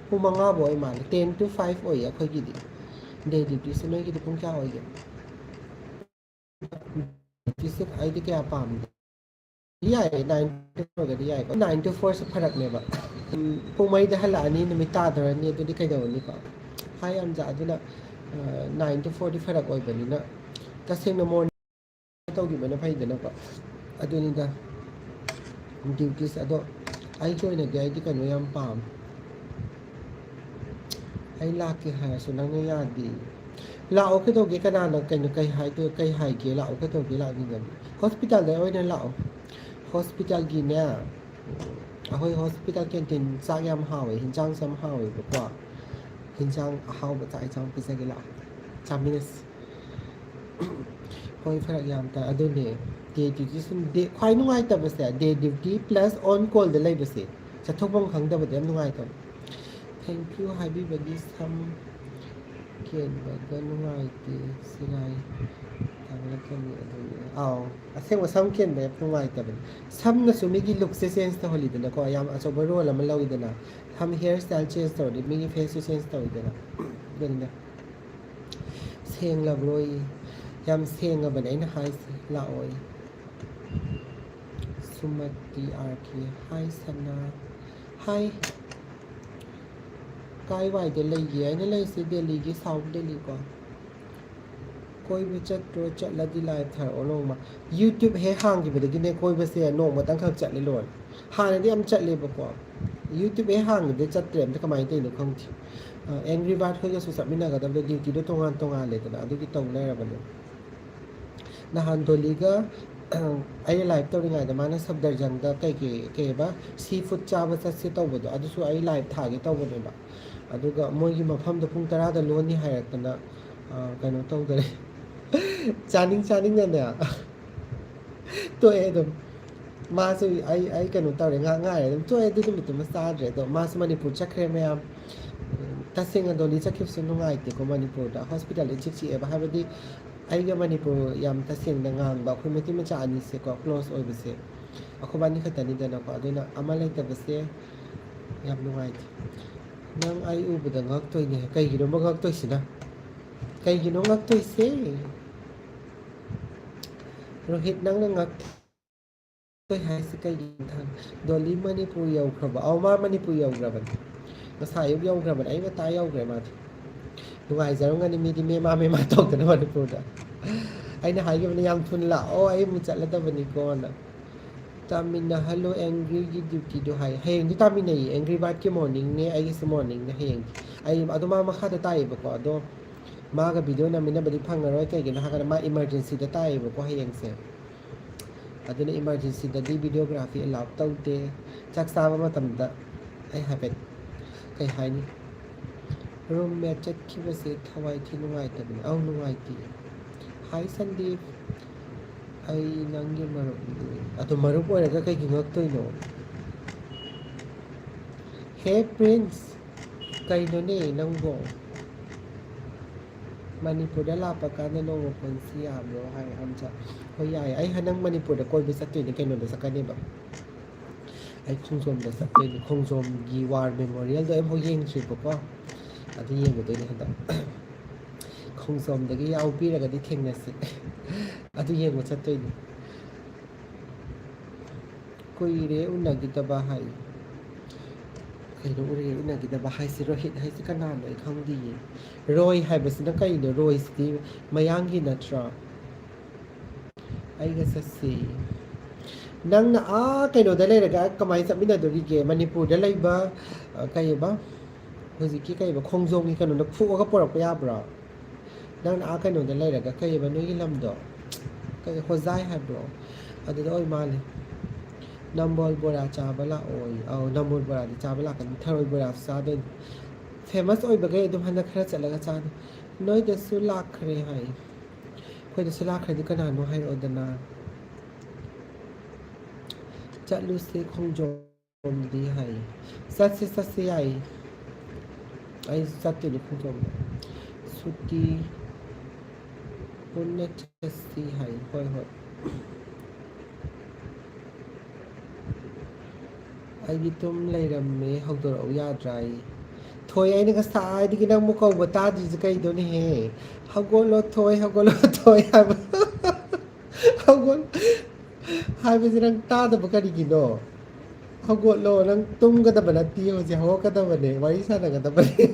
ꯄꯨꯡ ꯃꯉꯥꯐꯧ ꯑꯣꯏ ꯃꯥꯜꯂꯦ, ten to five ꯑꯣꯏꯌꯦ ꯑꯩꯈꯣꯏꯒꯤꯗꯤ day dutyꯁꯦ꯫ ꯅꯣꯏꯒꯤꯗꯤ ꯄꯨꯡ ꯀꯌꯥ ꯑꯣꯏꯒꯦ? Dutyꯁꯦ ꯑꯩꯗꯤ ꯀꯌꯥ ꯄꯥꯝꯗꯦ꯫ ꯌꯥꯏꯌꯦ, nine to four ꯑꯣꯏꯔꯒꯗꯤ ꯌꯥꯏꯀꯣ꯫ Nine to fourꯁꯦ ꯐꯔꯛꯅꯦꯕ꯫ ꯎꯝ, ꯄꯨꯡ ꯃꯔꯤꯗ ꯍꯜꯂꯛꯑꯅꯤ, ꯅꯨꯃꯤꯠ ꯇꯥꯗꯣꯔꯅꯤ, ꯑꯗꯨꯗꯤ ꯀꯩꯗꯧꯔꯅꯤꯀꯣ? ꯍꯥꯏ ꯌꯥꯝ ꯖꯥ-, ꯑꯗꯨꯅ, ꯑ, nine to fourꯗꯤ ꯐꯔꯛ ꯑꯣꯏꯕꯅꯤꯅ, ꯇꯁꯦꯡꯅ morning ꯇꯧꯈꯤꯕꯅ ꯐꯩꯗꯅꯀꯣ꯫ ꯑꯗꯨꯅꯤꯗ dutyꯁꯦ꯫ ꯑꯗꯣ ꯑꯩꯒꯤ ꯑꯣꯏꯅꯗꯤ ꯑꯩꯗꯤ ꯀꯩꯅꯣ ꯌꯥꯝ ꯄꯥꯝꯃꯦ꯫ ꯑꯩ ꯂꯥꯛꯀꯦ ꯍꯥꯏꯔꯁꯨ ꯅꯪꯅ ꯌꯥꯗꯦ꯫ ꯂꯥꯛꯑꯣ ꯀꯩꯗꯧꯒꯦ? ꯀꯅꯥꯅ ꯀꯩꯅꯣ ꯀꯩ ꯍꯥꯏꯗꯣ-, ꯀꯩ ꯍꯥꯏꯒꯦ? ꯂꯥꯛꯑꯣ ꯀꯩꯗꯧꯒꯦ ꯂꯥꯛꯅꯤꯡꯉꯗꯤ? Hospitalꯗ ꯑꯣꯏꯅ ꯂꯥꯛꯑꯣ꯫ Hospitalꯒꯤꯅꯦ, ꯑꯩꯈꯣꯏ hospital canteen ꯆꯥꯛ ꯌꯥꯝ ꯍꯥꯎꯋꯦ, ꯍꯤꯟꯖꯥꯡꯁꯨ ꯌꯥꯝ ꯍꯥꯎꯋꯦꯕꯀꯣ꯫ ꯏꯟꯁꯥꯡ ꯑꯍꯥꯎꯕ ꯆꯥꯛ ꯏꯟꯁꯥꯡ ꯄꯤꯖꯒꯦ ꯂꯥꯛꯑꯣ, ꯆꯥꯃꯤꯟꯅꯁꯤ꯫ ꯍꯣꯏ, ꯐꯔꯛ ꯌꯥꯝ ꯇꯥꯏ꯫ ꯑꯗꯨꯅꯦ, ꯗꯦ ꯗ꯭ꯌꯨꯇꯤ ꯁꯨꯝ ꯗꯦ, ꯈ꯭ꯋꯥꯏ ꯅꯨꯡꯉꯥꯏꯇꯕꯁꯦ ꯗꯦ ꯗ꯭ꯌꯨꯇꯤ ꯄ꯭ꯂꯁ ꯑꯣꯟ ꯀꯣꯜꯗ ꯂꯩꯕꯁꯦ, ꯆꯠꯊꯣꯛꯐꯝ ꯈꯪꯗꯕꯗ ꯌꯥꯝ ꯅꯨꯡꯉꯥꯏꯇꯕ꯫ Thank you ꯍꯥꯏꯕꯤꯕꯒꯤ ꯁꯝ ꯀꯦꯟꯕꯒ ꯅꯨꯡꯉꯥꯏꯇꯦ, ꯁꯤꯔꯥꯏ ꯇꯥꯡꯂꯛꯀꯅꯤ꯫ ꯑꯗꯨꯅꯦ, ꯑꯥꯎ, ꯑꯁꯦꯡꯕ ꯁꯝ ꯀꯦꯟꯕ ꯌꯥꯝ ꯅꯨꯡꯉꯥꯏꯇꯕꯅꯦ꯫ ꯁꯝꯅꯁꯨ ꯃꯤꯒꯤ ꯂꯨꯛꯁꯦ ꯆꯦꯟꯖ ꯇꯧꯍꯜꯂꯤꯗꯅꯀꯣ, ꯌꯥꯝ ꯑꯆꯧꯕ ꯔꯣꯜ ꯑꯃ ꯂꯧꯏꯗꯅ꯫ ꯁꯝ ꯍꯤꯌꯔ ꯁ꯭ꯇꯥꯏꯜ ꯆꯦꯟꯖ ꯇꯧꯔꯗꯤ ꯃꯤꯒꯤ ꯐꯦꯁꯁꯨ ꯆꯦꯟꯖ ꯇꯧꯋꯤꯗꯅ꯫ ꯑꯗꯨꯅꯤꯗ꯫ ꯁꯦꯡꯂꯕ꯭ꯔꯣꯏ? ꯌꯥꯝ ꯁꯦꯡꯉꯕꯅꯦ ꯑꯩꯅ ꯍꯥꯏꯁꯦ, ꯂꯥꯛꯑꯣꯏ꯫ ꯁꯨꯃꯇꯤ ꯑꯥꯔ ꯀꯦ꯫ ꯍꯥꯏ ꯁꯅꯥ꯫ ꯍꯥꯏ꯫ ꯀꯥꯏ ꯋꯥꯏꯗ ꯂꯩꯒꯦ? ꯑꯩꯅ ꯂꯩꯁꯦ ꯗꯦꯜꯂꯤꯒꯤ ꯁꯥꯎꯠ ꯗꯦꯜꯂꯤ ꯀꯣ꯫ ꯀꯣꯏꯕ ꯆꯠꯇ꯭ꯔꯣ? ꯆꯠꯂꯗꯤ ꯂꯥꯏꯚ ꯊꯥꯔꯛꯑꯣ ꯅꯣꯡꯃ꯫ YouTube ꯍꯦꯛ ꯍꯥꯡꯈꯤꯕꯗꯒꯤꯅꯦ ꯀꯣꯏꯕꯁꯦ ꯅꯣꯡꯃꯇꯪꯈꯛ ꯆꯠꯂꯦ ꯂꯣꯏꯔꯦ꯫ ꯍꯥꯟꯅꯗꯤ ꯌꯥꯝ ꯆꯠꯂꯦꯕꯀꯣ꯫ YouTube ꯍꯦꯛ ꯍꯥꯡꯈꯤꯕꯗꯒꯤ ꯆꯠꯇ꯭ꯔꯦ ꯑꯝꯇ, ꯀꯃꯥꯏꯅ ꯇꯧꯔꯤꯅꯣ ꯈꯪꯗꯦ꯫ ꯑ, ꯑꯦꯡꯒ꯭ꯔꯤ ꯕꯥꯔꯗ ꯈꯣꯏꯒꯁꯨ ꯆꯠꯃꯤꯟꯅꯒꯗꯕꯗꯣ, ꯗ꯭ꯌꯨꯇꯤꯗꯣ ꯇꯣꯉꯥꯟ ꯇꯣꯉꯥꯜꯂꯦꯗꯅ, ꯑꯗꯨꯒꯤ ꯇꯧ ꯂꯩꯔꯕꯅꯦ꯫ ꯅꯍꯥꯟ ꯗꯣꯂꯤꯒ ꯑꯩꯅ ꯂꯥꯏꯚ ꯇꯧꯔꯤꯉꯩꯗ ꯃꯥꯅ ꯁꯐꯗꯔꯖꯪꯗ ꯀꯩ ꯀꯩ ꯀꯩꯕ ꯁꯤ ꯐꯨꯗ ꯆꯥꯕ ꯆꯠꯁꯦ ꯇꯧꯕꯗꯣ, ꯑꯗꯨꯁꯨ ꯑꯩ ꯂꯥꯏꯚ ꯊꯥꯒꯦ ꯇꯧꯕꯅꯦꯕ꯫ ꯑꯗꯨꯒ ꯃꯣꯏꯒꯤ ꯃꯐꯝꯗꯣ ꯄꯨꯡ ꯇꯔꯥꯗ ꯂꯣꯟꯅꯤ ꯍꯥꯏꯔꯛꯇꯅ, ꯑ, ꯀꯩꯅꯣ ꯇꯧꯗꯔꯦ꯫ ꯆꯥꯅꯤꯡ ꯆꯥꯅꯤꯡꯅꯅꯦ ꯇꯣꯛꯑꯦ ꯑꯗꯨꯝ꯫ ꯃꯥꯁꯨ ꯑꯩ, ꯑꯩ ꯀꯩꯅꯣ ꯇꯧꯔꯦ, ꯉꯥꯏꯍꯥꯛ ꯉꯥꯏꯔꯦ ꯑꯗꯨꯝ ꯇꯣꯛꯑꯦ꯫ ꯑꯗꯨ ꯅꯨꯃꯤꯠꯇꯨꯃ ꯆꯥꯗ꯭ꯔꯦ꯫ ꯑꯗꯣ ꯃꯥꯁꯨ ꯃꯅꯤꯄꯨꯔ ꯆꯠꯈ꯭ꯔꯦ ꯃꯌꯥꯝ꯫ ꯇꯁꯦꯡꯅ ꯗꯣꯂꯤ ꯆꯠꯈꯤꯕꯁꯨ ꯅꯨꯡꯉꯥꯏꯇꯦꯀꯣ, ꯃꯅꯤꯄꯨꯔꯗ ꯍꯣꯁꯄꯤꯇꯥꯜꯗ ꯏꯆꯤꯛ ꯆꯤꯛꯑꯦꯕ꯫ ꯍꯥꯏꯕꯗꯤ ꯑꯩꯒ ꯃꯅꯤꯄꯨꯔ ꯌꯥꯝ ꯇꯁꯦꯡꯅ ꯉꯥꯡꯕ ꯑꯩꯈꯣꯏ ꯃꯩꯇꯩ ꯃꯆꯥ ꯑꯅꯤꯁꯦꯀꯣ, ꯀ꯭ꯂꯣꯁ ꯑꯣꯏꯕꯁꯦ ꯑꯩꯈꯣꯏꯕꯥꯅꯤ ꯈꯛꯇꯅꯤꯗꯅꯀꯣ꯫ ꯑꯗꯨꯅ ꯑꯃ ꯂꯩꯇꯕꯁꯦ ꯌꯥꯝ ꯅꯨꯡꯉꯥꯏꯇꯦ꯫ ꯅꯪ ꯑꯩ ꯎꯕꯗ ꯉꯛꯇꯣꯏꯅꯦ꯫ ꯀꯩꯒꯤꯅꯣꯕ ꯉꯛꯇꯣꯏꯁꯤꯅ? ꯀꯩꯒꯤꯅꯣ ꯉꯛꯇꯣꯏꯁꯦ? ꯔꯣꯍꯤꯠ, ꯅꯪꯅ ꯉꯛꯇꯣꯏ ꯍꯥꯏꯁꯤ ꯀꯩꯒꯤꯅꯣ? ꯗꯣꯂꯤ ꯃꯅꯤꯄꯨꯔ ꯌꯧꯈ꯭ꯔꯕ? ꯑꯧ, ꯃꯥ ꯃꯅꯤꯄꯨꯔ ꯌꯧꯈ꯭ꯔꯕꯅꯤ꯫ ꯉꯁꯥꯏ ꯑꯌꯨꯛ ꯌꯧꯈ꯭ꯔꯕꯅꯤ꯫ ꯑꯌꯨꯛ ꯉꯟꯇꯥ ꯌꯧꯈ꯭ꯔꯦ ꯃꯥꯗꯤ꯫ ꯅꯨꯡꯉꯥꯏꯖꯔꯝꯒꯅꯤ ꯃꯤꯗꯤ ꯃꯦꯃꯥ ꯃꯦꯃꯥ ꯇꯧꯗꯅ ꯃꯅꯤꯄꯨꯔꯗ꯫ ꯑꯩꯅ ꯍꯥꯏꯈꯤꯕꯅꯤ, "ꯌꯥꯝ ꯊꯨꯅ ꯂꯥꯛꯑꯣ, ꯑꯩ ꯑꯃꯨꯛ ꯆꯠꯂꯗꯕꯅꯤꯀꯣꯅ"꯫ ꯇꯥꯃꯤꯟꯅꯍꯜꯂꯣ ꯑꯦꯡꯒ꯭ꯔꯤꯒꯤ ꯗ꯭ꯌꯨꯇꯤꯗꯣ ꯍꯥꯏ꯫ ꯍꯌꯦꯡꯗꯤ ꯇꯥꯃꯤꯟꯅꯩꯌꯦ꯫ ꯑꯦꯡꯒ꯭ꯔꯤ ꯕꯥꯔꯗꯀꯤ ꯃꯣꯔꯅꯤꯡꯅꯦ, ꯑꯩꯒꯤꯁꯨ ꯃꯣꯔꯅꯤꯡꯅꯦ ꯍꯌꯦꯡꯗꯤ꯫ ꯑꯩ, ꯑꯗꯣ ꯃꯥ ꯃꯈꯥꯗ ꯇꯥꯏꯌꯦꯕꯀꯣ꯫ ꯑꯗꯣ ꯃꯥꯒ ꯚꯤꯗꯤꯑꯣ ꯅꯝꯃꯤꯟꯅꯕꯗꯤ ꯐꯪꯉꯔꯣꯏ꯫ ꯀꯩꯒꯤꯅꯣ ꯍꯥꯏꯔꯀꯥꯟꯗ ꯃꯥ ꯏꯃꯥꯔꯖꯦꯟꯁꯤꯗ ꯇꯥꯏꯌꯦꯕꯀꯣ ꯍꯌꯦꯡꯁꯦ꯫ ꯑꯗꯨꯅ ꯏꯃꯥꯔꯖꯦꯟꯁꯤꯗꯗꯤ ꯚꯤꯗꯤꯑꯣꯒ꯭ꯔꯥꯐꯤ ꯑꯦꯂꯥꯎ ꯇꯧꯗꯦ꯫ ꯆꯥꯛ ꯆꯥꯕ ꯃꯇꯝꯗ ꯑꯩ ꯍꯥꯏꯐꯦꯠ, ꯀꯩ ꯍꯥꯏꯅꯤ, ꯔꯨꯝꯃꯦꯠ ꯆꯠꯈꯤꯕꯁꯦ ꯊꯋꯥꯏ ꯊꯤ ꯅꯨꯡꯉꯥꯏꯇꯕꯅꯦ꯫ ꯑꯧ, ꯅꯨꯡꯉꯥꯏꯇꯦ꯫ ꯍꯥꯏ ꯁꯟꯗꯤꯞ, ꯑꯩ ꯅꯪꯒꯤ ꯃꯔꯨꯞꯅꯤ꯫ ꯑꯗꯣ ꯃꯔꯨꯞ ꯑꯣꯏꯔꯒ ꯀꯩꯒꯤ ꯉꯛꯇꯣꯏꯅꯣ? ꯍꯦ ꯄ꯭ꯔꯤꯟꯁ, ꯀꯩꯅꯣꯅꯦ ꯅꯪꯕꯣ? ꯃꯅꯤꯄꯨꯔꯗ ꯂꯥꯛꯄ ꯀꯥꯟꯗ ꯅꯣꯡꯃ ꯄꯨꯟꯁꯤ ꯌꯥꯕ꯭ꯔꯣ ꯍꯥꯏ ꯍꯝꯖ꯫ ꯍꯣꯏ, ꯌꯥꯏ꯫ ꯑꯩ ꯍꯟꯗꯛ ꯃꯅꯤꯄꯨꯔꯗ ꯀꯣꯏꯕ ꯆꯠꯇꯣꯏꯅꯦ, ꯀꯩꯅꯣꯗ ꯆꯠꯀꯅꯦꯕ꯫ ꯑꯩ ꯈꯣꯡꯖꯣꯝꯗ ꯆꯠꯇꯣꯏꯅꯦ꯫ ꯈꯣꯡꯖꯣꯝꯒꯤ ꯋꯥꯔ ꯃꯦꯃꯣꯔꯤꯌꯦꯜꯗꯣ ꯑꯩ ꯑꯃꯐꯥꯎ ꯌꯦꯡꯗ꯭ꯔꯤꯕꯀꯣ꯫ ꯑꯗꯨ ꯌꯦꯡꯉꯨꯗꯣꯏꯅꯦ ꯍꯟꯗꯛ꯫ ꯈꯣꯡꯖꯣꯝꯗꯒꯤ ꯌꯥꯎꯕꯤꯔꯒꯗꯤ ꯊꯦꯡꯅꯁꯤ꯫ ꯑꯗꯨ ꯌꯦꯡꯕ ꯆꯠꯇꯣꯏꯅꯦ꯫ ꯀꯨꯏꯔꯦ ꯎꯅꯈꯤꯗꯕ ꯍꯥꯏ꯫ ꯀꯩꯅꯣ ꯎꯔꯦ ꯎꯅꯈꯤꯗꯕ ꯍꯥꯏꯁꯤ? ꯔꯣꯍꯤꯠ ꯍꯥꯏꯁꯤ ꯀꯅꯥꯅꯣ? ꯑꯩ ꯈꯪꯗꯤꯌꯦ꯫ ꯔꯣꯏ ꯍꯥꯏꯕꯁꯤꯅ ꯀꯩꯅꯣ? ꯔꯣꯏꯁꯤꯗꯤ ꯃꯌꯥꯡꯒꯤ ꯅꯠꯇ꯭ꯔꯣ? ꯑꯩꯒ ꯆꯠꯁꯤ꯫ ꯅꯪꯅ ꯑꯥ ꯀꯩꯅꯣꯗ ꯂꯩꯔꯒ ꯀꯃꯥꯏꯅ ꯆꯠꯃꯤꯟꯅꯗꯣꯔꯤꯒꯦ? ꯃꯅꯤꯄꯨꯔꯗ ꯂꯩꯕ, ꯑ, ꯀꯩꯕ? ꯍꯧꯖꯤꯛꯀꯤ ꯀꯩꯕ? ꯈꯣꯡꯖꯣꯝꯒꯤ ꯀꯩꯅꯣꯗ ꯐꯨꯛꯑꯒ ꯄꯨꯔꯛꯄ ꯌꯥꯕ꯭ꯔꯣ? ꯅꯪꯅ ꯑꯥ ꯀꯩꯅꯣꯗ ꯂꯩꯔꯒ, ꯀꯩꯕ ꯅꯣꯏꯒꯤ ꯂꯝꯗꯣ? ꯀꯩ, ꯍꯣꯖꯥꯏ ꯍꯥꯏꯕ꯭ꯔꯣ? ꯑꯗꯨꯗ ꯑꯣꯏ ꯃꯥꯜꯂꯦ꯫ ꯅꯝꯕꯣꯜ ꯕꯣꯔꯥ ꯆꯥꯕ ꯂꯥꯛꯑꯣ꯫ ꯑꯧ, ꯅꯝꯕꯣꯜ ꯕꯣꯔꯥꯗꯤ ꯆꯥꯕ ꯂꯥꯛꯀꯅꯤ꯫ ꯊꯔꯣꯏ ꯕꯣꯔꯥꯁꯨ ꯆꯥꯗꯣꯏꯅꯤ꯫ ꯐꯦꯃꯁ ꯑꯣꯏꯕꯈꯩ ꯑꯗꯨꯝ ꯍꯟꯗꯛ ꯈꯔ ꯆꯠꯂꯒ ꯆꯥꯅꯤ꯫ ꯅꯣꯏꯗꯁꯨ ꯂꯥꯛꯈ꯭ꯔꯦ ꯍꯥꯏ꯫ ꯑꯩꯈꯣꯏꯗꯁꯨ ꯂꯥꯛꯈ꯭ꯔꯗꯤ ꯀꯅꯥꯅꯣ ꯍꯥꯏꯔꯛꯑꯣꯗꯅ꯫ ꯆꯠꯂꯨꯁꯦ ꯈꯣꯡꯖꯣꯝꯗꯤ ꯍꯥꯏ꯫ ꯆꯠꯁꯦ, ꯆꯠꯁꯦ, ꯌꯥꯏꯌꯦ꯫ ꯑꯩꯁꯨ ꯆꯠꯇꯣꯏꯅꯦ ꯈꯣꯡꯖꯣꯝꯗ꯫ ꯁꯨꯇꯤ ꯄꯨꯟꯅ ꯆꯠꯁꯤ ꯍꯥꯏ꯫ ꯍꯣꯏ, ꯍꯣꯏ꯫ ꯑꯩꯗꯤ ꯇꯨꯝ ꯂꯩꯔꯝꯃꯦ, ꯍꯧꯗꯣꯔꯛꯎ ꯌꯥꯗ꯭ꯔꯥ ꯑꯩ? ꯊꯣꯏ, ꯑꯩꯅ ꯉꯁꯥꯏꯗꯒꯤ ꯅꯪꯕꯨ ꯀꯧꯕ ꯇꯥꯗ꯭ꯔꯤꯁꯦ ꯀꯩꯗꯣꯅꯦꯍꯦ? ꯍꯧꯒꯠꯂꯣ ꯊꯣꯏ, ꯍꯧꯒꯠꯂꯣ ꯊꯣꯏ ꯍꯥꯏꯕ꯫ ꯍꯧꯒꯠ ꯍꯥꯏꯕꯁꯦ ꯅꯪ ꯇꯥꯗꯕ ꯀꯔꯤꯒꯤꯅꯣ? ꯍꯧꯒꯠꯂꯣ, ꯅꯪ ꯇꯨꯝꯒꯗꯕ ꯅꯠꯇꯦ, ꯍꯧꯖꯤꯛ ꯍꯧꯒꯠꯀꯗꯕꯅꯦ, ꯋꯥꯔꯤ ꯁꯥꯟꯅꯒꯗꯕꯅꯦ꯫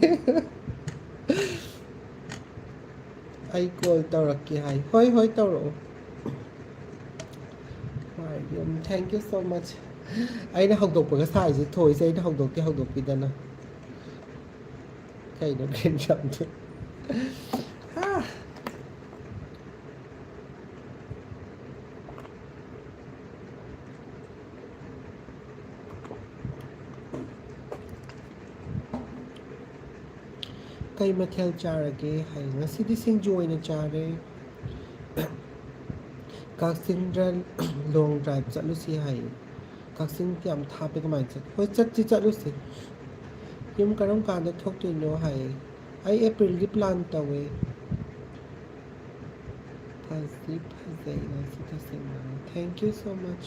ꯑꯩ ꯀꯣꯜ ꯇꯧꯔꯛꯀꯦ ꯍꯥꯏ꯫ ꯍꯣꯏ, ꯍꯣꯏ, ꯇꯧꯔꯛꯑꯣ꯫ ꯍꯣꯏ, ꯌꯥꯝ thank you so much꯫ ꯑꯩꯅ ꯍꯧꯗꯣꯛꯄꯒ ꯁꯥꯔꯤꯁꯦ ꯊꯣꯏꯁꯦ, ꯑꯩꯅ ꯍꯧꯗꯣꯛꯇꯦ, ꯍꯧꯗꯣꯛꯄꯤꯗꯅ꯫ ꯀꯩꯅꯣ ꯒ꯭ꯔꯤꯟ ꯁꯝꯗꯣ? ꯍꯥ꯫ ꯀꯩ ꯃꯊꯦꯜ ꯆꯥꯔꯒꯦ ꯍꯥꯏ꯫ ꯉꯁꯤꯗꯤ ꯁꯤꯡꯖꯨ ꯑꯣꯏꯅ ꯆꯥꯔꯦ꯫ ꯀꯛꯆꯤꯡꯗ long drive ꯆꯠꯂꯨꯁꯤ ꯍꯥꯏ꯫ ꯀꯛꯆꯤꯡ ꯌꯥꯝ ꯊꯥꯞꯄꯦ, ꯀꯃꯥꯏꯅ ꯆꯠ-, ꯍꯣꯏ, ꯆꯠꯁꯤ ꯆꯠꯂꯨꯁꯤ꯫ ꯌꯨꯝ ꯀꯔꯝ ꯀꯥꯟꯗ ꯊꯣꯛꯇꯣꯏꯅꯣ ꯍꯥꯏ꯫ ꯑꯩ ꯑꯦꯄ꯭ꯔꯤꯜꯒꯤ plan ꯇꯧꯋꯦ꯫ ꯐꯖꯩ ꯐꯖꯩ ꯉꯁꯤ ꯇꯁꯦꯡꯅ꯫ Thank you so much꯫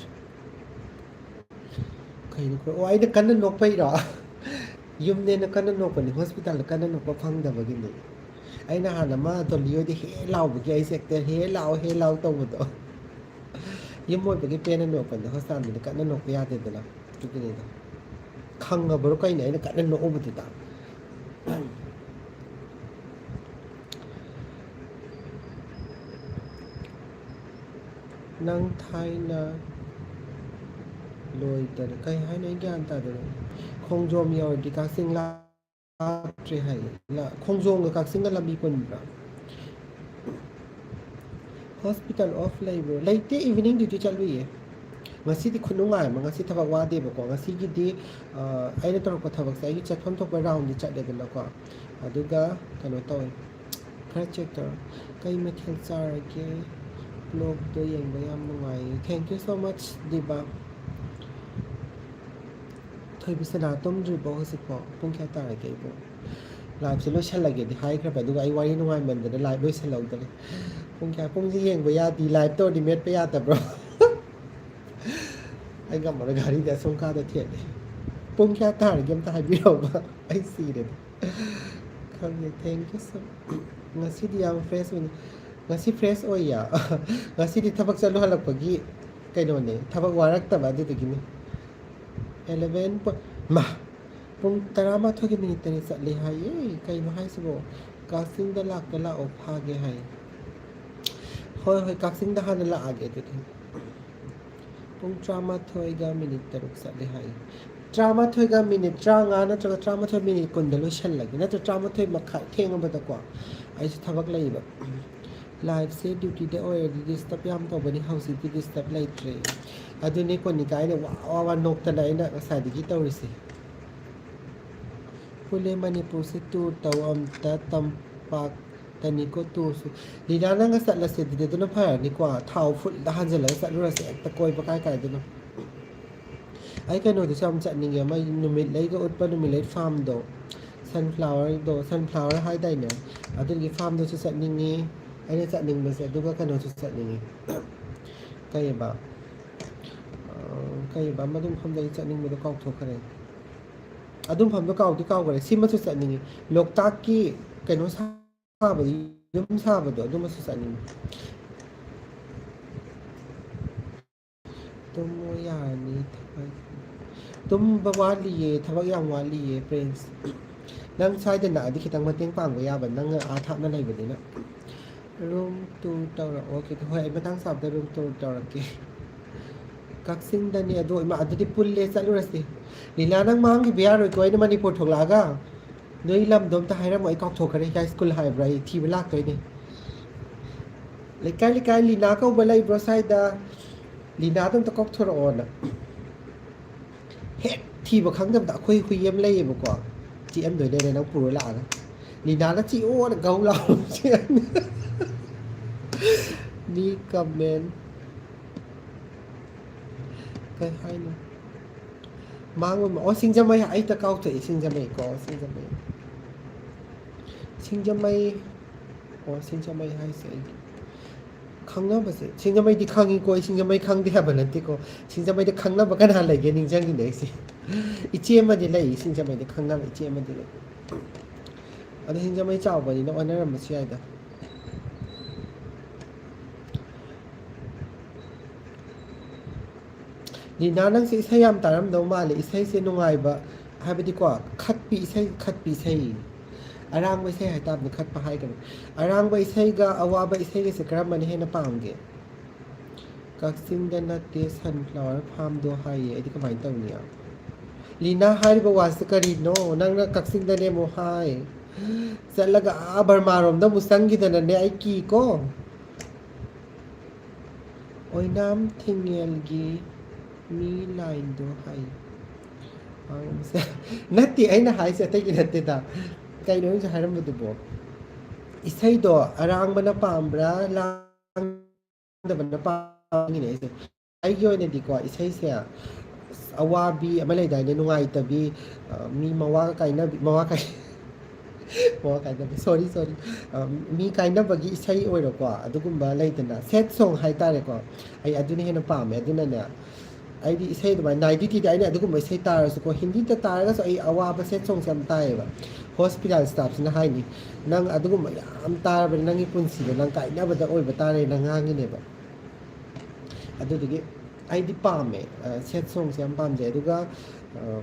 ꯀꯩꯅꯣ? ꯑꯣ, ꯑꯩꯅ ꯀꯟꯅ ꯅꯣꯛꯄꯩꯔꯣ? ꯌꯨꯝꯅꯦꯅ ꯀꯟꯅ ꯅꯣꯛꯄꯅꯤ, ꯍꯣꯁꯄꯤꯇꯥꯜꯗ ꯀꯟꯅ ꯅꯣꯛꯄ ꯐꯪꯗꯕꯒꯤꯅꯤ꯫ ꯑꯩꯅ ꯍꯥꯟꯅ ꯑꯃ ꯗꯣꯂꯤ ꯍꯣꯏꯗꯤ ꯍꯦ ꯂꯥꯎꯕꯒꯤ ꯑꯩꯁꯦ ꯍꯦꯛꯇ ꯍꯦ ꯂꯥꯎ ꯍꯦ ꯂꯥꯎ ꯇꯧꯕꯗꯣ꯫ ꯌꯨꯝ ꯑꯣꯏꯕꯒꯤ ꯄꯦꯟꯅ ꯅꯣꯛꯄꯅꯤ, ꯍꯣꯁꯄꯤꯇꯥꯜꯗꯗꯤ ꯀꯟꯅ ꯅꯣꯛꯄ ꯌꯥꯗꯦꯗꯅ꯫ ꯑꯗꯨꯒꯤꯅꯤꯗ꯫ ꯈꯪꯉꯕ꯭ꯔꯣ ꯀꯩꯅꯣ ꯑꯩꯅ ꯀꯟꯅ ꯅꯣꯛꯎꯕꯗꯨꯗ? ꯅꯪ ꯊꯥꯏꯅ ꯂꯣꯏꯗꯅ ꯀꯩ ꯍꯥꯏꯅꯣ? ꯑꯩ ꯒ꯭ꯌꯥꯟ ꯇꯥꯗꯦ꯫ ꯈꯣꯡꯖꯣꯝ ꯌꯧꯔꯗꯤ ꯀꯛꯆꯤꯡ ꯂꯥꯛꯇ꯭ꯔꯦ ꯍꯥꯏꯌꯦ꯫ ꯂ-, ꯈꯣꯡꯖꯣꯝꯒ ꯀꯛꯆꯤꯡꯒ ꯂꯝꯕꯤ ꯄꯨꯟꯕ꯭ꯔꯥ? Hospital off ꯂꯩꯕ꯭ꯔꯣ? ꯂꯩꯇꯦ, evening duty ꯆꯠꯂꯨꯏꯌꯦ꯫ ꯉꯁꯤꯗꯤ ꯈꯨꯅꯨꯡꯉꯥꯏ ꯑꯃ, ꯉꯁꯤ ꯊꯕꯛ ꯋꯥꯗꯦꯕꯀꯣ꯫ ꯉꯁꯤꯒꯤꯗꯤ, ꯑ, ꯑꯩꯅ ꯇꯧꯔꯛꯄ ꯊꯕꯛꯁꯦ ꯑꯩꯒꯤ ꯆꯠꯐꯝ ꯊꯣꯛꯄ roundꯗꯤ ꯆꯠꯂꯦꯗꯅꯀꯣ꯫ ꯑꯗꯨꯒ ꯀꯩꯅꯣ ꯇꯧꯋꯦ, ꯈꯔ check ꯇꯧꯔꯣ꯫ ꯀꯩ ꯃꯊꯦꯜ ꯆꯥꯔꯒꯦ? Vlogꯗꯣ ꯌꯦꯡꯕ ꯌꯥꯝ ꯅꯨꯡꯉꯥꯏꯌꯦ꯫ Thank you so much, ꯗꯤꯕꯥ꯫ ꯊꯣꯏꯕꯤꯁꯅꯥ ꯇꯨꯝꯗ꯭ꯔꯤꯕꯣ ꯍꯧꯖꯤꯛꯐꯥꯎ? ꯄꯨꯡ ꯀꯌꯥ ꯇꯥꯔꯒꯦ ꯑꯩꯕꯣ? Liveꯁꯦ ꯂꯣꯏꯁꯤꯜꯂꯒꯦꯗꯤ ꯍꯥꯏꯈ꯭ꯔꯕ, ꯑꯗꯨꯒ ꯑꯩ ꯋꯥꯔꯤ ꯅꯨꯡꯉꯥꯏꯃꯟꯗꯅ live ꯂꯣꯏꯁꯤꯜꯍꯧꯗ꯭ꯔꯦ꯫ ꯄꯨꯡ ꯀꯌꯥ? ꯄꯨꯡꯁꯦ ꯌꯦꯡꯕ ꯌꯥꯗꯤ, live ꯇꯧꯔꯗꯤ ꯃꯦꯠꯄ ꯌꯥꯗꯕ꯭ꯔꯣ? ꯑꯩ ꯉꯝꯃꯔꯣꯏ, ꯘꯔꯤꯗꯤ ꯑꯁꯣꯝ ꯀꯥꯗ ꯊꯦꯠꯂꯦ꯫ ꯄꯨꯡ ꯀꯌꯥ ꯇꯥꯔꯒꯦ ꯑꯝꯇ ꯍꯥꯏꯕꯤꯔꯛꯎꯕ, ꯑꯩ ꯁꯤꯔꯦꯗ꯫ ꯈꯪꯗꯦ, thank you so much꯫ ꯉꯁꯤꯗꯤ ꯌꯥꯝ fresh ꯑꯣꯏꯅ, ꯉꯁꯤ fresh ꯑꯣꯏꯌꯦ꯫ ꯉꯁꯤꯗꯤ ꯊꯕꯛ ꯆꯠꯂꯨ ꯍꯜꯂꯛꯄꯒꯤ ꯀꯩꯅꯣꯅꯦ, ꯊꯕꯛ ꯋꯥꯔꯛꯇꯕ ꯑꯗꯨꯗꯨꯒꯤꯅꯦ꯫ Eleven ꯄꯣ-, ꯃꯥ! ꯄꯨꯡ ꯇꯔꯥꯃꯥꯊꯣꯏꯒꯤ minute ꯇꯔꯦꯠ ꯆꯠꯂꯦ ꯍꯥꯏꯌꯦ꯫ ꯀꯩꯅꯣ ꯍꯥꯏꯁꯤꯕꯣ? ꯀꯛꯆꯤꯡꯗ ꯂꯥꯛꯇ ꯂꯥꯛꯑꯣ, ꯐꯥꯒꯦ ꯍꯥꯏꯌꯦ꯫ ꯍꯣꯏ, ꯍꯣꯏ, ꯀꯛꯆꯤꯡꯗ ꯍꯥꯟꯅ ꯂꯥꯛꯑꯒꯦ ꯑꯗꯨꯗꯤ꯫ ꯄꯨꯡ ꯇꯔꯥꯃꯥꯊꯣꯏꯒ minute ꯇꯔꯨꯛ ꯆꯠꯂꯦ ꯍꯥꯏꯌꯦ꯫ ꯇꯔꯥꯃꯥꯊꯣꯏꯒ minute ꯇꯔꯥꯃꯉꯥ ꯅꯠꯇ꯭ꯔꯒ ꯇꯔꯥꯃꯥꯊꯣꯏ minute ꯀꯨꯟꯗ ꯂꯣꯏꯁꯤꯜꯂꯒꯦ, ꯅꯠꯇ꯭ꯔ ꯇꯔꯥꯃꯥꯊꯣꯏ ꯃꯈꯥꯏ ꯊꯦꯡꯉꯕꯗꯀꯣ, ꯑꯩꯁꯨ ꯊꯕꯛ ꯂꯩꯌꯦꯕ꯫ Liveꯁꯦ dutyꯗ ꯑꯣꯏꯔꯗꯤ disturb ꯌꯥꯝ ꯇꯧꯕꯅꯤ, ꯍꯧꯖꯤꯛꯇꯤ disturb ꯂꯩꯇ꯭ꯔꯦ꯫ ꯑꯗꯨꯅꯦ ꯀꯣꯅꯤꯀꯥ, ꯑꯩꯅ ꯋꯥ ꯋꯥ ꯋꯥ ꯅꯣꯛꯇꯅ ꯑꯩꯅ ꯉꯁꯥꯏꯗꯒꯤ ꯇꯧꯔꯤꯁꯦ꯫ ꯄꯨꯂꯦ ꯃꯅꯤꯄꯨꯔꯁꯦ ꯇꯨꯔ ꯇꯧ ꯑꯝꯇ, ꯇꯝꯄꯥꯛꯇꯅꯤꯀꯣ ꯇꯨꯔꯁꯨ꯫ ꯂꯤꯅꯥ, ꯅꯪꯒ ꯆꯠꯂꯁꯦ ꯑꯗꯨꯗꯤ, ꯑꯗꯨꯅ ꯐꯔꯅꯤꯀꯣ, ꯊꯥꯎ ꯐꯨꯜꯗ ꯍꯥꯟꯖꯜꯂꯒ ꯆꯠꯂꯨꯔꯁꯦ ꯍꯦꯛꯇ ꯀꯣꯏꯕ ꯀꯥꯏ ꯀꯥꯏꯗꯅꯣ꯫ ꯑꯩ ꯀꯩꯅꯣꯗꯨꯁꯨ ꯌꯥꯝ ꯆꯠꯅꯤꯡꯉꯦ, ꯃꯣꯏ ꯅꯨꯃꯤꯠ ꯂꯩꯒ ꯎꯠꯄ ꯅꯨꯃꯤꯠ ꯂꯩ ꯐꯥꯝꯗꯣ, ꯁꯟꯐ꯭ꯂꯥꯋꯔꯗꯣ, ꯁꯟꯐ꯭ꯂꯥꯋꯔ ꯍꯥꯏꯗꯥꯏꯅꯦ, ꯑꯗꯨꯒꯤ ꯐꯥꯝꯗꯨꯁꯨ ꯆꯠꯅꯤꯡꯉꯤ꯫ ꯑꯩꯅ ꯆꯠꯅꯤꯡꯕꯁꯦ ꯑꯗꯨꯒ ꯀꯩꯅꯣꯁꯨ ꯆꯠꯅꯤꯡꯉꯤ, ꯀꯩꯕ, ꯑ, ꯀꯩꯕ, ꯃꯗꯨ ꯃꯐꯝꯗ ꯑꯩ ꯆꯠꯅꯤꯡꯕꯗꯣ ꯀꯥꯎꯊꯣꯛꯈ꯭ꯔꯦ꯫ ꯑꯗꯨ ꯃꯐꯝꯗꯣ ꯀꯥꯎꯗꯤ ꯀꯥꯎꯈ꯭ꯔꯦ, ꯁꯤꯃꯁꯨ ꯆꯠꯅꯤꯡꯉꯤ꯫ ꯂꯣꯛꯇꯥꯛꯀꯤ ꯀꯩꯅꯣ ꯁꯥꯕꯗꯣ, ꯌꯨꯝ ꯁꯥꯕꯗꯣ, ꯑꯗꯨꯃꯁꯨ ꯆꯠꯅꯤꯡꯉꯤ꯫ ꯇꯨꯝꯃꯣ ꯌꯥꯔꯅꯤ, ꯊꯕꯛ, ꯇꯨꯝꯕ ꯋꯥꯠꯂꯤꯌꯦ, ꯊꯕꯛ ꯌꯥꯝ ꯋꯥꯠꯂꯤꯌꯦ ꯄ꯭ꯔꯤꯟꯁ꯫ ꯅꯪ ꯁ꯭ꯋꯥꯏꯗ ꯅꯛꯑꯗꯤ ꯈꯤꯇꯪ ꯃꯇꯦꯡ ꯄꯥꯡꯕ ꯌꯥꯕ, ꯅꯪ ꯑꯥ ꯊꯥꯞꯅ ꯂꯩꯕꯅꯤꯅ꯫ ꯔꯨꯝ ꯇꯨꯔ ꯇꯧꯔꯛꯑꯣ ꯈꯤꯇꯪ꯫ ꯍꯣꯏ, ꯑꯩ ꯃꯇꯥꯡ ꯆꯥꯕꯗ ꯔꯨꯝ ꯇꯨꯔ ꯇꯧꯔꯛꯀꯦ꯫ ꯀꯛꯆꯤꯡꯗꯅꯦ ꯑꯗꯣ꯫ ꯏꯃꯥ, ꯑꯗꯨꯗꯤ ꯄꯨꯜꯂꯦ, ꯆꯠꯂꯨꯔꯁꯤ꯫ ꯂꯤꯂꯥ, ꯅꯪ ꯃꯥꯡꯈꯤꯕ ꯌꯥꯔꯣꯏꯀꯣ, ꯑꯩꯅ ꯃꯅꯤꯄꯨꯔ ꯊꯣꯛꯂꯛꯑꯒ꯫ ꯅꯣꯏ ꯂꯝꯗꯣ ꯑꯝꯇ ꯍꯥꯏꯔꯝꯃꯣ, ꯑꯩ ꯀꯥꯎꯊꯣꯛꯈ꯭ꯔꯦ꯫ ꯀꯥꯏ ꯁ꯭ꯀꯨꯜ ꯍꯥꯏꯕ꯭ꯔꯥ? ꯑꯩ ꯊꯤꯕ ꯂꯥꯛꯇꯣꯏꯅꯦ꯫ ꯂꯩꯀꯥꯏ, ꯂꯩꯀꯥꯏ, ꯂꯤꯅꯥ ꯀꯧꯕ ꯂꯩꯕ꯭ꯔꯣ ꯁ꯭ꯋꯥꯏꯗ? ꯂꯤꯅꯥꯗꯣ ꯑꯝꯇ ꯀꯥꯎꯊꯣꯔꯛꯑꯣꯅ꯫ ꯍꯦꯛ ꯊꯤꯕ ꯈꯪꯗꯕꯗ ꯑꯩꯈꯣꯏ ꯍꯨꯏ ꯑꯃ ꯂꯩꯌꯦꯕꯀꯣ, ꯆꯤꯛꯑꯝꯗꯣꯏꯅꯦꯅ ꯅꯪ ꯄꯨꯔ ꯂꯥꯛꯑꯒ꯫ ꯂꯤꯅꯥꯅ ꯆꯤꯛꯑꯣꯅ ꯒꯧ ꯂꯥꯎ ꯆꯤꯛꯑꯝꯅꯤ꯫ ꯃꯤ ꯀꯃꯦꯟ ꯀꯩ ꯍꯥꯏꯅꯣ? ꯃꯥꯡꯕ ꯃ-, ꯑꯣ, ꯁꯤꯡꯖꯃꯩ, ꯑꯩ ꯍꯦꯛꯇ ꯀꯥꯎꯊꯣꯛꯏ, ꯁꯤꯡꯖꯃꯩ ꯀꯣ, ꯁꯤꯡꯖꯃꯩ꯫ ꯁꯤꯡꯖꯃꯩ, ꯑꯣ, ꯁꯤꯡꯖꯃꯩ ꯍꯥꯏꯁꯦ ꯑꯩꯒꯤ ꯈꯪꯅꯕꯁꯦ, ꯁꯤꯡꯖꯃꯩꯗꯤ ꯈꯪꯉꯤꯀꯣ, ꯑꯩ ꯁꯤꯡꯖꯃꯩ ꯈꯪꯗꯦ ꯍꯥꯏꯕ ꯅꯠꯇꯦꯀꯣ꯫ ꯁꯤꯡꯖꯃꯩꯗ ꯈꯪꯅꯕ ꯀꯅꯥ ꯂꯩꯒꯦ ꯅꯤꯡꯁꯤꯡꯉꯤꯅꯦ ꯑꯩꯁꯦ꯫ ꯏꯆꯦ ꯑꯃꯗꯤ ꯂꯩ, ꯁꯤꯡꯖꯃꯩꯗ ꯈꯪꯅꯕ ꯏꯆꯦ ꯑꯃꯗꯤ ꯂꯩ꯫ ꯑꯗꯣ ꯁꯤꯡꯖꯃꯩ ꯆꯥꯎꯕꯅꯤꯅ ꯑꯣꯟꯅꯔꯝꯕꯁꯨ ꯌꯥꯏꯗ꯫ ꯂꯤꯅꯥ, ꯅꯪꯁꯦ ꯏꯁꯩ ꯌꯥꯝ ꯇꯥꯔꯝꯗꯧ ꯃꯥꯜꯂꯦ꯫ ꯏꯁꯩꯁꯦ ꯅꯨꯡꯉꯥꯏꯕ, ꯍꯥꯏꯕꯗꯤꯀꯣ, ꯈꯠꯄꯤ, ꯏꯁꯩ ꯈꯠꯄꯤ ꯏꯁꯩ꯫ ꯑꯔꯥꯡꯕ ꯏꯁꯩ ꯍꯥꯏꯇꯥꯕꯅꯤ, ꯈꯠꯄ ꯍꯥꯏꯒꯅꯨ꯫ ꯑꯔꯥꯡꯕ ꯏꯁꯩꯒ ꯑꯋꯥꯕ ꯏꯁꯩꯒꯁꯦ ꯀꯔꯝꯕꯅ ꯍꯦꯟꯅ ꯄꯥꯝꯒꯦ? ꯀꯛꯆꯤꯡꯗ ꯅꯠꯇꯦ, ꯁꯟꯐ꯭ꯂꯥꯋꯔ ꯐꯥꯝꯗꯣ ꯍꯥꯏꯌꯦ꯫ ꯑꯩꯗꯤ ꯀꯃꯥꯏꯅ ꯇꯧꯅꯤ? ꯂꯤꯅꯥ, ꯍꯥꯏꯔꯤꯕ ꯋꯥꯁꯦ ꯀꯔꯤꯅꯣ? ꯅꯪꯅ ꯀꯛꯆꯤꯡꯗꯅꯦ ꯑꯃꯨꯛ ꯍꯥꯏ, ꯆꯠꯂꯒ ꯑꯥ ꯕꯔꯃꯥꯔꯣꯝꯗ ꯑꯃꯨꯛ ꯆꯪꯈꯤꯗꯅꯅꯦ, ꯑꯩ ꯀꯤꯀꯣ꯫ ꯑꯣꯏꯅꯥꯝ ꯊꯤꯡꯉꯦꯜꯒꯤ ꯃꯤ ꯂꯥꯏꯟꯗꯣ ꯍꯥꯏ꯫ ꯅꯠꯇꯦ, ꯑꯩꯅ ꯍꯥꯏꯁꯦ ꯑꯇꯩꯒꯤ ꯅꯠꯇꯦꯗ꯫ ꯀꯩꯅꯣ ꯑꯩꯅ ꯍꯥꯏꯔꯝꯕꯗꯨꯕꯣ? ꯏꯁꯩꯗꯣ ꯑꯔꯥꯡꯕꯅ ꯄꯥꯝꯕ꯭ꯔꯥ, ꯂꯥꯡꯗꯕꯅ ꯄꯥꯝꯃꯤꯅꯦ ꯑꯩꯁꯦ? ꯑꯩꯒꯤ ꯑꯣꯏꯅꯗꯤꯀꯣ, ꯏꯁꯩꯁꯦ, ꯑꯁ, ꯑꯋꯥꯕꯤ ꯑꯃ ꯂꯩꯗꯥꯏꯅꯦ, ꯅꯨꯡꯉꯥꯏꯇꯕꯤ, ꯑ, ꯃꯤ ꯃꯋꯥꯒ ꯀꯥꯏꯅꯕꯤ, ꯃꯋꯥ ꯀꯥꯏ-, ꯃꯋꯥ ꯀꯥꯏꯅꯕꯤ, sorry, sorry, ꯑ, ꯃꯤ ꯀꯥꯏꯅꯕꯒꯤ ꯏꯁꯩ ꯑꯣꯏꯔꯣꯀꯣ, ꯑꯗꯨꯒꯨꯝꯕ ꯂꯩꯗꯅ, sad song ꯍꯥꯏꯇꯥꯔꯦꯀꯣ, ꯑꯩ ꯑꯗꯨꯅ ꯍꯦꯟꯅ ꯄꯥꯝꯃꯦ꯫ ꯑꯗꯨꯅꯅꯦ, ꯑꯩꯗꯤ ꯏꯁꯩ ꯑꯗꯨꯃꯥꯏꯅ night duty ꯗ ꯑꯩꯅ ꯑꯗꯨꯒꯨꯝꯕ ꯏꯁꯩ ꯇꯥꯔꯁꯨꯀꯣ, ꯍꯤꯟꯗꯤꯗ ꯇꯥꯔꯒꯁꯨ ꯑꯩ ꯑꯋꯥꯕ sad song ꯁꯦ ꯌꯥꯝ ꯇꯥꯏꯌꯦꯕ꯫ Hospital staff ꯁꯤꯅ ꯍꯥꯏꯅꯤ, "ꯅꯪ ꯑꯗꯨꯒꯨꯝꯕ ꯌꯥꯝ ꯇꯥꯔꯕꯅꯤ, ꯅꯪꯒꯤ ꯄꯨꯟꯁꯤꯗꯣ ꯅꯪ ꯀꯥꯏꯅꯕꯗ ꯑꯣꯏꯕ ꯇꯥꯔꯦꯅ" ꯉꯥꯡꯉꯤꯅꯦꯕ꯫ ꯑꯗꯨꯗꯨꯒꯤ ꯑꯩꯗꯤ ꯄꯥꯝꯃꯦ, ꯑ, sad song ꯁꯦ ꯌꯥꯝ ꯄꯥꯝꯖꯩ꯫ ꯑꯗꯨꯒ, ꯑ,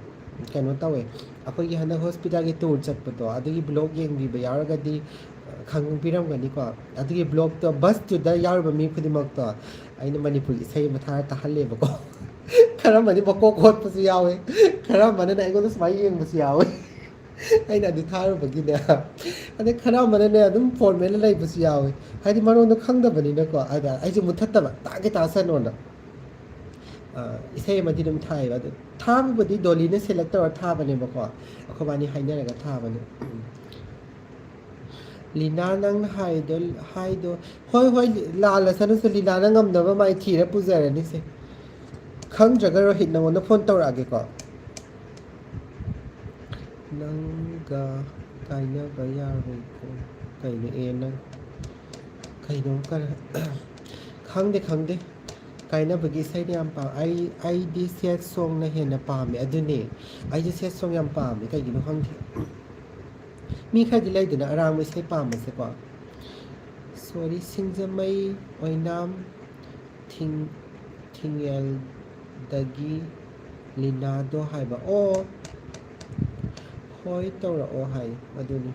ꯀꯩꯅꯣ ꯇꯧꯋꯦ, ꯑꯩꯈꯣꯏꯒꯤ ꯍꯟꯗꯛ hospital ꯒꯤ tour ꯆꯠꯄꯗꯣ, ꯑꯗꯨꯒꯤ vlog ꯌꯦꯡꯕꯤꯕ ꯌꯥꯎꯔꯒꯗꯤ, ꯑ, ꯈꯪꯕꯤꯔꯝꯒꯅꯤꯀꯣ꯫ ꯑꯗꯨꯒꯤ vlog ꯇꯣ, bus ꯇꯨꯗ ꯌꯥꯎꯔꯤꯕ ꯃꯤ ꯈꯨꯗꯤꯡꯃꯛꯇꯣ ꯑꯩꯅ ꯃꯅꯤꯄꯨꯔꯤ ꯏꯁꯩ ꯑꯃ ꯊꯥꯔ ꯇꯥꯍꯜꯂꯦꯕꯀꯣ꯫ ꯈꯔ ꯑꯃꯗꯤ ꯃꯀꯣꯛ ꯀꯣꯠꯄꯁꯨ ꯌꯥꯎꯋꯦ, ꯈꯔ ꯑꯃꯅꯅꯦ ꯑꯩꯉꯣꯟꯗ ꯁꯨꯃꯥꯏꯅ ꯌꯦꯡꯕꯁꯨ ꯌꯥꯎꯋꯦ꯫ ꯑꯩꯅ ꯑꯗꯨ ꯊꯥꯔꯨꯕꯒꯤꯅꯦ꯫ ꯑꯗꯩ ꯈꯔ ꯑꯃꯅꯅꯦ ꯑꯗꯨꯝ ꯐꯣꯟ ꯃꯦꯠꯂ ꯂꯩꯕꯁꯨ ꯌꯥꯎꯋꯦ, ꯍꯥꯏꯗꯤ ꯃꯔꯣꯟꯗꯣ ꯈꯪꯗꯕꯅꯤꯅꯀꯣ꯫ ꯑꯗ ꯑꯩꯁꯨ ꯃꯨꯠꯊꯠꯇꯕ, ꯇꯥꯒꯦ ꯇꯥꯁꯅꯣꯅ꯫ ꯑ, ꯏꯁꯩ ꯑꯃꯗꯤ ꯑꯗꯨꯝ ꯊꯥꯏꯌꯦꯕ꯫ ꯑꯗꯨ ꯊꯥꯕꯕꯨꯗꯤ ꯗꯣꯂꯤꯅ select ꯇꯧꯔ ꯊꯥꯕꯅꯦꯕꯀꯣ, ꯑꯩꯈꯣꯏꯕꯥꯅꯤ ꯍꯥꯏꯅꯔꯒ ꯊꯥꯕꯅꯦ꯫ ꯂꯤꯅꯥ, ꯅꯪꯅ ꯍꯥꯏꯗꯣ, ꯍꯥꯏꯗꯣ, ꯍꯣꯏ, ꯍꯣꯏ, ꯂꯥꯜꯂꯁꯅꯨꯁꯦ, ꯂꯤꯅꯥꯅ ꯉꯝꯅꯕ ꯃꯥꯏ ꯊꯤꯔ ꯄꯨꯖꯔꯅꯤꯁꯦ꯫ ꯈꯪꯗ꯭ꯔꯒ ꯔꯣꯍꯤꯠ ꯅꯉꯣꯟꯗ ꯐꯣꯟ ꯇꯧꯔꯛꯑꯒꯦꯀꯣ꯫ ꯅꯪꯒ ꯀꯥꯏꯅꯕ ꯌꯥꯔꯣꯏꯀꯣ꯫ ꯀꯩꯅꯣ, ꯑꯦ, ꯅꯪ ꯀꯩꯅꯣ, ꯀꯔ-, ꯈꯪꯗꯦ, ꯈꯪꯗꯦ꯫ ꯀꯥꯏꯅꯕꯒꯤ ꯏꯁꯩꯅ ꯌꯥꯝ ꯄꯥꯝ-, ꯑꯩ, ꯑꯩꯗꯤ sad song ꯅ ꯍꯦꯟꯅ ꯄꯥꯝꯃꯦ꯫ ꯑꯗꯨꯅꯦ, ꯑꯩꯁꯨ sad song ꯌꯥꯝ ꯄꯥꯝꯃꯦ, ꯀꯩꯒꯤꯅꯣ ꯈꯪꯗꯦ꯫ ꯃꯤ ꯈꯔꯗꯤ ꯂꯩꯗꯅ ꯑꯔꯥꯡꯕ ꯏꯁꯩ ꯄꯥꯝꯕꯁꯦꯀꯣ꯫ Sorry, ꯁꯤꯡꯖꯃꯩ ꯑꯣꯏꯅꯥꯝ ꯊꯤꯡ-, ꯊꯤꯡꯉꯦꯜꯗꯒꯤ ꯂꯤꯅꯥꯗꯣ ꯍꯥꯏꯕ꯫ ꯑꯣ, ꯍꯣꯏ, ꯇꯧꯔꯛꯑꯣ ꯍꯥꯏ꯫ ꯑꯗꯨꯅꯤ꯫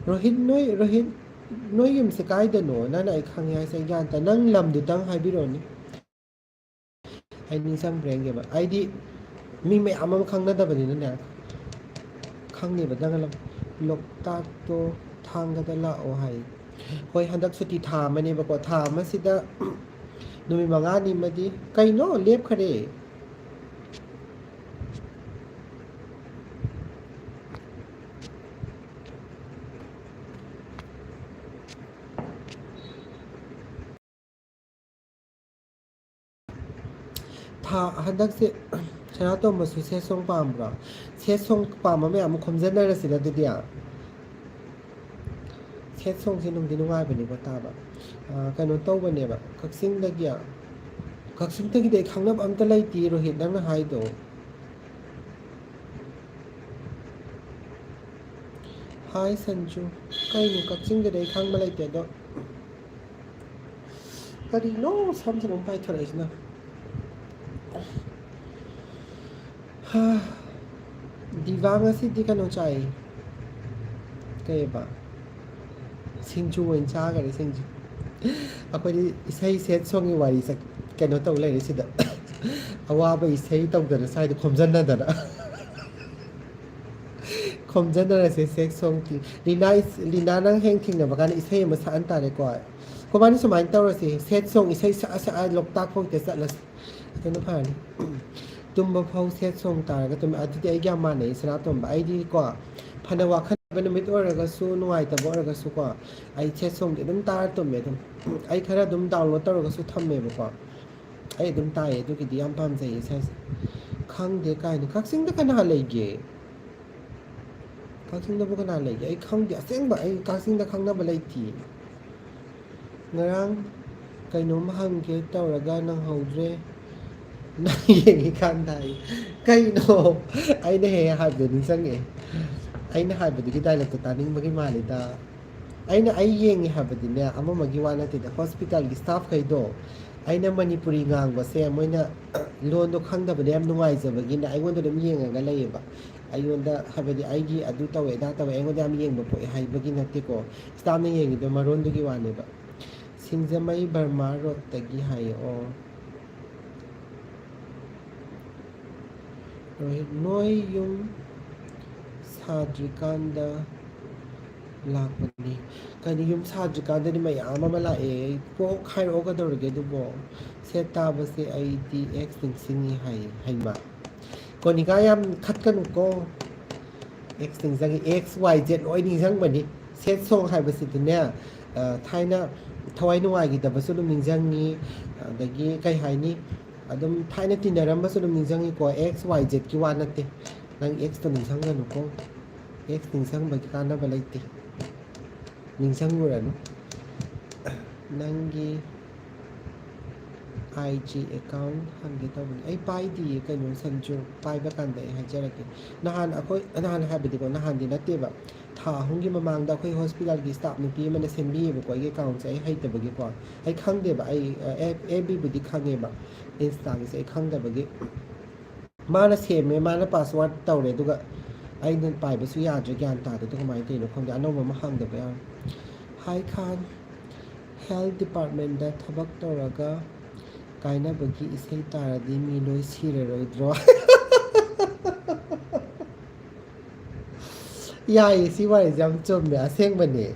ꯔꯣꯍꯤꯠ, ꯅꯣꯏ, ꯔꯣꯍꯤꯠ, ꯅꯣꯏ ꯌꯨꯝꯁꯦ ꯀꯥꯏꯗꯅꯣ? ꯅꯪꯅ ꯑꯩ ꯈꯪꯉꯦ ꯍꯥꯏꯁꯦ ꯑꯩ ꯒ꯭ꯌꯥꯟ ꯇꯥꯏ꯫ ꯅꯪ ꯂꯝꯗꯨꯇꯪ ꯍꯥꯏꯕꯤꯔꯛꯑꯣꯅꯦ꯫ ꯑꯩ ꯅꯤꯡꯁꯤꯡꯕ꯭ꯔꯥ ꯌꯦꯡꯒꯦꯕ꯫ ꯑꯩꯗꯤ ꯃꯤ ꯃꯌꯥꯝ ꯑꯃ ꯈꯪꯅꯗꯕꯅꯤꯅꯅꯦ꯫ ꯈꯪꯉꯦꯕ, ꯅꯪꯅ ꯂꯝ-, ꯂꯣꯛꯇꯥꯛꯇꯣ ꯊꯥꯡꯒꯗ ꯂꯥꯛꯑꯣ ꯍꯥꯏ꯫ ꯍꯣꯏ, ꯍꯟꯗꯛ ꯁꯨꯇꯤ ꯊꯥ ꯑꯃꯅꯦꯕꯀꯣ꯫ ꯊꯥ ꯑꯃꯁꯤꯗ ꯅꯨꯃꯤꯠ ꯃꯉꯥꯅꯤ ꯑꯃꯗꯤ, ꯀꯩꯅꯣ, ꯂꯦꯞꯈꯔꯦ꯫ ꯍꯟꯗꯛꯁꯦ ꯁꯅꯥꯇꯣꯝꯕꯁꯨ ꯁꯦꯠ ꯁꯣꯡ ꯄꯥꯝꯕ꯭ꯔꯣ? ꯁꯦꯠ ꯁꯣꯡ ꯄꯥꯝꯕ ꯃꯌꯥꯝ ꯑꯃ ꯈꯣꯝꯖꯟꯅꯔꯁꯤꯗ ꯑꯗꯨꯗꯤ꯫ ꯁꯦꯠ ꯁꯣꯡꯁꯦ ꯅꯨꯡꯗꯤ ꯅꯨꯡꯉꯥꯏꯕꯅꯤꯀꯣ ꯇꯥꯕ꯫ ꯑ, ꯀꯩꯅꯣ ꯇꯧꯕꯅꯦꯕ, ꯀꯛꯆꯤꯡꯗꯒꯤ, ꯀꯛꯆꯤꯡꯗꯒꯤꯗꯤ ꯑꯩ ꯈꯪꯅꯕ ꯑꯝꯇ ꯂꯩꯇꯦ, ꯔꯣꯍꯤꯠ, ꯅꯪꯅ ꯍꯥꯏꯗꯣ꯫ ꯍꯥꯏ ꯁꯟꯖꯨ, ꯀꯩꯅꯣ ꯀꯛꯆꯤꯡꯗꯗꯤ ꯑꯩ ꯈꯪꯕ ꯂꯩꯇꯦ ꯑꯗꯣ꯫ ꯀꯔꯤꯅꯣ ꯁꯝꯁꯤꯅ ꯑꯃꯨꯛ ꯄꯥꯏꯊꯣꯔꯛꯏꯁꯤꯅ? ꯍꯥ, ꯗꯤꯚꯥ ꯉꯁꯤꯗꯤ ꯀꯩꯅꯣ ꯆꯥꯏ꯫ ꯀꯩꯕ? ꯁꯤꯡꯖꯨ ꯑꯣꯏꯅ ꯆꯥꯈꯔꯦ, ꯁꯤꯡꯖꯨ꯫ ꯑꯩꯈꯣꯏꯗꯤ ꯏꯁꯩ ꯁꯦꯠ ꯁꯣꯡꯒꯤ ꯋꯥꯔꯤ ꯆꯠ-, ꯀꯩꯅꯣ ꯇꯧ ꯂꯩꯔꯦ ꯁꯤꯗ꯫ ꯑꯋꯥꯕ ꯏꯁꯩ ꯇꯧꯗꯅ ꯁ꯭ꯋꯥꯏꯗ ꯈꯣꯝꯖꯟꯅꯗꯅ꯫ ꯈꯣꯝꯖꯟꯅꯔꯁꯦ ꯁꯦꯠ ꯁꯣꯡꯒꯤ꯫ ꯂꯤꯅꯥ ꯏꯁ-, ꯂꯤꯅꯥ ꯅꯪ ꯍꯌꯦꯡ ꯊꯦꯡꯅꯕ ꯀꯥꯟꯗ ꯏꯁꯩ ꯑꯃ ꯁꯛꯍꯟ ꯇꯥꯔꯦꯀꯣ꯫ ꯀꯣꯕꯥꯅꯤ ꯁꯨꯃꯥꯏꯅ ꯇꯧꯔꯁꯦ, ꯁꯦꯠ ꯁꯣꯡ ꯏꯁꯩ ꯁꯛꯑ ꯁꯛꯑ ꯂꯣꯛꯇꯥꯛ ꯐꯥꯎꯇ ꯆꯠꯂꯁꯦ꯫ ꯑꯗꯨꯅ ꯐꯔꯅꯤ꯫ ꯇꯨꯝꯕ ꯐꯥꯎ ꯁꯦꯠ ꯁꯣꯡ ꯇꯥꯔꯒ ꯇꯨꯝꯃꯦ꯫ ꯑꯗꯨꯗꯤ ꯑꯩꯒ ꯌꯥꯝ ꯃꯥꯟꯅꯩ, ꯁꯅꯥꯇꯣꯝꯕ꯫ ꯑꯩꯗꯤꯀꯣ, ꯐꯅ ꯋꯥꯈꯜ ꯅꯨꯃꯤꯠ ꯑꯣꯏꯔꯒꯁꯨ, ꯅꯨꯡꯉꯥꯏꯇꯕ ꯑꯣꯏꯔꯒꯁꯨꯀꯣ, ꯑꯩ ꯁꯦꯠ ꯁꯣꯡꯗꯤ ꯑꯗꯨꯝ ꯇꯥꯔ ꯇꯨꯝꯃꯦ ꯑꯗꯨꯝ꯫ ꯑꯩ ꯈꯔ ꯑꯗꯨꯝ download ꯇꯧꯔꯒꯁꯨ ꯊꯝꯃꯦꯕꯀꯣ꯫ ꯑꯩ ꯑꯗꯨꯝ ꯇꯥꯏꯌꯦ, ꯑꯗꯨꯒꯤꯗꯤ ꯌꯥꯝ ꯄꯥꯝꯖꯩꯌꯦ ꯏꯁꯩꯁꯦ꯫ ꯈꯪꯗꯦ ꯀꯥꯏꯅ꯫ ꯀꯛꯆꯤꯡꯗ ꯀꯅꯥ ꯂꯩꯒꯦ? ꯀꯛꯆꯤꯡꯗꯕꯨ ꯀꯅꯥ ꯂꯩꯒꯦ? ꯑꯩ ꯈꯪꯗꯦ, ꯑꯁꯦꯡꯕ ꯑꯩ ꯀꯛꯆꯤꯡꯗ ꯈꯪꯅꯕ ꯂꯩꯇꯤꯌꯦ꯫ ꯉꯔꯥꯡ ꯀꯩꯅꯣꯝ ꯍꯪꯒꯦ ꯇꯧꯔꯒ ꯅꯪꯍꯧꯗ꯭ꯔꯦ꯫ ꯅꯪ ꯌꯦꯡꯉꯤꯀꯥꯟꯗ ꯍꯥꯏ꯫ ꯀꯩꯅꯣ? ꯑꯩꯅ ꯍꯦꯛ ꯍꯦꯛ ꯍꯥꯏꯕꯗꯣ ꯅꯤꯡꯁꯤꯡꯉꯛꯑꯦ꯫ ꯑꯩꯅ ꯍꯥꯏꯕꯗꯨꯒꯤ dialogue ꯇꯣ ꯇꯥꯅꯤꯡꯕꯒꯤ ꯃꯥꯜꯂꯤꯗ꯫ ꯑꯩꯅ ꯑꯩ ꯌꯦꯡꯉꯤ ꯍꯥꯏꯕꯗꯤꯅꯦ, ꯑꯃꯃꯒꯤ ꯋꯥ ꯅꯠꯇꯦꯗ, hospital ꯒꯤ staff ꯈꯩꯗꯣ꯫ ꯑꯩꯅ ꯃꯅꯤꯄꯨꯔꯤ ꯉꯥꯡꯕꯁꯦ ꯃꯣꯏꯅ ꯂꯣꯟꯗꯣ ꯈꯪꯗꯕꯅꯦ, ꯌꯥꯝ ꯅꯨꯡꯉꯥꯏꯖꯕꯒꯤꯅꯦ ꯑꯩꯉꯣꯟꯗ ꯑꯗꯨꯝ ꯌꯦꯡꯉꯒ ꯂꯩꯌꯦꯕ꯫ ꯑꯩꯉꯣꯟꯗ, ꯍꯥꯏꯕꯗꯤ ꯑꯩꯒꯤ ꯑꯗꯨ ꯇꯧꯋꯦ ꯑꯗꯥ ꯇꯧꯋꯦ, ꯑꯩꯉꯣꯟꯗ ꯌꯥꯝ ꯌꯦꯡꯕ ꯄꯣꯛꯑꯦ ꯍꯥꯏꯕꯒꯤ ꯅꯠꯇꯦꯀꯣ꯫ Staff ꯅ ꯌꯦꯡꯉꯤꯗꯣ ꯃꯔꯣꯟꯗꯨꯒꯤ ꯋꯥꯅꯦꯕ꯫ ꯁꯤꯡꯖꯃꯩ ꯕꯔꯃꯥ ꯔꯣꯗꯇꯒꯤ ꯍꯥꯏꯌꯦ꯫ ꯑꯣ꯫ ꯔꯣꯍꯤꯠ, ꯅꯣꯏ ꯌꯨꯝ ꯁꯥꯗ꯭ꯔꯤꯀꯥꯟꯗ ꯂꯥꯛꯄꯅꯤ꯫ ꯀꯩꯅꯣ, ꯌꯨꯝ ꯁꯥꯗ꯭ꯔꯤꯀꯥꯟꯗꯗꯤ ꯃꯌꯥꯝ ꯑꯃ ꯂꯥꯛꯑꯦ꯫ ꯀꯣꯛ ꯍꯥꯏꯔꯛꯑꯣ, ꯀꯩꯗꯧꯔꯒꯦ ꯑꯗꯨꯕꯣ? ꯁꯦꯠ ꯇꯥꯕꯁꯦ ꯑꯩꯗꯤ ex ꯅꯤꯡꯁꯤꯡꯉꯤ ꯍꯥꯏ꯫ ꯍꯩꯃ꯫ ꯀꯣꯅꯤꯀꯥ, ꯌꯥꯝ ꯈꯠꯀꯅꯨꯀꯣ꯫ Ex ꯅꯤꯡꯁꯤꯡꯉꯤ, X Y Z ꯂꯣꯏ ꯅꯤꯡꯁꯤꯡꯕꯅꯤ꯫ Sad song ꯍꯥꯏꯕꯁꯤꯗꯤꯅꯦ, ꯑ, ꯊꯥꯏꯅ ꯊꯋꯥꯏ ꯅꯨꯡꯉꯥꯏꯈꯤꯗꯕꯁꯨ ꯑꯗꯨꯝ ꯅꯤꯡꯁꯤꯡꯉꯤ, ꯑꯗꯒꯤ ꯀꯩ ꯍꯥꯏꯅꯤ, ꯑꯗꯨꯝ ꯊꯥꯏꯅ ꯇꯤꯟꯅꯔꯝꯕꯁꯨ ꯑꯗꯨꯝ ꯅꯤꯡꯁꯤꯡꯉꯤꯀꯣ꯫ X Y Zꯀꯤ ꯋꯥ ꯅꯠꯇꯦ꯫ ꯅꯪ Xꯇꯣ ꯅꯤꯡꯁꯤꯡꯒꯅꯨꯀꯣ꯫ X ꯅꯤꯡꯁꯤꯡꯕꯒꯤ ꯀꯥꯟꯅꯕ ꯂꯩꯇꯦ꯫ ꯅꯤꯡꯁꯤꯡꯉꯨꯔꯅꯨ꯫ ꯅꯪꯒꯤ I G account ꯍꯪꯒꯦ ꯇꯧꯕꯅꯤ꯫ ꯑꯩ ꯄꯥꯏꯗꯤꯌꯦ ꯀꯩꯅꯣ, ꯁꯟꯖꯨ꯫ ꯄꯥꯏꯕ ꯀꯥꯟꯗ ꯑꯩ ꯍꯥꯏꯖꯔꯛꯀꯦ꯫ ꯅꯍꯥꯟ ꯑꯩꯈꯣꯏ, ꯅꯍꯥꯟ ꯍꯥꯏꯕꯗꯤꯀꯣ, ꯅꯍꯥꯟꯗꯤ ꯅꯠꯇꯦꯕ, ꯊꯥ ꯑꯍꯨꯝꯒꯤ ꯃꯃꯥꯡꯗ ꯑꯩꯈꯣꯏ ꯍꯣꯁꯄꯤꯇꯥꯜꯒꯤ ꯁ꯭ꯇꯥꯐ ꯅꯨꯄꯤ ꯑꯃꯅ ꯁꯦꯝꯕꯤꯌꯦꯕꯀꯣ ꯑꯩꯒꯤ ꯑꯦꯀꯥꯎꯟꯁꯦ꯫ ꯑꯩ ꯍꯩꯇꯕꯒꯤꯀꯣ, ꯑꯩ ꯈꯪꯗꯦꯕ꯫ ꯑꯩ ꯑꯦꯐ ꯕꯤꯕꯨꯗꯤ ꯈꯪꯉꯦꯕ, ꯏꯟꯁꯇꯥꯒꯤꯁꯦ ꯑꯩ ꯈꯪꯗꯕꯒꯤ꯫ ꯃꯥꯅ ꯁꯦꯝꯃꯦ, ꯃꯥꯅ ꯄꯥꯁꯋꯥꯔꯗ ꯇꯧꯔꯦ, ꯑꯗꯨꯒ ꯑꯩꯅ ꯄꯥꯏꯕꯁꯨ ꯌꯥꯗ꯭ꯔꯦ꯫ ꯒ꯭ꯌꯥꯟ ꯇꯥꯗꯦ꯫ ꯑꯗꯨ ꯀꯃꯥꯏꯅ ꯇꯧꯔꯤꯅꯣ ꯈꯪꯗꯦ꯫ ꯑꯅꯧꯕ ꯑꯃ ꯍꯥꯡꯗꯕ ꯌꯥꯔꯣꯏ꯫ ꯍꯥꯏ ꯈꯥꯟ, ꯍꯦꯜꯊ ꯗꯤꯄꯥꯔꯠꯃꯦꯟꯗ ꯊꯕꯛ ꯇꯧꯔꯒ ꯀꯥꯏꯅꯕꯒꯤ ꯏꯁꯩ ꯇꯥꯔꯗꯤ ꯃꯤ ꯂꯣꯏ ꯁꯤꯔꯔꯣꯏꯗ꯭ꯔꯣ? ꯌꯥꯏꯌꯦ, ꯁꯤ ꯋꯥꯔꯤꯁꯦ ꯌꯥꯝ ꯆꯨꯝꯃꯦ, ꯑꯁꯦꯡꯕꯅꯦ꯫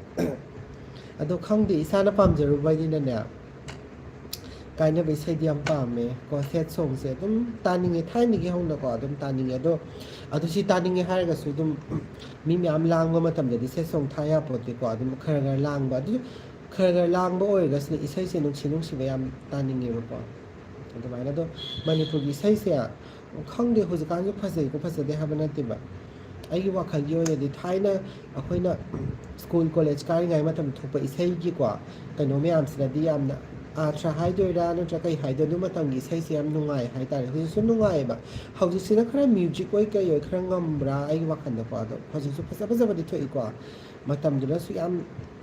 ꯑꯗꯣ ꯈꯪꯗꯦ, ꯏꯁꯥꯅ ꯄꯥꯝꯖꯔꯨꯕꯒꯤꯅꯅꯦ, ꯀꯥꯏꯅꯕ ꯏꯁꯩꯗꯤ ꯌꯥꯝ ꯄꯥꯝꯃꯦ ꯀꯣ꯫ ꯁꯦꯠ ꯁꯣꯡꯁꯦ ꯑꯗꯨꯝ ꯇꯥꯅꯤꯡꯉꯦ, ꯊꯥꯏꯅꯒꯤ ꯍꯧꯅꯀꯣ ꯑꯗꯨꯝ ꯇꯥꯅꯤꯡꯉꯦ꯫ ꯑꯗꯣ, ꯑꯗꯨ ꯁꯤ ꯇꯥꯅꯤꯡꯉꯦ ꯍꯥꯏꯔꯒꯁꯨ ꯑꯗꯨꯝ ꯃꯤ ꯃꯌꯥꯝ ꯂꯥꯡꯕ ꯃꯇꯝꯗꯗꯤ ꯁꯦꯠ ꯁꯣꯡ ꯊꯥ ꯌꯥꯄꯣꯠꯇꯦꯀꯣ꯫ ꯑꯗꯨꯝ ꯈꯔ ꯈꯔ ꯂꯥꯡꯕ, ꯑꯗꯨ ꯈꯔ ꯈꯔ ꯂꯥꯡꯕ ꯑꯣꯏꯔꯒꯁꯨ ꯏꯁꯩꯁꯦ ꯅꯨꯡꯁꯤ ꯅꯨꯡꯁꯤꯕ ꯌꯥꯝ ꯇꯥꯅꯤꯡꯉꯦꯕꯀꯣ꯫ ꯑꯗꯨꯃꯥꯏꯅ꯫ ꯑꯗꯣ ꯃꯅꯤꯄꯨꯔꯒꯤ ꯏꯁꯩꯁꯦ ꯈꯪꯗꯦ, ꯍꯧꯖꯤꯛꯀꯥꯟꯁꯦ ꯐꯖꯩꯀꯣ ꯐꯖꯗꯦ ꯍꯥꯏꯕ ꯅꯠꯇꯦꯕ꯫ ꯑꯩꯒꯤ ꯋꯥꯈꯜꯒꯤ ꯑꯣꯏꯅꯗꯤ ꯊꯥꯏꯅ ꯑꯩꯈꯣꯏꯅ ꯁ꯭ꯀꯨꯜ ꯀꯣꯂꯦꯖ ꯀꯥꯔꯤꯉꯩ ꯃꯇꯝꯗ ꯊꯣꯛꯄ ꯏꯁꯩꯒꯤꯀꯣ, ꯀꯩꯅꯣ ꯃꯌꯥꯝꯁꯤꯅꯗꯤ ꯌꯥꯝꯅ ꯑꯥꯔꯊ ꯍꯥꯏꯗꯣꯏꯔꯥ ꯅꯠꯇ꯭ꯔꯒ ꯀꯩ ꯍꯥꯏꯗꯣꯏꯅꯣ, ꯑꯗꯨ ꯃꯇꯝꯒꯤ ꯏꯁꯩꯁꯦ ꯌꯥꯝ ꯅꯨꯡꯉꯥꯏ ꯍꯥꯏꯇꯥꯔꯦ꯫ ꯍꯧꯖꯤꯛꯁꯨ ꯅꯨꯡꯉꯥꯏꯌꯦꯕ꯫ ꯍꯧꯖꯤꯛꯁꯤꯅ ꯈꯔ ꯃ꯭ꯌꯨꯖꯤꯛ ꯑꯣꯏ ꯀꯩ ꯑꯣꯏ ꯈꯔ ꯉꯝꯕ꯭ꯔꯥ ꯑꯩꯒꯤ ꯋꯥꯈꯜꯗꯀꯣ꯫ ꯑꯗꯣ ꯍꯧꯖꯤꯛꯁꯨ ꯐꯖ ꯐꯖꯕꯗꯤ ꯊꯣꯛꯏꯀꯣ꯫ ꯃꯇꯝꯗꯨꯅꯁꯨ ꯌꯥꯝ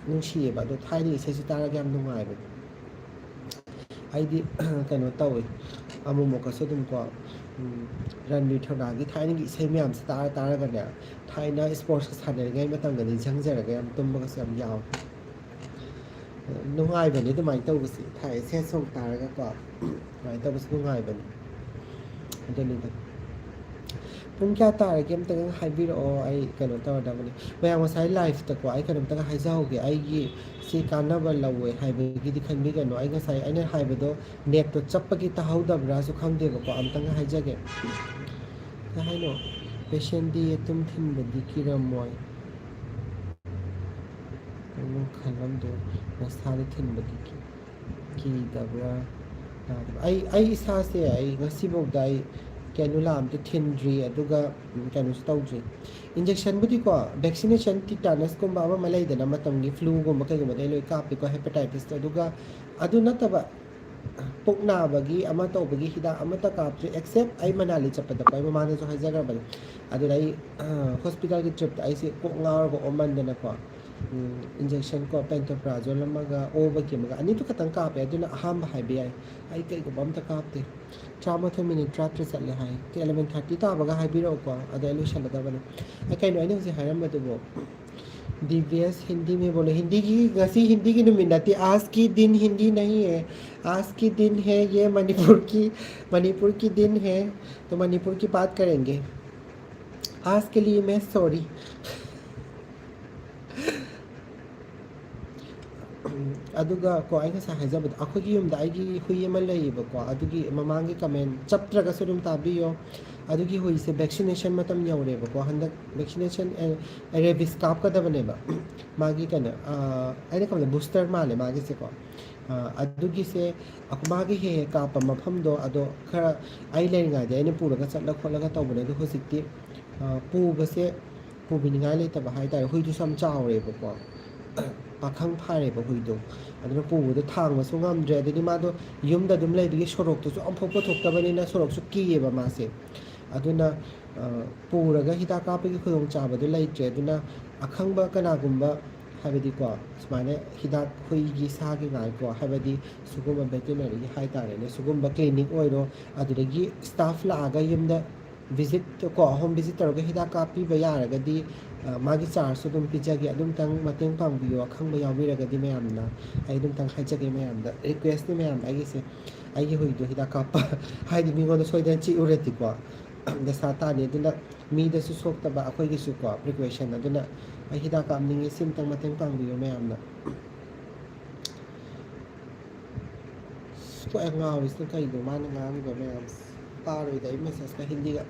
ꯅꯨꯡꯁꯤꯌꯦꯕ꯫ ꯑꯗꯣ ꯊꯥꯏꯅꯒꯤ ꯏꯁꯩꯁꯦ ꯇꯥꯔꯒ ꯌꯥꯝ ꯅꯨꯡꯉꯥꯏꯕꯅꯦ꯫ ꯑꯩꯗꯤ ꯀꯩꯅꯣ ꯇꯧꯋꯦ, ꯑꯃꯨꯛꯃꯨꯛꯀꯁꯨ ꯑꯗꯨꯝꯀꯣ, ꯎꯝ, ꯔꯟꯕꯤꯔ ꯊꯧꯅꯥꯒꯤ ꯊꯥꯏꯅꯒꯤ ꯏꯁꯩ ꯃꯌꯥꯝꯁꯦ ꯇꯥꯔ ꯇꯥꯔꯒꯅꯦ, ꯊꯥꯏꯅ ꯏꯁꯄꯣꯔꯠꯁꯀ ꯁꯥꯟꯅꯔꯤꯉꯩ ꯃꯇꯝꯒ ꯅꯤꯡꯁꯤꯡꯖꯔꯒ ꯌꯥꯝ ꯇꯨꯝꯕꯒꯁꯨ ꯌꯥꯝ ꯌꯥꯎꯋꯦ꯫ ꯅꯨꯡꯉꯥꯏꯕꯅꯦ ꯑꯗꯨꯃꯥꯏꯅ ꯇꯧꯕꯁꯦ, ꯊꯥꯏ ꯁꯦꯠ ꯁꯣꯡ ꯇꯥꯔꯒꯀꯣ ꯑꯗꯨꯃꯥꯏꯅ ꯇꯧꯕꯁꯦ ꯅꯨꯡꯉꯥꯏꯕꯅꯦ꯫ ꯑꯗꯨꯅꯤꯗ꯫ ꯄꯨꯡ ꯀꯌꯥ ꯇꯥꯔꯒꯦ ꯑꯝꯇꯒ ꯍꯥꯏꯕꯤꯔꯛꯑꯣ, ꯑꯩ ꯀꯩꯅꯣ ꯇꯧꯔꯗꯕꯅꯤ꯫ ꯃꯌꯥꯝ, ꯉꯁꯥꯏ ꯂꯥꯏꯐꯇꯀꯣ ꯑꯩ ꯀꯩꯅꯣꯝꯇꯒ ꯍꯥꯏꯖꯍꯧꯒꯦ꯫ ꯑꯩꯒꯤ ꯁꯤ ꯀꯥꯟꯅꯕ ꯂꯧꯋꯦ ꯍꯥꯏꯕꯒꯤꯗꯤ ꯈꯟꯕꯤꯒꯅꯨ꯫ ꯑꯩ ꯉꯁꯥꯏ ꯑꯩꯅ ꯍꯥꯏꯕꯗꯣ ꯅꯦꯠꯇꯣ ꯆꯞꯄꯒꯤ ꯇꯥꯍꯧꯗꯕ꯭ꯔꯥꯁꯨ ꯈꯪꯗꯦꯕꯀꯣ꯫ ꯑꯝꯇꯪꯒ ꯍꯥꯏꯖꯒꯦ꯫ ꯀꯩ ꯍꯥꯏꯅꯣ? ꯄꯦꯁꯦꯟꯗꯤ ꯌꯦꯇꯨꯝ ꯊꯤꯟꯕꯗꯤ ꯀꯤꯔꯝꯃꯣꯏ꯫ ꯅꯪ ꯈꯜꯂꯝꯗꯣꯏ ꯅꯁꯥꯗ ꯊꯤꯟꯕꯗꯤ ꯀꯤ-, ꯀꯤꯗꯕ꯭ꯔꯥ? ꯌꯥꯗꯕ꯫ ꯑꯩ ꯑꯩ ꯏꯁꯥꯁꯦ ꯑꯩ ꯉꯁꯤꯐꯥꯎꯗ ꯑꯩ ꯀꯦꯅꯨꯂꯥ ꯑꯝꯇ ꯊꯤꯟꯗ꯭ꯔꯤ, ꯑꯗꯨꯒ ꯎꯝ, ꯀꯩꯅꯣꯁꯨ ꯇꯧꯗ꯭ꯔꯤ꯫ ꯏꯟꯖꯦꯛꯁꯟꯕꯨꯗꯤꯀꯣ, ꯚꯦꯛꯁꯤꯅꯦꯁꯟ ꯇꯤꯇꯥꯅꯁꯀꯨꯝꯕ ꯑꯃ ꯑꯃ ꯂꯩꯗꯅ, ꯃꯇꯝꯒꯤ ꯐ꯭ꯂꯨꯒꯨꯝꯕ ꯀꯩꯒꯨꯝꯕꯗ ꯑꯩ ꯂꯣꯏ ꯀꯥꯞꯄꯤꯀꯣ, ꯍꯦꯄꯥꯇꯥꯏꯇꯤꯁꯇ꯫ ꯑꯗꯨꯒ ꯑꯗꯨ ꯅꯠꯇꯕ ꯄꯨꯛ ꯅꯥꯕꯒꯤ ꯑꯃ ꯇꯧꯕꯒꯤ ꯍꯤꯗꯥꯛ ꯑꯃꯠꯇ ꯀꯥꯞꯇ꯭ꯔꯤ, ꯑꯦꯛꯁꯦꯞ ꯑꯩ ꯃꯅꯥꯂꯤ ꯆꯠꯄꯗꯀꯣ, ꯑꯩ ꯃꯃꯥꯡꯗꯁꯨ ꯍꯥꯏꯖꯈ꯭ꯔꯕꯅꯤ꯫ ꯑꯗꯨꯗ ꯑꯩ ꯍꯣꯁꯄꯤꯇꯥꯜꯒꯤ ꯇ꯭ꯔꯤꯞꯇ ꯑꯩꯁꯦ ꯀꯣꯛ ꯉꯥꯎꯔꯒ ꯑꯣꯃꯟꯗꯅꯀꯣ, ꯏꯟꯖꯦꯛꯁꯟ ꯀꯣ, ꯄꯦꯟꯇꯣꯄ꯭ꯔꯥꯖꯣꯜ ꯑꯃꯒ ꯑꯣꯕꯒꯤ ꯑꯃꯒ, ꯑꯅꯤꯗꯨ ꯈꯛꯇꯪ ꯀꯥꯞꯄꯦ꯫ ꯑꯗꯨꯅ ꯑꯍꯥꯟꯕ ꯍꯥꯏꯕ ꯌꯥꯏ, ꯑꯩ ꯀꯩꯒꯨꯝꯕ ꯑꯝꯇ ꯀꯥꯞꯇꯦ꯫ ꯇꯔꯥꯃꯥꯊꯣꯏ ꯃꯤꯅꯤꯠ ꯇꯔꯥꯇꯔꯦꯠ ꯆꯠꯂꯦ ꯍꯥꯏ꯫ ꯑꯦꯂꯚꯦꯟ ꯊꯥꯔꯇꯤ ꯇꯥꯕꯒ ꯍꯥꯏꯕꯤꯔꯛꯎꯀꯣ, ꯑꯗꯣ ꯑꯩ ꯂꯣꯏꯁꯤꯜꯂꯗꯕꯅꯤ꯫ ꯑꯩ ꯀꯩꯅꯣ ꯑꯩꯅ ꯍꯧꯖꯤꯛ ꯍꯥꯏꯔꯝꯕꯗꯨꯕꯨ? ꯗꯤꯚꯤꯌꯁ ꯍꯤꯟꯗꯤ ꯃꯦ ꯕꯣꯂꯣ, ꯍꯤꯟꯗꯤꯒꯤ, ꯉꯁꯤ ꯍꯤꯟꯗꯤꯒꯤ ꯅꯨꯃꯤꯠ ꯅꯠꯇꯦ꯫ आज की दिन हिंदी नहीं है, आज की दिन है ये मणिपुर की, मणिपुर की दिन है, तो मणिपुर की बात करेंगे। आज के लिए मैं सॉरी꯫ ꯑꯗꯨꯒ ꯀꯣ, ꯑꯩ ꯉꯁꯥꯏ ꯍꯥꯏꯖꯕꯗꯣ, ꯑꯩꯈꯣꯏꯒꯤ ꯌꯨꯝꯗ ꯑꯩꯒꯤ ꯍꯨꯏ ꯑꯃ ꯂꯩꯌꯦꯕꯀꯣ, ꯑꯗꯨꯒꯤ ꯃꯃꯥꯡꯒꯤ ꯀꯃꯦꯟ ꯆꯞꯇ꯭ꯔꯒꯁꯨ ꯑꯗꯨꯝ ꯇꯥꯕꯤꯌꯣ꯫ ꯑꯗꯨꯒꯤ ꯍꯨꯏꯁꯦ ꯚꯦꯛꯁꯤꯅꯦꯁꯟ ꯃꯇꯝ ꯌꯧꯔꯦꯕꯀꯣ, ꯍꯟꯗꯛ ꯚꯦꯛꯁꯤꯅꯦꯁꯟ, ꯔꯦꯕꯤꯁ ꯀꯥꯞꯀꯗꯕꯅꯦꯕ꯫ ꯃꯥꯒꯤ ꯀꯩꯅꯣ, ꯑꯩꯅ ꯈꯟꯕꯗ ꯕꯨꯁꯇꯔ ꯃꯥꯜꯂꯦ ꯃꯥꯒꯤꯁꯦꯀꯣ꯫ ꯑꯗꯨꯒꯤꯁꯦ ꯑꯩꯈꯣꯏ ꯃꯥꯒꯤ ꯍꯦꯛ ꯍꯦꯛ ꯀꯥꯞꯄ ꯃꯐꯝꯗꯣ, ꯑꯗꯣ ꯈꯔ ꯑꯩ ꯂꯩꯔꯤꯉꯩꯗ ꯑꯩꯅ ꯄꯨꯔꯒ ꯆꯠꯂ ꯈꯣꯠꯂꯒ ꯇꯧꯕꯅꯦ꯫ ꯑꯗꯣ ꯍꯧꯖꯤꯛꯇꯤ ꯄꯨꯕꯁꯦ, ꯄꯨꯕꯤꯅꯤꯡꯉꯥꯏ ꯂꯩꯇꯕ ꯍꯥꯏꯇꯥꯔꯦ꯫ ꯍꯨꯏꯗꯨꯁꯨ ꯌꯥꯝ ꯆꯥꯎꯔꯦꯕꯀꯣ, ꯄꯥꯈꯪ ꯐꯥꯔꯦꯕ ꯍꯨꯏꯗꯣ꯫ ꯑꯗꯨꯅ ꯄꯨꯕꯗꯣ ꯊꯥꯡꯕꯁꯨ ꯉꯝꯗ꯭ꯔꯦ꯫ ꯑꯗꯩꯗꯤ ꯃꯥꯗꯣ ꯌꯨꯝꯗ ꯑꯗꯨꯝ ꯂꯩꯕꯒꯤ ꯁꯣꯔꯣꯛꯇꯁꯨ ꯑꯃꯨꯛꯐꯥꯎ ꯄꯨꯊꯣꯛꯇꯕꯅꯤꯅ ꯁꯣꯔꯣꯛꯁꯨ ꯀꯤꯌꯦꯕ ꯃꯥꯁꯦ꯫ ꯑꯗꯨꯅ ꯄꯨꯔꯒ ꯍꯤꯗꯥꯛ ꯀꯥꯞꯄꯒꯤ ꯈꯨꯗꯣꯡꯆꯥꯕꯗꯣ ꯂꯩꯇ꯭ꯔꯦ꯫ ꯑꯗꯨꯅ ꯑꯈꯪꯕ ꯀꯅꯥꯒꯨꯝꯕ, ꯍꯥꯏꯕꯗꯤꯀꯣ, ꯁꯨꯃꯥꯏꯅ ꯍꯤꯗꯥꯛ ꯍꯨꯏꯒꯤ, ꯁꯥꯒꯤ ꯉꯥꯏꯀꯣ, ꯍꯥꯏꯕꯗꯤ ꯁꯤꯒꯨꯝꯕ ꯚꯦꯇꯤꯅꯔꯤꯒꯤ ꯍꯥꯏꯇꯥꯔꯦꯅꯦ, ꯁꯤꯒꯨꯝꯕ ꯀ꯭ꯂꯤꯅꯤꯛ ꯑꯣꯏꯔꯣ, ꯑꯗꯨꯗꯒꯤ ꯁ꯭ꯇꯥꯐ ꯂꯥꯛꯑꯒ ꯌꯨꯝꯗ ꯚꯤꯖꯤꯠ ꯀꯣ, ꯍꯣꯝ ꯚꯤꯖꯤꯠ ꯇꯧꯔꯒ ꯍꯤꯗꯥꯛ ꯀꯥꯞꯄꯤꯕ ꯌꯥꯔꯒꯗꯤ, ꯃꯥꯒꯤ ꯆꯥꯔꯖꯁꯨ ꯑꯗꯨꯝ ꯄꯤꯖꯒꯦ꯫ ꯑꯗꯨꯝꯇꯪ ꯃꯇꯦꯡ ꯄꯥꯡꯕꯤꯌꯣ, ꯑꯈꯪꯕ ꯌꯥꯎꯕꯤꯔꯒꯗꯤ ꯃꯌꯥꯝꯅ꯫ ꯑꯩ ꯑꯗꯨꯝꯇꯪ ꯍꯥꯏꯖꯒꯦ ꯃꯌꯥꯝꯗ, ꯔꯤꯀ꯭ꯋꯦꯁꯅꯤ ꯃꯌꯥꯝ ꯑꯩꯒꯤꯁꯦ꯫ ꯑꯩꯒꯤ ꯍꯨꯏꯗꯣ ꯍꯤꯗꯥꯛ ꯀꯥꯞꯄ ꯍꯥꯏꯗꯤ ꯃꯤꯉꯣꯟꯗ ꯁꯣꯏꯗꯅ ꯆꯤꯛꯎꯔꯗꯤꯀꯣ, ꯗꯁꯥ ꯇꯥꯅꯤ꯫ ꯑꯗꯨꯅ ꯃꯤꯗꯁꯨ ꯁꯣꯛꯇꯕ, ꯑꯩꯈꯣꯏꯒꯤꯁꯨꯀꯣ ꯄ꯭ꯔꯤꯀꯣꯁꯟ꯫ ꯑꯗꯨꯅ ꯑꯩ ꯍꯤꯗꯥꯛ ꯀꯥꯞꯅꯤꯡꯉꯤ, ꯁꯤꯝꯇꯪ ꯃꯇꯦꯡ ꯄꯥꯡꯕꯤꯌꯨ ꯃꯌꯥꯝꯅ꯫ ꯑꯁ, ꯀꯣꯛ ꯌꯥꯝ ꯉꯥꯎꯔꯤꯁꯤꯅ ꯀꯩꯅꯣ ꯃꯥꯅ ꯉꯥꯡꯉꯤꯕ ꯃꯌꯥꯝꯁꯦ? ꯄꯥꯔꯣꯏꯗ ꯑꯩ ꯃꯦꯁꯦꯖꯀ ꯍꯤꯟꯗꯤꯒ꯫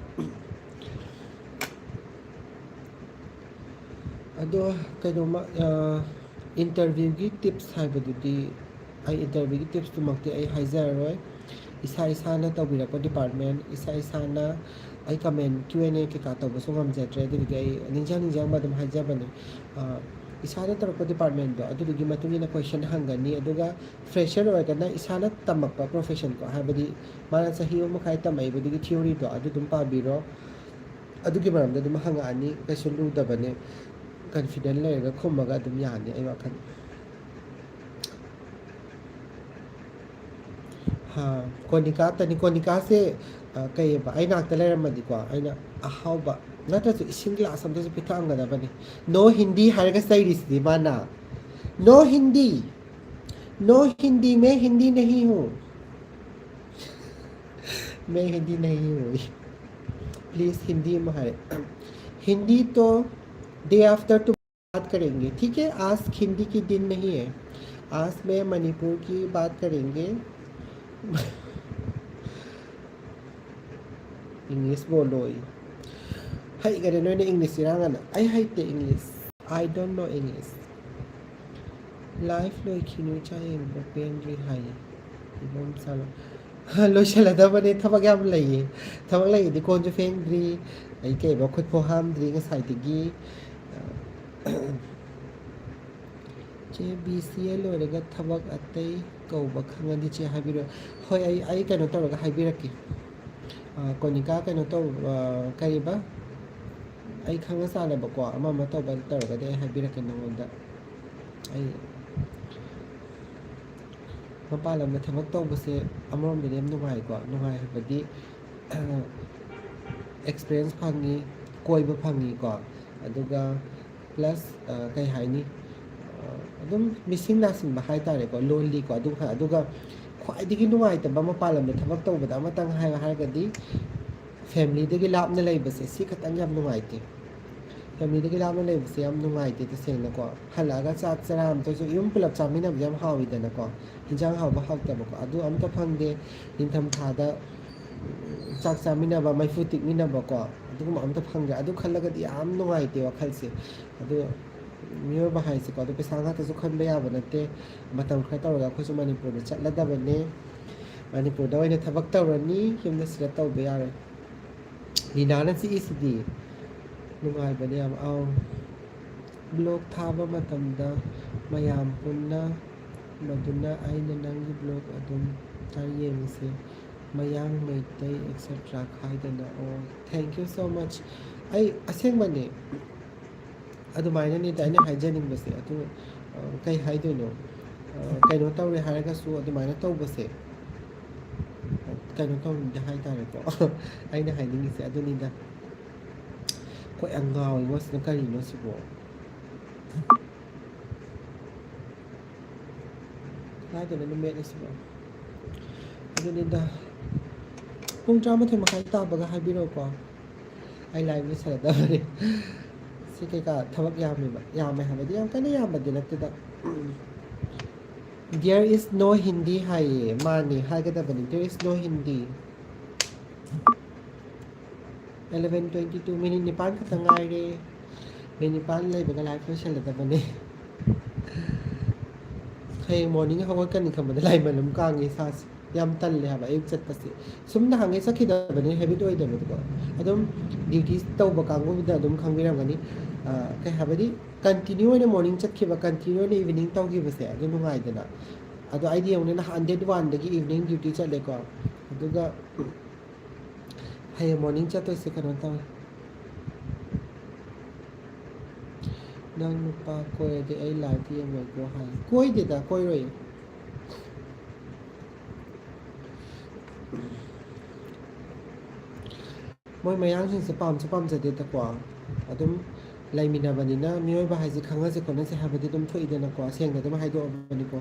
ꯑꯗꯣ ꯀꯩꯅꯣꯃ, ꯏꯟꯇꯔꯚ꯭ꯌꯨꯒꯤ ꯇꯤꯞꯁ ꯍꯥꯏꯕꯗꯨꯗꯤ ꯑꯩ ꯏꯟꯇꯔꯚ꯭ꯌꯨꯒꯤ ꯇꯤꯞꯁꯇꯨꯃꯛꯇꯤ ꯑꯩ ꯍꯥꯏꯖꯔꯔꯣꯏ꯫ ꯏꯁꯥ ꯏꯁꯥꯅ ꯇꯧꯕꯤꯔꯛꯄ ꯗꯤꯄꯥꯔꯠꯃꯦꯟ, ꯏꯁꯥ ꯏꯁꯥꯅ ꯑꯩ ꯀꯃꯦꯟ, ꯀ꯭ꯌꯨ ꯑꯦꯟ ꯑꯦ ꯀꯩꯀꯥ ꯇꯧꯕꯁꯨ ꯉꯝꯖꯗ꯭ꯔꯦ, ꯑꯗꯨꯒꯤꯗꯤ ꯑꯩ ꯅꯤꯡꯖꯪ ꯅꯤꯡꯖꯪꯕ ꯑꯗꯨꯝ ꯍꯥꯏꯖꯕꯅꯦ꯫ ꯑ, ꯏꯁꯥꯅ ꯇꯧꯔꯛꯄ ꯗꯤꯄꯥꯔꯠꯃꯦꯟꯗꯣ ꯑꯗꯨꯗꯨꯒꯤ ꯃꯇꯨꯡ ꯏꯟꯅ ꯀꯣꯏꯁꯟ ꯍꯪꯒꯅꯤ, ꯑꯗꯨꯒ ꯐ꯭ꯔꯦꯁꯔ ꯑꯣꯏꯔꯒꯅ ꯏꯁꯥꯅ ꯇꯝꯃꯛꯄ ꯄ꯭ꯔꯣꯐꯦꯁꯟꯀꯣ, ꯍꯥꯏꯕꯗꯤ ꯃꯥꯅ ꯆꯍꯤ ꯑꯍꯨꯝ ꯃꯈꯥꯏ ꯇꯝꯃꯛꯏꯕꯗꯨꯒꯤ ꯊꯤꯑꯣꯔꯤꯗꯣ ꯑꯗꯨ ꯑꯗꯨꯝ ꯄꯥꯕꯤꯔꯣ꯫ ꯑꯗꯨꯒꯤ ꯃꯔꯝꯗ ꯑꯗꯨꯝ ꯍꯪꯉꯛꯑꯅꯤ, ꯀꯩꯁꯨ ꯂꯨꯗꯕꯅꯦ꯫ ꯀꯟꯐꯤꯗꯦꯟ ꯂꯩꯔꯒ ꯈꯨꯝꯃꯒ ꯑꯗꯨꯝ ꯌꯥꯅꯤ ꯑꯩ ꯋꯥꯈꯜ꯫ ꯍꯥ, ꯀꯣꯅꯤꯀꯥꯇꯅꯤ꯫ ꯀꯣꯅꯤꯀꯥꯁꯦ, ꯑ, ꯀꯩꯑꯕ, ꯑꯩ ꯅꯥꯛꯇ ꯂꯩꯔꯝꯃꯗꯤꯀꯣ, ꯑꯩꯅ ꯑꯍꯥꯎꯕ ꯅꯠꯇ꯭ꯔꯁꯨ ꯏꯁꯤꯡ ꯒ꯭ꯂꯥꯁ ꯑꯝꯇꯁꯨ ꯄꯤꯊꯛꯑꯝꯒꯗꯕꯅꯤ꯫ "No Hindi" ꯍꯥꯏꯔꯒ ꯆꯩꯔꯤꯁꯤꯗꯤ ꯃꯥꯅ꯫ "No Hindi, no Hindi, मैं हिंदी नहीं हूँ, मैं हिंदी नहीं हूँ।" Please हिंदी में है। हिंदी तो day after tomorrow बात करेंगे, ठीक है? आज हिंदी की दिन नहीं है, आज मैं मणिपुर की बात करेंगे। English बोलो ही। ꯍꯩꯒꯔꯦ ꯅꯣꯏꯅ English ꯏꯔꯥꯡ ꯑꯅ꯫ ꯑꯩ ꯍꯩꯇꯦ English꯫ I don't know English꯫ Live ꯂꯣꯏꯈꯤꯅꯨ, ꯏꯆꯥ ꯌꯦꯡꯕ ꯄꯦꯟꯗ꯭ꯔꯤ ꯍꯥꯏꯌꯦ꯫ ꯏꯕꯣꯝꯆꯥꯅ꯫ ꯂꯣꯏꯁꯤꯜꯂꯗꯕꯅꯦ, ꯊꯕꯛ ꯌꯥꯝ ꯂꯩꯌꯦ꯫ ꯊꯕꯛ ꯂꯩꯌꯦꯗꯤ ꯀꯣꯟꯁꯨ ꯐꯦꯡꯗ꯭ꯔꯤ, ꯑꯩ ꯀꯩꯕ ꯈꯨꯠ ꯐꯥꯎ ꯍꯥꯝꯗ꯭ꯔꯤ ꯉꯁꯥꯏꯗꯒꯤ꯫ ꯆꯦ, ꯕꯤ ꯁꯤ ꯑꯦ ꯂꯣꯏꯔꯒ ꯊꯕꯛ ꯑꯇꯩ ꯀꯧꯕ ꯈꯪꯉꯗꯤ ꯆꯦ ꯍꯥꯏꯕꯤꯔꯛꯑꯣ꯫ ꯍꯣꯏ, ꯑꯩ, ꯑꯩ ꯀꯩꯅꯣ ꯇꯧꯔꯒ ꯍꯥꯏꯕꯤꯔꯛꯀꯦ꯫ ꯑ, ꯀꯣꯅꯤꯀꯥ ꯀꯩꯅꯣ ꯇꯧ-, ꯑ, ꯀꯔꯤꯕ? ꯑꯩ ꯈꯪꯅ ꯆꯥꯟꯅꯕꯀꯣ, ꯑꯃ ꯑꯃ ꯇꯧꯕ ꯇꯧꯔꯒꯗꯤ ꯑꯩ ꯍꯥꯏꯕꯤꯔꯛꯀꯦ ꯅꯉꯣꯟꯗ꯫ ꯑꯩ ꯃꯄꯥꯟ ꯂꯝꯗ ꯊꯕꯛ ꯇꯧꯕꯁꯦ ꯑꯃꯔꯣꯝꯗꯗꯤ ꯌꯥꯝ ꯅꯨꯡꯉꯥꯏꯀꯣ꯫ ꯅꯨꯡꯉꯥꯏ ꯍꯥꯏꯕꯗꯤ, ꯑꯦꯛꯁꯄꯤꯔꯤꯌꯦꯟꯁ ꯐꯪꯉꯤ, ꯀꯣꯏꯕ ꯐꯪꯉꯤꯀꯣ꯫ ꯑꯗꯨꯒ ꯄ꯭ꯂꯁ, ꯑ, ꯀꯩ ꯍꯥꯏꯅꯤ, ꯑ, ꯑꯗꯨꯝ ꯃꯤꯁꯤꯡ ꯅꯥꯁꯤꯡꯕ ꯍꯥꯏ ꯇꯥꯔꯦꯀꯣ, ꯂꯣꯟꯂꯤꯀꯣ꯫ ꯑꯗꯨ ꯈ-, ꯑꯗꯨꯒ ꯈ꯭ꯋꯥꯏꯗꯒꯤ ꯅꯨꯡꯉꯥꯏꯇꯕ ꯃꯄꯥꯟ ꯂꯝꯗ ꯊꯕꯛ ꯇꯧꯕꯗ ꯑꯃꯇꯪ ꯍꯥꯏꯌꯣ ꯍꯥꯏꯔꯒꯗꯤ, ꯐꯦꯃꯤꯂꯤꯗꯒꯤ ꯂꯥꯞꯅ ꯂꯩꯕꯁꯦ, ꯁꯤ ꯈꯇꯪ ꯌꯥꯝ ꯅꯨꯡꯉꯥꯏꯇꯦ꯫ ꯐꯦꯃꯤꯂꯤꯗꯒꯤ ꯂꯥꯞꯅ ꯂꯩꯕꯁꯦ ꯌꯥꯝ ꯅꯨꯡꯉꯥꯏꯇꯦ ꯇꯁꯦꯡꯅꯀꯣ꯫ ꯍꯜꯂꯛꯑꯒ ꯆꯥꯛ ꯆꯔꯥ ꯑꯃꯇꯁꯨ, ꯌꯨꯝ ꯄꯨꯂꯞ ꯆꯥꯃꯤꯟꯅꯕꯁꯦ ꯌꯥꯝ ꯍꯥꯎꯋꯤꯗꯅꯀꯣ꯫ ꯍꯤꯟꯖꯥꯡ ꯍꯥꯎꯕ ꯍꯥꯎꯇꯕꯀꯣ, ꯑꯗꯨ ꯑꯝꯇ ꯐꯪꯗꯦ꯫ ꯅꯤꯡꯊꯝꯊꯥꯗ, ꯎꯝ, ꯆꯥꯛ ꯆꯥꯃꯤꯟꯅꯕ, ꯃꯩꯐꯨ ꯇꯤꯛꯃꯤꯟꯅꯕꯀꯣ, ꯑꯗꯨꯒꯨꯝꯕ ꯑꯝꯇ ꯐꯪꯗ꯭ꯔꯦ꯫ ꯑꯗꯨ ꯈꯜꯂꯒꯗꯤ ꯌꯥꯝ ꯅꯨꯡꯉꯥꯏꯇꯦ ꯋꯥꯈꯜꯁꯦ꯫ ꯑꯗꯨ ꯃꯤꯑꯣꯏꯕ ꯍꯥꯏꯁꯦꯀꯣ, ꯑꯗꯣ ꯄꯩꯁꯥ ꯉꯥꯛꯇꯁꯨ ꯈꯟꯕ ꯌꯥꯕ ꯅꯠꯇꯦ꯫ ꯃꯇꯝ ꯈꯔ ꯇꯧꯔꯒ ꯑꯩꯈꯣꯏꯁꯨ ꯃꯅꯤꯄꯨꯔꯗ ꯆꯠꯂꯗꯕꯅꯦ꯫ ꯃꯅꯤꯄꯨꯔꯗ ꯑꯣꯏꯅ ꯊꯕꯛ ꯇꯧꯔꯅꯤ, ꯌꯨꯝꯗ ꯁꯤꯗ ꯇꯧꯕ ꯌꯥꯔꯣꯏ꯫ ꯂꯤꯅꯥꯅ ꯆꯤꯛꯏꯁꯤꯗꯤ꯫ ꯅꯨꯡꯉꯥꯏꯕꯅꯦ ꯌꯥꯝ꯫ ꯑꯥꯎ꯫ ꯕ꯭ꯂꯣꯛ ꯊꯥꯕ ꯃꯇꯝꯗ ꯃꯌꯥꯝ ꯄꯨꯟꯅ ꯃꯗꯨꯅ ꯑꯩꯅ ꯅꯪꯒꯤ ꯕ꯭ꯂꯣꯛ ꯑꯗꯨꯝ ꯇꯥ ꯌꯦꯡꯉꯤꯁꯦ꯫ ꯃꯌꯥꯡ, ꯃꯩꯇꯩ, ꯑꯦꯛꯁꯦꯇ꯭ꯔꯥ ꯈꯥꯏꯗꯅ꯫ ꯑꯣ, thank you so much꯫ ꯑꯩ ꯑꯁꯦꯡꯕꯅꯦ꯫ ꯑꯗꯨꯃꯥꯏꯅꯅꯤꯗ ꯑꯩꯅ ꯍꯥꯏꯖꯅꯤꯡꯕꯁꯦ꯫ ꯑꯗꯨ, ꯑ, ꯀꯩ ꯍꯥꯏꯗꯣꯏꯅꯣ? ꯑ, ꯀꯩꯅꯣ ꯇꯧꯔꯦ ꯍꯥꯏꯔꯒꯁꯨ ꯑꯗꯨꯃꯥꯏꯅ ꯇꯧꯕꯁꯦ꯫ ꯀꯩꯅꯣ ꯇꯧꯅꯤꯡꯗꯦ ꯍꯥꯏꯇꯥꯔꯦꯀꯣ꯫ ꯑꯩꯅ ꯍꯥꯏꯅꯤꯡꯉꯤꯁꯦ ꯑꯗꯨꯅꯤꯗ꯫ ꯀꯣꯛ ꯌꯥꯝ ꯉꯥꯎꯋꯤꯉꯣ ꯁꯤꯅ ꯀꯔꯤꯅꯣ ꯁꯤꯕꯣ? ꯀꯗꯥꯏꯗꯅꯣ ꯑꯗꯨꯝ ꯃꯦꯠꯂꯤꯁꯤꯕꯣ? ꯑꯗꯨꯅꯤꯗ꯫ ꯄꯨꯡ ꯇꯔꯥꯃꯥꯊꯣꯏ ꯃꯈꯥꯏ ꯇꯥꯕꯒ ꯍꯥꯏꯕꯤꯔꯛꯎꯀꯣ꯫ ꯑꯩ ꯂꯥꯏꯚ ꯂꯣꯏꯁꯜꯂꯗꯕꯅꯤ꯫ ꯁꯤ ꯀꯩꯀꯥ ꯊꯕꯛ ꯌꯥꯝꯃꯦꯕ, ꯌꯥꯝꯃꯦ ꯍꯥꯏꯕꯗꯤ ꯌꯥꯝ ꯀꯟꯅ ꯌꯥꯝꯕꯗꯤ ꯅꯠꯇꯦꯗ꯫ There is no Hindi ꯍꯥꯏꯌꯦ꯫ ꯃꯥꯅꯦ, ꯍꯥꯏꯒꯗꯕꯅꯤ, there is no Hindi꯫ Eleven twenty two, minute ꯅꯤꯄꯥꯟ ꯈꯛꯇ ꯉꯥꯏꯔꯦ꯫ ꯃꯤꯅꯤꯠ ꯅꯤꯄꯥꯟ ꯂꯩꯕꯒ ꯂꯥꯏꯚ ꯂꯣꯏꯁꯜꯂꯗꯕꯅꯦ꯫ ꯍꯌꯦꯡ ꯃꯣꯔꯅꯤꯡ ꯍꯧꯒꯠꯀꯅꯤ ꯈꯟꯕꯗ ꯂꯥꯏꯃꯟ ꯑꯃ ꯀꯥꯡꯉꯦ ꯏꯁꯥꯁꯦ꯫ ꯌꯥꯝ ꯇꯜꯂꯦ ꯍꯥꯏꯕ ꯑꯌꯨꯛ ꯆꯠꯄꯁꯦ꯫ ꯁꯨꯝ ꯅꯍꯥꯟꯈꯩ ꯆꯠꯈꯤꯗꯕꯅꯤ, ꯍꯦꯕꯤꯠ ꯑꯣꯏꯗꯕꯗꯣꯀꯣ꯫ ꯑꯗꯨꯝ ꯗ꯭ꯌꯨꯇꯤ ꯇꯧꯕ ꯀꯥꯡꯕꯨꯗ ꯑꯗꯨꯝ ꯈꯪꯕꯤꯔꯝꯒꯅꯤ꯫ ꯑ, ꯀꯩ ꯍꯥꯏꯕꯗꯤ, ꯀꯟꯇꯤꯅ꯭ꯌꯨ ꯑꯣꯏꯅ ꯃꯣꯔꯅꯤꯡ ꯆꯠꯈꯤꯕ, ꯀꯟꯇꯤꯅ꯭ꯌꯨ ꯑꯣꯏꯅ ꯏꯚꯤꯅꯤꯡ ꯇꯧꯈꯤꯕꯁꯦ, ꯑꯗꯨ ꯅꯨꯡꯉꯥꯏꯗꯅ꯫ ꯑꯗꯣ ꯑꯩꯗꯤ ꯌꯦꯡꯉꯨꯅꯦ, ꯅꯍꯥꯟ ꯗꯦꯠ ꯋꯥꯟꯗꯒꯤ ꯏꯚꯤꯅꯤꯡ ꯗ꯭ꯌꯨꯇꯤ ꯆꯠꯂꯦꯀꯣ꯫ ꯑꯗꯨꯒ ꯍꯌꯦꯡ ꯃꯣꯔꯅꯤꯡ ꯆꯠꯇꯣꯏꯁꯦ ꯀꯩꯅꯣ ꯇꯧꯋꯦ꯫ "ꯅꯪ ꯅꯨꯄꯥ ꯀꯣꯏꯔꯗꯤ ꯑꯩ ꯂꯥꯏꯚ ꯌꯦꯡꯉꯣꯏꯀꯣ" ꯍꯥꯏ꯫ ꯀꯣꯏꯗꯦꯗ, ꯀꯣꯏꯔꯣꯏꯌꯦ꯫ ꯃꯣꯏ ꯃꯌꯥꯡꯁꯤꯡꯁꯦ ꯄꯥꯝꯁꯨ ꯄꯥꯝꯖꯗꯦꯗꯀꯣ꯫ ꯑꯗꯨꯝ ꯂꯩꯃꯤꯟꯅꯕꯅꯤꯅ, ꯃꯤꯑꯣꯏꯕ ꯍꯥꯏꯁꯦ ꯈꯪꯅꯁꯦ ꯈꯣꯠꯅꯁꯦ ꯍꯥꯏꯕꯗꯤ ꯑꯗꯨꯝ ꯊꯣꯛꯏꯗꯅꯀꯣ, ꯁꯦꯡꯅ ꯑꯗꯨꯝ ꯍꯥꯏꯗꯣꯛꯑꯕꯅꯤꯀꯣ꯫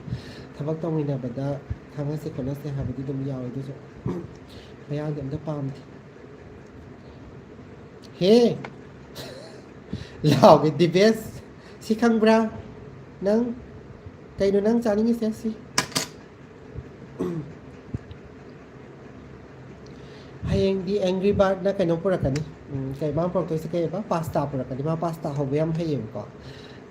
ꯊꯕꯛ ꯇꯧꯃꯤꯟꯅꯕꯗ ꯈꯪꯅꯁꯦ ꯈꯣꯠꯅꯁꯦ ꯍꯥꯏꯕꯗꯤ ꯑꯗꯨꯝ ꯌꯥꯎꯋꯦ, ꯑꯗꯨꯁꯨ ꯃꯌꯥꯡꯗꯤ ꯑꯝꯇ ꯄꯥꯝꯗꯦ꯫ ꯍꯦ! ꯂꯥꯎꯒꯦ, ꯗꯤꯕꯦꯁ꯫ ꯁꯤ ꯈꯪꯕ꯭ꯔꯥ? ꯅꯪ? ꯀꯩꯅꯣ ꯅꯪ ꯆꯥꯅꯤꯡꯉꯤꯁꯦ? ꯁꯤ꯫ ꯍꯌꯦꯡꯗꯤ ꯑꯦꯡꯒ꯭ꯔꯤ ꯕꯥꯔꯗꯅ ꯀꯩꯅꯣ ꯄꯨꯔꯛꯀꯅꯤ꯫ ꯎꯝ, ꯀꯩ ꯃꯥ ꯄꯨꯔꯛꯇꯣꯏꯁꯦ ꯀꯩꯕ? ꯄꯥꯁꯇꯥ ꯄꯨꯔꯛꯀꯅꯤ꯫ ꯃꯥ ꯄꯥꯁꯇꯥ ꯍꯧꯕ ꯌꯥꯝ ꯍꯩꯌꯦꯕꯀꯣ꯫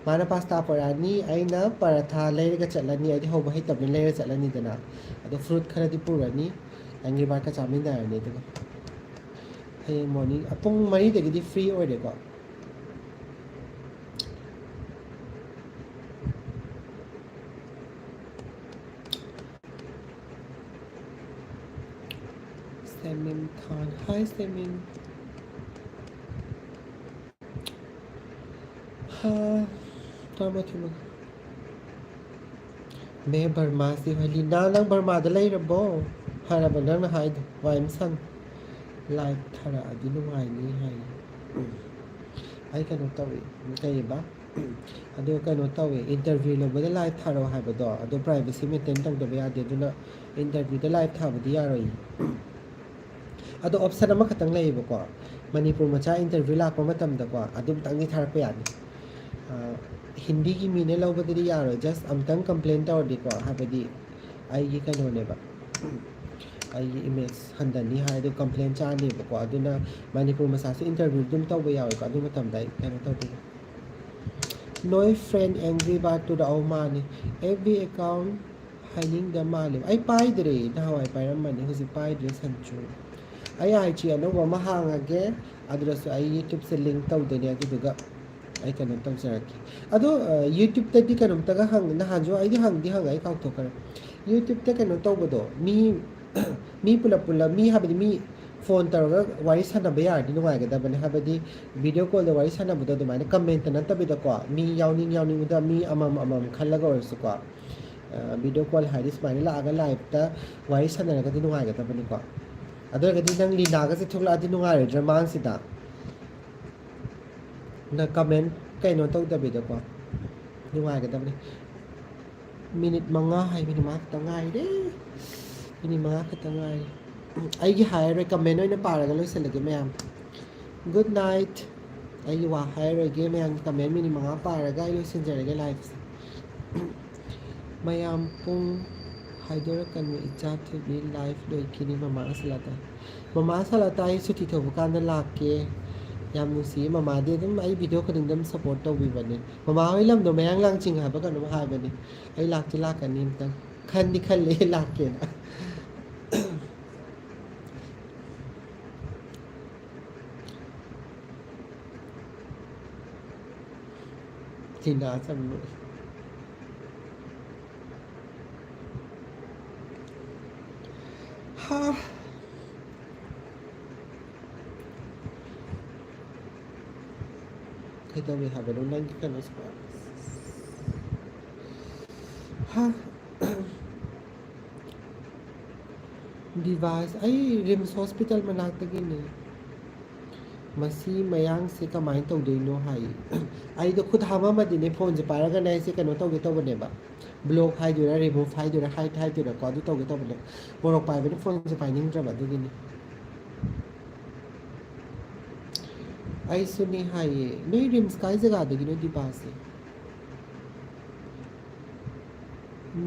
ꯃꯥꯅ ꯄꯥꯁꯇꯥ ꯄꯨꯔꯛꯑꯅꯤ, ꯑꯩꯅ ꯄꯔꯥꯊꯥ ꯂꯩꯔꯒ ꯆꯠꯂꯅꯤ, ꯑꯩꯗꯤ ꯍꯧꯕ ꯍꯩꯇꯕꯅꯤꯅ ꯂꯩꯔ ꯆꯠꯂꯅꯤꯗꯅ꯫ ꯑꯗꯣ ꯐ꯭ꯔꯨꯠ ꯈꯔꯗꯤ ꯄꯨꯔꯅꯤ, ꯑꯦꯡꯒ꯭ꯔꯤ ꯕꯥꯔꯠꯀ ꯆꯥꯃꯤꯟꯅꯔꯅꯤ꯫ ꯑꯗꯨꯒ ꯍꯌꯦꯡ ꯃꯣꯔꯅꯤꯡ ꯄꯨꯡ ꯃꯔꯤꯗꯒꯤꯗꯤ ꯐ꯭ꯔꯤ ꯑꯣꯏꯔꯦꯀꯣ꯫ ꯁꯦꯃꯤꯝ ꯈꯥꯟ, ꯍꯥꯏ ꯁꯦꯃꯤꯝ꯫ ꯍꯥ, ꯇꯔꯥꯃꯥꯊꯣꯏ ꯃꯈꯥꯏ꯫ ꯃꯦ ꯕꯔꯃꯥꯁꯤ ꯍꯣꯏ, ꯂꯤꯅꯥ, ꯅꯪ ꯕꯔꯃꯥꯗ ꯂꯩꯔꯕꯣ? ꯍꯥꯏꯔꯕ ꯅꯪꯅ ꯍꯥꯏꯗꯣ, ꯋꯥꯏ ꯑꯃ ꯁꯪ꯫ ꯂꯥꯏꯚ ꯊꯥꯔꯛꯑꯗꯤ ꯅꯨꯡꯉꯥꯏꯅꯤ ꯍꯥꯏ꯫ ꯑꯩ ꯀꯩꯅꯣ ꯇꯧꯏ, ꯀꯩꯕ? ꯑꯗꯣ ꯀꯩꯅꯣ ꯇꯧꯋꯦ, ꯏꯟꯇꯔꯚ꯭ꯌꯨ ꯂꯧꯕꯗ ꯂꯥꯏꯚ ꯊꯥꯔꯛꯑꯣ ꯍꯥꯏꯕꯗꯣ, ꯑꯗꯣ ꯄ꯭ꯔꯥꯏꯚꯦꯁꯤ ꯃꯦꯟꯇꯦꯟ ꯇꯧꯗꯕ ꯌꯥꯗꯦ, ꯑꯗꯨꯅ ꯏꯟꯇꯔꯚ꯭ꯌꯨꯗ ꯂꯥꯏꯚ ꯊꯥꯕꯗꯤ ꯌꯥꯔꯣꯏꯌꯦ꯫ ꯑꯗꯣ ꯑꯣꯞꯁꯟ ꯑꯃꯈꯛꯇꯪ ꯂꯩꯌꯦꯕꯀꯣ, ꯃꯅꯤꯄꯨꯔ ꯃꯆꯥ ꯏꯟꯇꯔꯚ꯭ꯌꯨ ꯂꯥꯛꯄ ꯃꯇꯝꯗꯀꯣ, ꯑꯗꯨꯝꯇꯪꯗꯤ ꯊꯥꯔꯛꯄ ꯌꯥꯅꯤ꯫ ꯑ, ꯍꯤꯟꯗꯤꯒꯤ ꯃꯤꯅ ꯂꯧꯕꯗꯗꯤ ꯌꯥꯔꯣꯏ, just ꯑꯝꯇꯪ ꯀꯝꯄ꯭ꯂꯦꯟ ꯇꯧꯔꯗꯤꯀꯣ, ꯍꯥꯏꯕꯗꯤ ꯑꯩꯒꯤ ꯀꯩꯅꯣꯅꯦꯕ, ꯑꯩꯒꯤ ꯏꯃꯦꯖ ꯍꯟꯊꯅꯤ ꯍꯥꯏꯗꯣ ꯀꯝꯄ꯭ꯂꯦꯟ ꯆꯥꯅꯦꯕꯀꯣ, ꯑꯗꯨꯅ ꯃꯅꯤꯄꯨꯔ ꯃꯆꯥꯁꯨ ꯏꯟꯇꯔꯚ꯭ꯌꯨ ꯑꯗꯨꯝ ꯇꯧꯕ ꯌꯥꯎꯋꯦꯀꯣ, ꯑꯗꯨ ꯃꯇꯝꯗ ꯑꯩ ꯀꯩꯅꯣ ꯇꯧꯗꯣꯏꯅꯦ꯫ ꯅꯣꯏ ꯐ꯭ꯔꯦꯟ ꯑꯦꯡꯒ꯭ꯔꯤ ꯕꯥꯔꯠ ꯇꯨꯔꯛꯑꯧ ꯃꯥꯜꯂꯤ꯫ ꯑꯦꯐ ꯕꯤ ꯑꯦꯀꯥꯎꯟ ꯍꯥꯏꯅꯤꯡꯗ ꯃꯥꯜꯂꯦꯕ꯫ ꯑꯩ ꯄꯥꯏꯗ꯭ꯔꯦ, ꯅꯍꯥꯟꯋꯥꯏ ꯄꯥꯏꯔꯝꯕꯅꯤ, ꯍꯧꯖꯤꯛ ꯄꯥꯏꯗ꯭ꯔꯦ ꯁꯟꯆꯨ꯫ ꯑꯩ ꯑꯥꯏ ꯖꯤ ꯑꯅꯧꯕ ꯑꯃ ꯍꯥꯡꯉꯒꯦ, ꯑꯗꯨꯗꯁꯨ ꯑꯩ ꯌꯨꯇ꯭ꯌꯨꯕꯁꯦ ꯂꯤꯡ ꯇꯧꯗꯣꯏꯅꯦ, ꯑꯗꯨꯗꯨꯒ ꯑꯩ ꯀꯩꯅꯣ ꯇꯧꯖꯔꯛꯀꯦ꯫ ꯑꯗꯣ, ꯑ, ꯌꯨꯇ꯭ꯌꯨꯕꯇꯗꯤ ꯀꯩꯅꯣꯝꯇꯒ ꯍꯪ-, ꯅꯍꯥꯟꯁꯨ ꯑꯩꯗꯤ ꯍꯪꯗꯤ ꯍꯪꯉꯦ, ꯑꯩ ꯀꯥꯎꯊꯣꯛꯈ꯭ꯔꯦ꯫ ꯌꯨꯇ꯭ꯌꯨꯕꯇ ꯀꯩꯅꯣ ꯇꯧꯕꯗꯣ, ꯃꯤ, ꯃꯤ ꯄꯨꯂꯞ ꯄꯨꯂꯞ, ꯃꯤ ꯍꯥꯏꯕꯗꯤ ꯃꯤ ꯐꯣꯟ ꯇꯧꯔꯒ ꯋꯥꯔꯤ ꯁꯥꯟꯅꯕ ꯌꯥꯔꯗꯤ ꯅꯨꯡꯉꯥꯏꯒꯗꯕꯅꯦ, ꯍꯥꯏꯕꯗꯤ ꯚꯤꯗꯤꯑꯣ ꯀꯣꯜꯗ ꯋꯥꯔꯤ ꯁꯥꯟꯅꯕꯗꯣ ꯑꯗꯨꯃꯥꯏꯅ ꯀꯃꯦꯟꯇ ꯅꯠꯇꯕꯤꯗꯀꯣ, ꯃꯤ ꯌꯥꯎꯅꯤꯡ ꯌꯥꯎꯅꯤꯡꯕꯗ ꯃꯤ ꯑꯃꯃꯝ ꯑꯃꯃꯝ ꯈꯜꯂꯒ ꯑꯣꯏꯔꯁꯨꯀꯣ, ꯑ, ꯚꯤꯗꯤꯑꯣ ꯀꯣꯜ ꯍꯥꯏꯗꯤ ꯁꯨꯃꯥꯏꯅ ꯂꯥꯛꯑꯒ ꯂꯥꯏꯞꯇ ꯋꯥꯔꯤ ꯁꯥꯟꯅꯔꯒꯗꯤ ꯅꯨꯡꯉꯥꯏꯒꯗꯕꯅꯤꯀꯣ꯫ ꯑꯗꯨ ꯑꯣꯏꯔꯒꯗꯤ ꯅꯪ ꯂꯤꯅꯥꯒꯁꯦ ꯊꯣꯛꯂꯛꯑꯗꯤ ꯅꯨꯡꯉꯥꯏꯔꯣꯏꯗ꯭ꯔꯥ ꯃꯥꯡꯁꯤꯗ? ꯅ ꯀꯃꯦꯟ ꯀꯩꯅꯣ ꯇꯧꯗꯕꯤꯗꯀꯣ, ꯅꯨꯡꯉꯥꯏꯒꯗꯕꯅꯤ꯫ ꯃꯤꯅꯤꯠ ꯃꯉꯥ ꯍꯥꯏ, ꯃꯤꯅꯤꯠ ꯃꯉꯥ ꯈꯛꯇ ꯉꯥꯏꯔꯦ꯫ ꯃꯤꯅꯤꯠ ꯃꯉꯥ ꯈꯛꯇ ꯉꯥꯏꯔꯦ꯫ ꯎꯝ, ꯑꯩꯒꯤ ꯍꯥꯏꯔꯔꯣꯏ, ꯀꯃꯦꯟ ꯑꯣꯏꯅ ꯄꯥꯔꯒ ꯂꯣꯏꯁꯤꯜꯂꯒꯦ ꯃꯌꯥꯝ꯫ Good night꯫ ꯑꯩꯒꯤ ꯋꯥ ꯍꯥꯏꯔꯔꯣꯏꯒꯦ ꯃꯌꯥꯝ, ꯀꯃꯦꯟ ꯃꯤꯅꯤꯠ ꯃꯉꯥ ꯄꯥꯔꯒ ꯑꯩ ꯂꯣꯏꯁꯤꯟꯖꯔꯒꯦ ꯂꯥꯏꯐꯁꯦ꯫ ꯃꯌꯥꯝ ꯄꯨꯡ ꯍꯥꯏꯗꯣꯔꯛꯀꯅꯨ, ꯏꯆꯥ ꯊꯣꯏꯕꯤ ꯂꯥꯏꯐ ꯂꯣꯏꯈꯤꯅꯤ꯫ ꯃꯃꯥ ꯑꯁꯂꯥꯇꯥ, ꯃꯃꯥ ꯑꯁꯂꯥꯇꯥ, ꯑꯩ ꯁꯨꯇꯤ ꯊꯣꯛꯄ ꯀꯥꯟꯗ ꯂꯥꯛꯀꯦ꯫ ꯌꯥꯝ ꯅꯨꯡꯁꯤꯌꯦ꯫ ꯃꯃꯥꯗꯤ ꯑꯗꯨꯝ ꯑꯩ ꯚꯤꯗꯤꯑꯣ ꯈꯨꯗꯤꯡꯗ ꯑꯗꯨꯝ ꯁꯞꯄꯣꯔꯠ ꯇꯧꯕꯤꯕꯅꯦ꯫ ꯃꯃꯥ ꯍꯣꯏ ꯂꯝꯗꯣ ꯃꯌꯥꯡ ꯂꯥꯡꯆꯤꯡ ꯍꯥꯏꯕ ꯀꯩꯅꯣꯝ ꯍꯥꯏꯕꯅꯦ꯫ ꯑꯩ ꯂꯥꯛꯇꯤ ꯂꯥꯛꯀꯅꯤ ꯑꯝꯇꯪ꯫ ꯈꯟꯗꯤ ꯈꯜꯂꯦ ꯂꯥꯛꯀꯦꯅ꯫ ꯇꯤꯅꯥ ꯆꯝꯂꯣꯏ꯫ ꯍꯥ꯫ ꯀꯩꯗꯧꯔꯤ ꯍꯥꯏꯕꯅꯣ ꯅꯪꯒꯤ ꯀꯩꯅꯣꯁꯤꯕꯣ? ꯍꯥ꯫ ꯗꯤꯚꯥꯏꯁ, ꯑꯩ ꯔꯤꯝꯁ ꯍꯣꯁꯄꯤꯇꯥꯜ ꯃꯅꯥꯛꯇꯒꯤꯅꯦ꯫ ꯃꯁꯤ ꯃꯌꯥꯡꯁꯦ ꯀꯃꯥꯏꯅ ꯇꯧꯗꯣꯏꯅꯣ ꯍꯥꯏ꯫ ꯑꯩꯗꯣ ꯈꯨꯠ ꯍꯥꯝꯃꯝꯃꯗꯤꯅꯦ, ꯐꯣꯟꯁꯦ ꯄꯥꯏꯔꯒꯅꯦ ꯑꯩꯁꯦ ꯀꯩꯅꯣ ꯇꯧꯒꯦ ꯇꯧꯕꯅꯦꯕ꯫ ꯕ꯭ꯂꯣꯛ ꯍꯥꯏꯗꯣꯏꯔꯥ, ꯔꯤꯃꯨꯚ ꯍꯥꯏꯗꯣꯏꯔꯥ, ꯍꯥꯏꯠ ꯍꯥꯏꯗꯣꯏꯔꯥꯀꯣ, ꯑꯗꯨ ꯇꯧꯒꯦ ꯇꯧꯕꯅꯦ꯫ ꯃꯣꯔꯣꯛ ꯄꯥꯏꯕꯅ ꯐꯣꯟꯁꯦ ꯄꯥꯏꯅꯤꯡꯗ꯭ꯔꯕ, ꯑꯗꯨꯒꯤꯅꯤ꯫ ꯑꯩꯁꯨꯅꯤ ꯍꯥꯏꯌꯦ꯫ ꯅꯣꯏ ꯔꯤꯝꯁ ꯀꯥꯏ ꯖꯒꯥꯗꯒꯤꯅꯣ ꯗꯤꯄꯥꯁꯦ?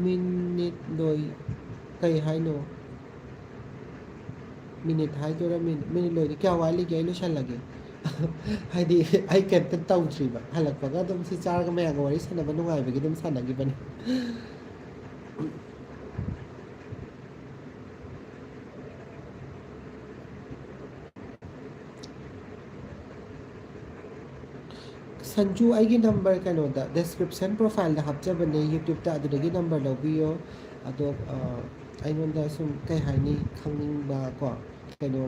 ꯃꯤꯅꯤꯠ ꯂꯣꯏ-, ꯀꯩ ꯍꯥꯏꯅꯣ? ꯃꯤꯅꯤꯠ ꯍꯥꯏꯗꯣꯏꯔꯥ? ꯃꯤꯅꯤꯠ, ꯃꯤꯅꯤꯠ ꯂꯣꯏꯗꯤ꯫ ꯀꯌꯥ ꯋꯥꯠꯂꯤꯒꯦ? ꯑꯩ ꯂꯣꯏꯁꯜꯂꯒꯦ꯫ ꯍꯥꯏꯗꯤ, ꯑꯩ ꯀꯩꯝꯇ ꯇꯧꯗ꯭ꯔꯤꯕ꯫ ꯍꯜꯂꯛꯄꯒ ꯑꯗꯨꯝ ꯁꯤ ꯆꯥꯔꯒ ꯃꯌꯥꯝꯒ ꯋꯥꯔꯤ ꯁꯥꯟꯅꯕ ꯅꯨꯡꯉꯥꯏꯕꯒꯤ ꯑꯗꯨꯝ ꯁꯥꯟꯅꯈꯤꯕꯅꯤ꯫ ꯁꯟꯖꯨ, ꯑꯩꯒꯤ ꯅꯝꯕꯔ ꯀꯩꯅꯣꯗ, ꯗꯦꯁꯀ꯭ꯔꯤꯞꯁꯟ ꯄ꯭ꯔꯣꯐꯥꯏꯜꯗ ꯍꯥꯞꯆꯕꯅꯦ, ꯌꯨꯇ꯭ꯌꯨꯕꯇ, ꯑꯗꯨꯗꯒꯤ ꯅꯝꯕꯔ ꯂꯧꯕꯤꯌꯣ꯫ ꯑꯗꯣ, ꯑ, ꯑꯩꯉꯣꯟꯗ ꯁꯨꯝ, ꯀꯩ ꯍꯥꯏꯅꯤ, ꯈꯪꯅꯤꯡꯕ ꯀꯣ, ꯀꯩꯅꯣ,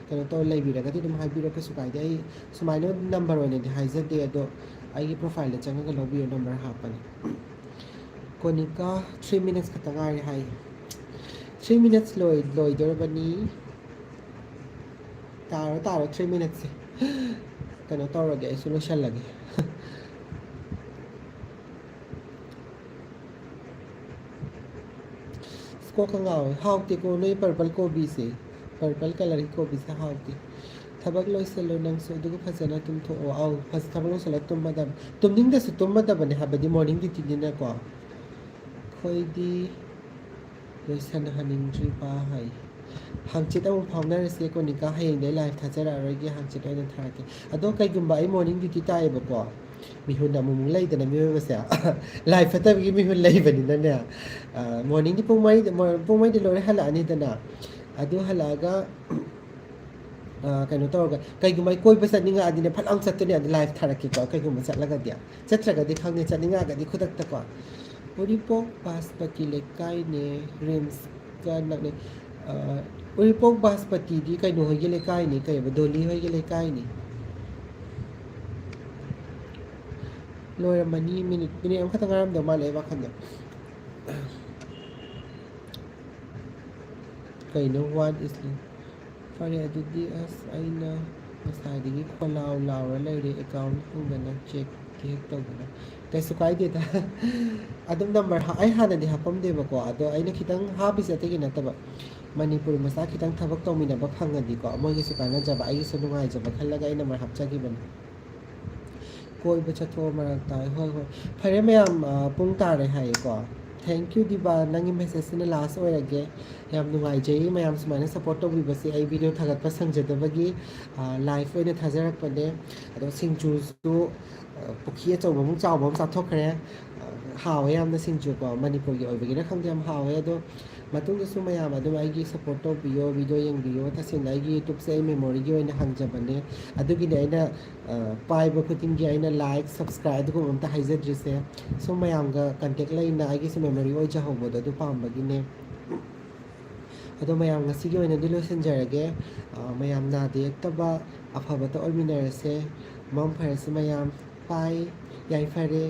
ꯀꯩꯅꯣ ꯇꯧꯔ ꯂꯩꯕꯤꯔꯒꯗꯤ ꯑꯗꯨꯝ ꯍꯥꯏꯕꯤꯔꯣ, ꯀꯩꯁꯨ ꯀꯥꯏꯗꯦ꯫ ꯑꯩ ꯁꯨꯃꯥꯏꯅ ꯅꯝꯕꯔ ꯑꯣꯏꯅꯗꯤ ꯍꯥꯏꯖꯗꯦ, ꯑꯗꯣ ꯑꯩꯒꯤ ꯄ꯭ꯔꯣꯐꯥꯏꯜꯗ ꯆꯪꯉꯒ ꯂꯧꯕꯤꯌꯣ, ꯅꯝꯕꯔ ꯍꯥꯞꯄꯅꯤ꯫ ꯀꯣꯅꯤꯀꯥ, ꯊ꯭ꯔꯤ ꯃꯤꯅꯠꯁ ꯈꯛꯇ ꯉꯥꯏꯔꯦ ꯍꯥꯏꯌꯦ꯫ ꯊ꯭ꯔꯤ ꯃꯤꯅꯠꯁ ꯂꯣꯏ-, ꯂꯣꯏꯗꯣꯔꯕꯅꯤ꯫ ꯇꯥꯔꯣ, ꯇꯥꯔꯣ, ꯊ꯭ꯔꯤ ꯃꯤꯅꯠꯁꯦ꯫ ꯀꯩꯅꯣ ꯇꯧꯔꯒꯦ, ꯑꯩꯁꯨ ꯂꯣꯏꯁꯜꯂꯒꯦ꯫ ꯑꯁ, ꯀꯣꯛꯀ ꯉꯥꯎꯋꯦ꯫ ꯍꯥꯎꯇꯦꯀꯣ ꯅꯣꯏ ꯄꯔꯄꯜ ꯀꯣꯕꯤꯁꯦ꯫ ꯄꯔꯄꯜ ꯀꯂꯔꯒꯤ ꯀꯣꯕꯤꯁꯦ ꯍꯥꯎꯇꯦ꯫ ꯊꯕꯛ ꯂꯣꯏꯁꯤꯜꯂꯣ ꯅꯪꯁꯨ, ꯑꯗꯨꯒ ꯐꯖꯅ ꯇꯨꯝꯊꯣꯛꯑꯣ꯫ ꯑꯧ, ꯐꯖ-, ꯊꯕꯛ ꯂꯣꯏꯁꯤꯜꯂꯒ ꯇꯨꯝꯃꯗꯕꯅꯤ꯫ ꯇꯨꯝꯅꯤꯡꯗꯁꯨ ꯇꯨꯝꯃꯗꯕꯅꯤ ꯍꯥꯏꯕꯗꯤ, ꯃꯣꯔꯅꯤꯡ ꯗ꯭ꯌꯨꯇꯤꯅꯤꯅꯀꯣ꯫ ꯑꯩꯈꯣꯏꯗꯤ ꯂꯣꯏꯁꯟꯍꯟꯅꯤꯡꯗ꯭ꯔꯤꯕ ꯍꯥꯏ꯫ ꯍꯪꯆꯤꯠ ꯑꯃꯨꯛ ꯐꯥꯎꯅꯔꯁꯦ ꯀꯣꯅꯤꯀꯥ, ꯍꯌꯦꯡꯗꯤ ꯑꯩ ꯂꯥꯏꯐ ꯊꯥꯖꯔꯛꯑꯔꯣꯏꯒꯦ, ꯍꯪꯆꯤꯠ ꯑꯣꯏꯅ ꯊꯥꯔꯛꯀꯦ꯫ ꯑꯗꯣ ꯀꯩꯒꯨꯝꯕ ꯑꯩ ꯃꯣꯔꯅꯤꯡ ꯗ꯭ꯌꯨꯇꯤ ꯇꯥꯏꯌꯦꯕꯀꯣ, ꯃꯤꯍꯨꯟ ꯑꯃꯨꯛꯃꯨꯛ ꯂꯩꯗꯅ ꯃꯤꯑꯣꯏꯕꯁꯦ, ꯂꯥꯏꯐ ꯐꯠꯇꯕꯒꯤ ꯃꯤꯍꯨꯟ ꯂꯩꯕꯅꯤꯅꯅꯦ, ꯃꯣꯔꯅꯤꯡꯒꯤ ꯄꯨꯡ ꯃꯔꯤꯗ, ꯄꯨꯡ ꯃꯔꯤꯗ ꯂꯣꯏꯔꯦ ꯍꯜꯂꯛꯑꯅꯤꯗꯅ, ꯑꯗꯨ ꯍꯜꯂꯛꯑꯒ ꯀꯩꯅꯣ ꯇꯧꯔꯒ, ꯀꯩꯒꯨꯝꯕ ꯑꯩ ꯀꯣꯏꯕ ꯆꯠꯅꯤꯡꯉꯛꯑꯗꯤꯅꯦ, ꯐꯠ ꯂꯥꯎ ꯆꯠꯇꯣꯏꯅꯦ ꯑꯗꯨ ꯂꯥꯏꯐ ꯊꯥꯔꯛꯀꯦꯀꯣ, ꯀꯩꯒꯨꯝꯕ ꯆꯠꯂꯒꯗꯤ꯫ ꯆꯠꯇ꯭ꯔꯒꯗꯤ ꯈꯪꯗꯦ, ꯆꯠꯅꯤꯡꯉꯛꯑꯒꯗꯤ ꯈꯨꯗꯛꯇꯀꯣ꯫ ꯎꯔꯤꯄꯣꯛ ꯕꯥꯁꯄꯇꯤ ꯂꯩꯀꯥꯏꯅꯦ, ꯔꯤꯝꯁꯀ ꯅꯛꯅꯩ꯫ ꯎꯔꯤꯄꯣꯛ ꯕꯥꯁꯄꯇꯤꯗꯤ ꯀꯩꯅꯣ ꯍꯣꯏꯒꯤ ꯂꯩꯀꯥꯏꯅꯤ, ꯀꯩꯕ, ꯗꯣꯂꯤ ꯍꯣꯏꯒꯤ ꯂꯩꯀꯥꯏꯅꯤ꯫ ꯂꯣꯏꯔꯝꯃꯅꯤ, ꯃꯤꯅꯤꯠ, ꯃꯤꯅꯤꯠ ꯑꯃꯈꯛꯇꯪ ꯉꯥꯏꯔꯝꯗꯧ ꯃꯥꯜꯂꯦ ꯑꯩ ꯋꯥꯈꯜꯗ꯫ ꯀꯩꯅꯣ, what is it? ꯐꯔꯦ, ꯑꯗꯨꯗꯤ ꯑꯁ, ꯑꯩꯅ ꯉꯁꯥꯏꯗꯒꯤ ꯈꯣꯂꯥꯎ ꯂꯥꯎꯔ ꯂꯩꯔꯦ, ꯑꯦꯀꯥꯎꯟ ꯍꯪꯗꯅ, ꯆꯦꯛ ꯍꯦꯛ ꯇꯧꯗꯅ꯫ ꯀꯩꯁꯨ ꯀꯥꯏꯗꯦꯗ꯫ ꯑꯗꯨꯝ ꯅꯝꯕꯔ ꯍꯥ-, ꯑꯩ ꯍꯥꯟꯅꯗꯤ ꯍꯥꯞꯄꯝꯗꯦꯕꯀꯣ, ꯑꯗꯣ ꯑꯩꯅ ꯈꯤꯇꯪ ꯍꯥꯞꯄꯤꯁꯦ ꯑꯇꯩꯒꯤ ꯅꯠꯇꯕ, ꯃꯅꯤꯄꯨꯔ ꯃꯆꯥ ꯈꯤꯇꯪ ꯊꯕꯛ ꯇꯧꯃꯤꯟꯅꯕ ꯐꯪꯉꯗꯤꯀꯣ, ꯃꯣꯏꯒꯤꯁꯨ ꯀꯥꯟꯅꯖꯕ, ꯑꯩꯒꯤꯁꯨ ꯅꯨꯡꯉꯥꯏꯖꯕ ꯈꯜꯂꯒ ꯑꯩ ꯅꯝꯕꯔ ꯍꯥꯞꯆꯈꯤꯕꯅꯤ꯫ ꯀꯣꯏꯕ ꯆꯠꯊꯣꯛꯑꯣ ꯃꯔꯛ ꯇꯥꯏ꯫ ꯍꯣꯏ, ꯍꯣꯏ꯫ ꯐꯔꯦ ꯃꯌꯥꯝ, ꯄꯨꯡ ꯇꯥꯔꯦ ꯍꯥꯏꯌꯦꯀꯣ꯫ Thank you ꯗꯤꯕꯥ, ꯅꯪꯒꯤ ꯃꯦꯁꯦꯖꯁꯤꯅ ꯂꯥꯁ ꯑꯣꯏꯔꯒꯦ꯫ ꯌꯥꯝ ꯅꯨꯡꯉꯥꯏꯖꯩ ꯃꯌꯥꯝ ꯁꯨꯃꯥꯏꯅ ꯁꯞꯄꯣꯔꯠ ꯇꯧꯕꯤꯕꯁꯦ꯫ ꯑꯩ ꯚꯤꯗꯤꯑꯣ ꯊꯥꯒꯠꯄ ꯁꯪꯖꯗꯕꯒꯤ, ꯂꯥꯏꯐ ꯑꯣꯏꯅ ꯊꯥꯖꯔꯛꯄꯅꯦ꯫ ꯑꯗꯣ ꯁꯤꯡꯖꯨꯁꯨ, ꯄꯨꯈ꯭ꯔꯤ ꯑꯆꯧꯕꯃꯨꯛ ꯆꯥꯎꯕ ꯑꯃ ꯆꯥꯊꯣꯛꯈ꯭ꯔꯦ꯫ ꯍꯥꯎꯋꯦ ꯌꯥꯝꯅ ꯁꯤꯡꯖꯨꯀꯣ, ꯃꯅꯤꯄꯨꯔꯒꯤ ꯑꯣꯏꯕꯒꯤꯔ ꯈꯪꯗꯦ, ꯌꯥꯝ ꯍꯥꯎꯋꯦ꯫ ꯑꯗꯣ ꯃꯇꯨꯡꯗꯁꯨ ꯃꯌꯥꯝ ꯑꯗꯨꯝ ꯑꯩꯒꯤ ꯁꯞꯄꯣꯔꯠ ꯇꯧꯕꯤꯌꯣ, ꯚꯤꯗꯤꯑꯣ ꯌꯦꯡꯕꯤꯌꯣ꯫ ꯇꯁꯦꯡꯅ ꯑꯩꯒꯤ ꯌꯨꯇ꯭ꯌꯨꯕꯁꯦ ꯑꯩ ꯃꯦꯃꯣꯔꯤꯒꯤ ꯑꯣꯏꯅ ꯍꯥꯡꯖꯕꯅꯦ꯫ ꯑꯗꯨꯒꯤꯅꯦ ꯑꯩꯅ, ꯄꯥꯏꯕ ꯈꯨꯗꯤꯡꯒꯤ ꯑꯩꯅ ꯂꯥꯏꯛ, ꯁꯕꯁꯀ꯭ꯔꯥꯏꯕ ꯑꯗꯨꯒꯨꯝꯕ ꯑꯝꯇ ꯍꯥꯏꯖꯗ꯭ꯔꯤꯁꯦ꯫ ꯁꯨꯝ ꯃꯌꯥꯝꯒ ꯀꯟꯇꯦꯛ ꯂꯩꯅ ꯑꯩꯒꯤꯁꯨ ꯃꯦꯃꯣꯔꯤ ꯑꯣꯏꯖꯍꯧꯕꯗꯣ ꯑꯗꯨ ꯄꯥꯝꯕꯒꯤꯅꯦ꯫ ꯑꯗꯣ ꯃꯌꯥꯝ ꯉꯁꯤꯒꯤ ꯑꯣꯏꯅꯗꯤ ꯂꯣꯏꯁꯤꯟꯖꯔꯒꯦ꯫ ꯃꯌꯥꯝ ꯅꯥꯗ ꯌꯦꯛꯇꯕ ꯑꯐꯕꯇ ꯑꯣꯏꯃꯤꯟꯅꯔꯁꯦ꯫ ꯃꯪ ꯐꯔꯁꯤ ꯃꯌꯥꯝ꯫ ꯄꯥꯏ꯫ ꯌꯥꯏꯐꯔꯦ꯫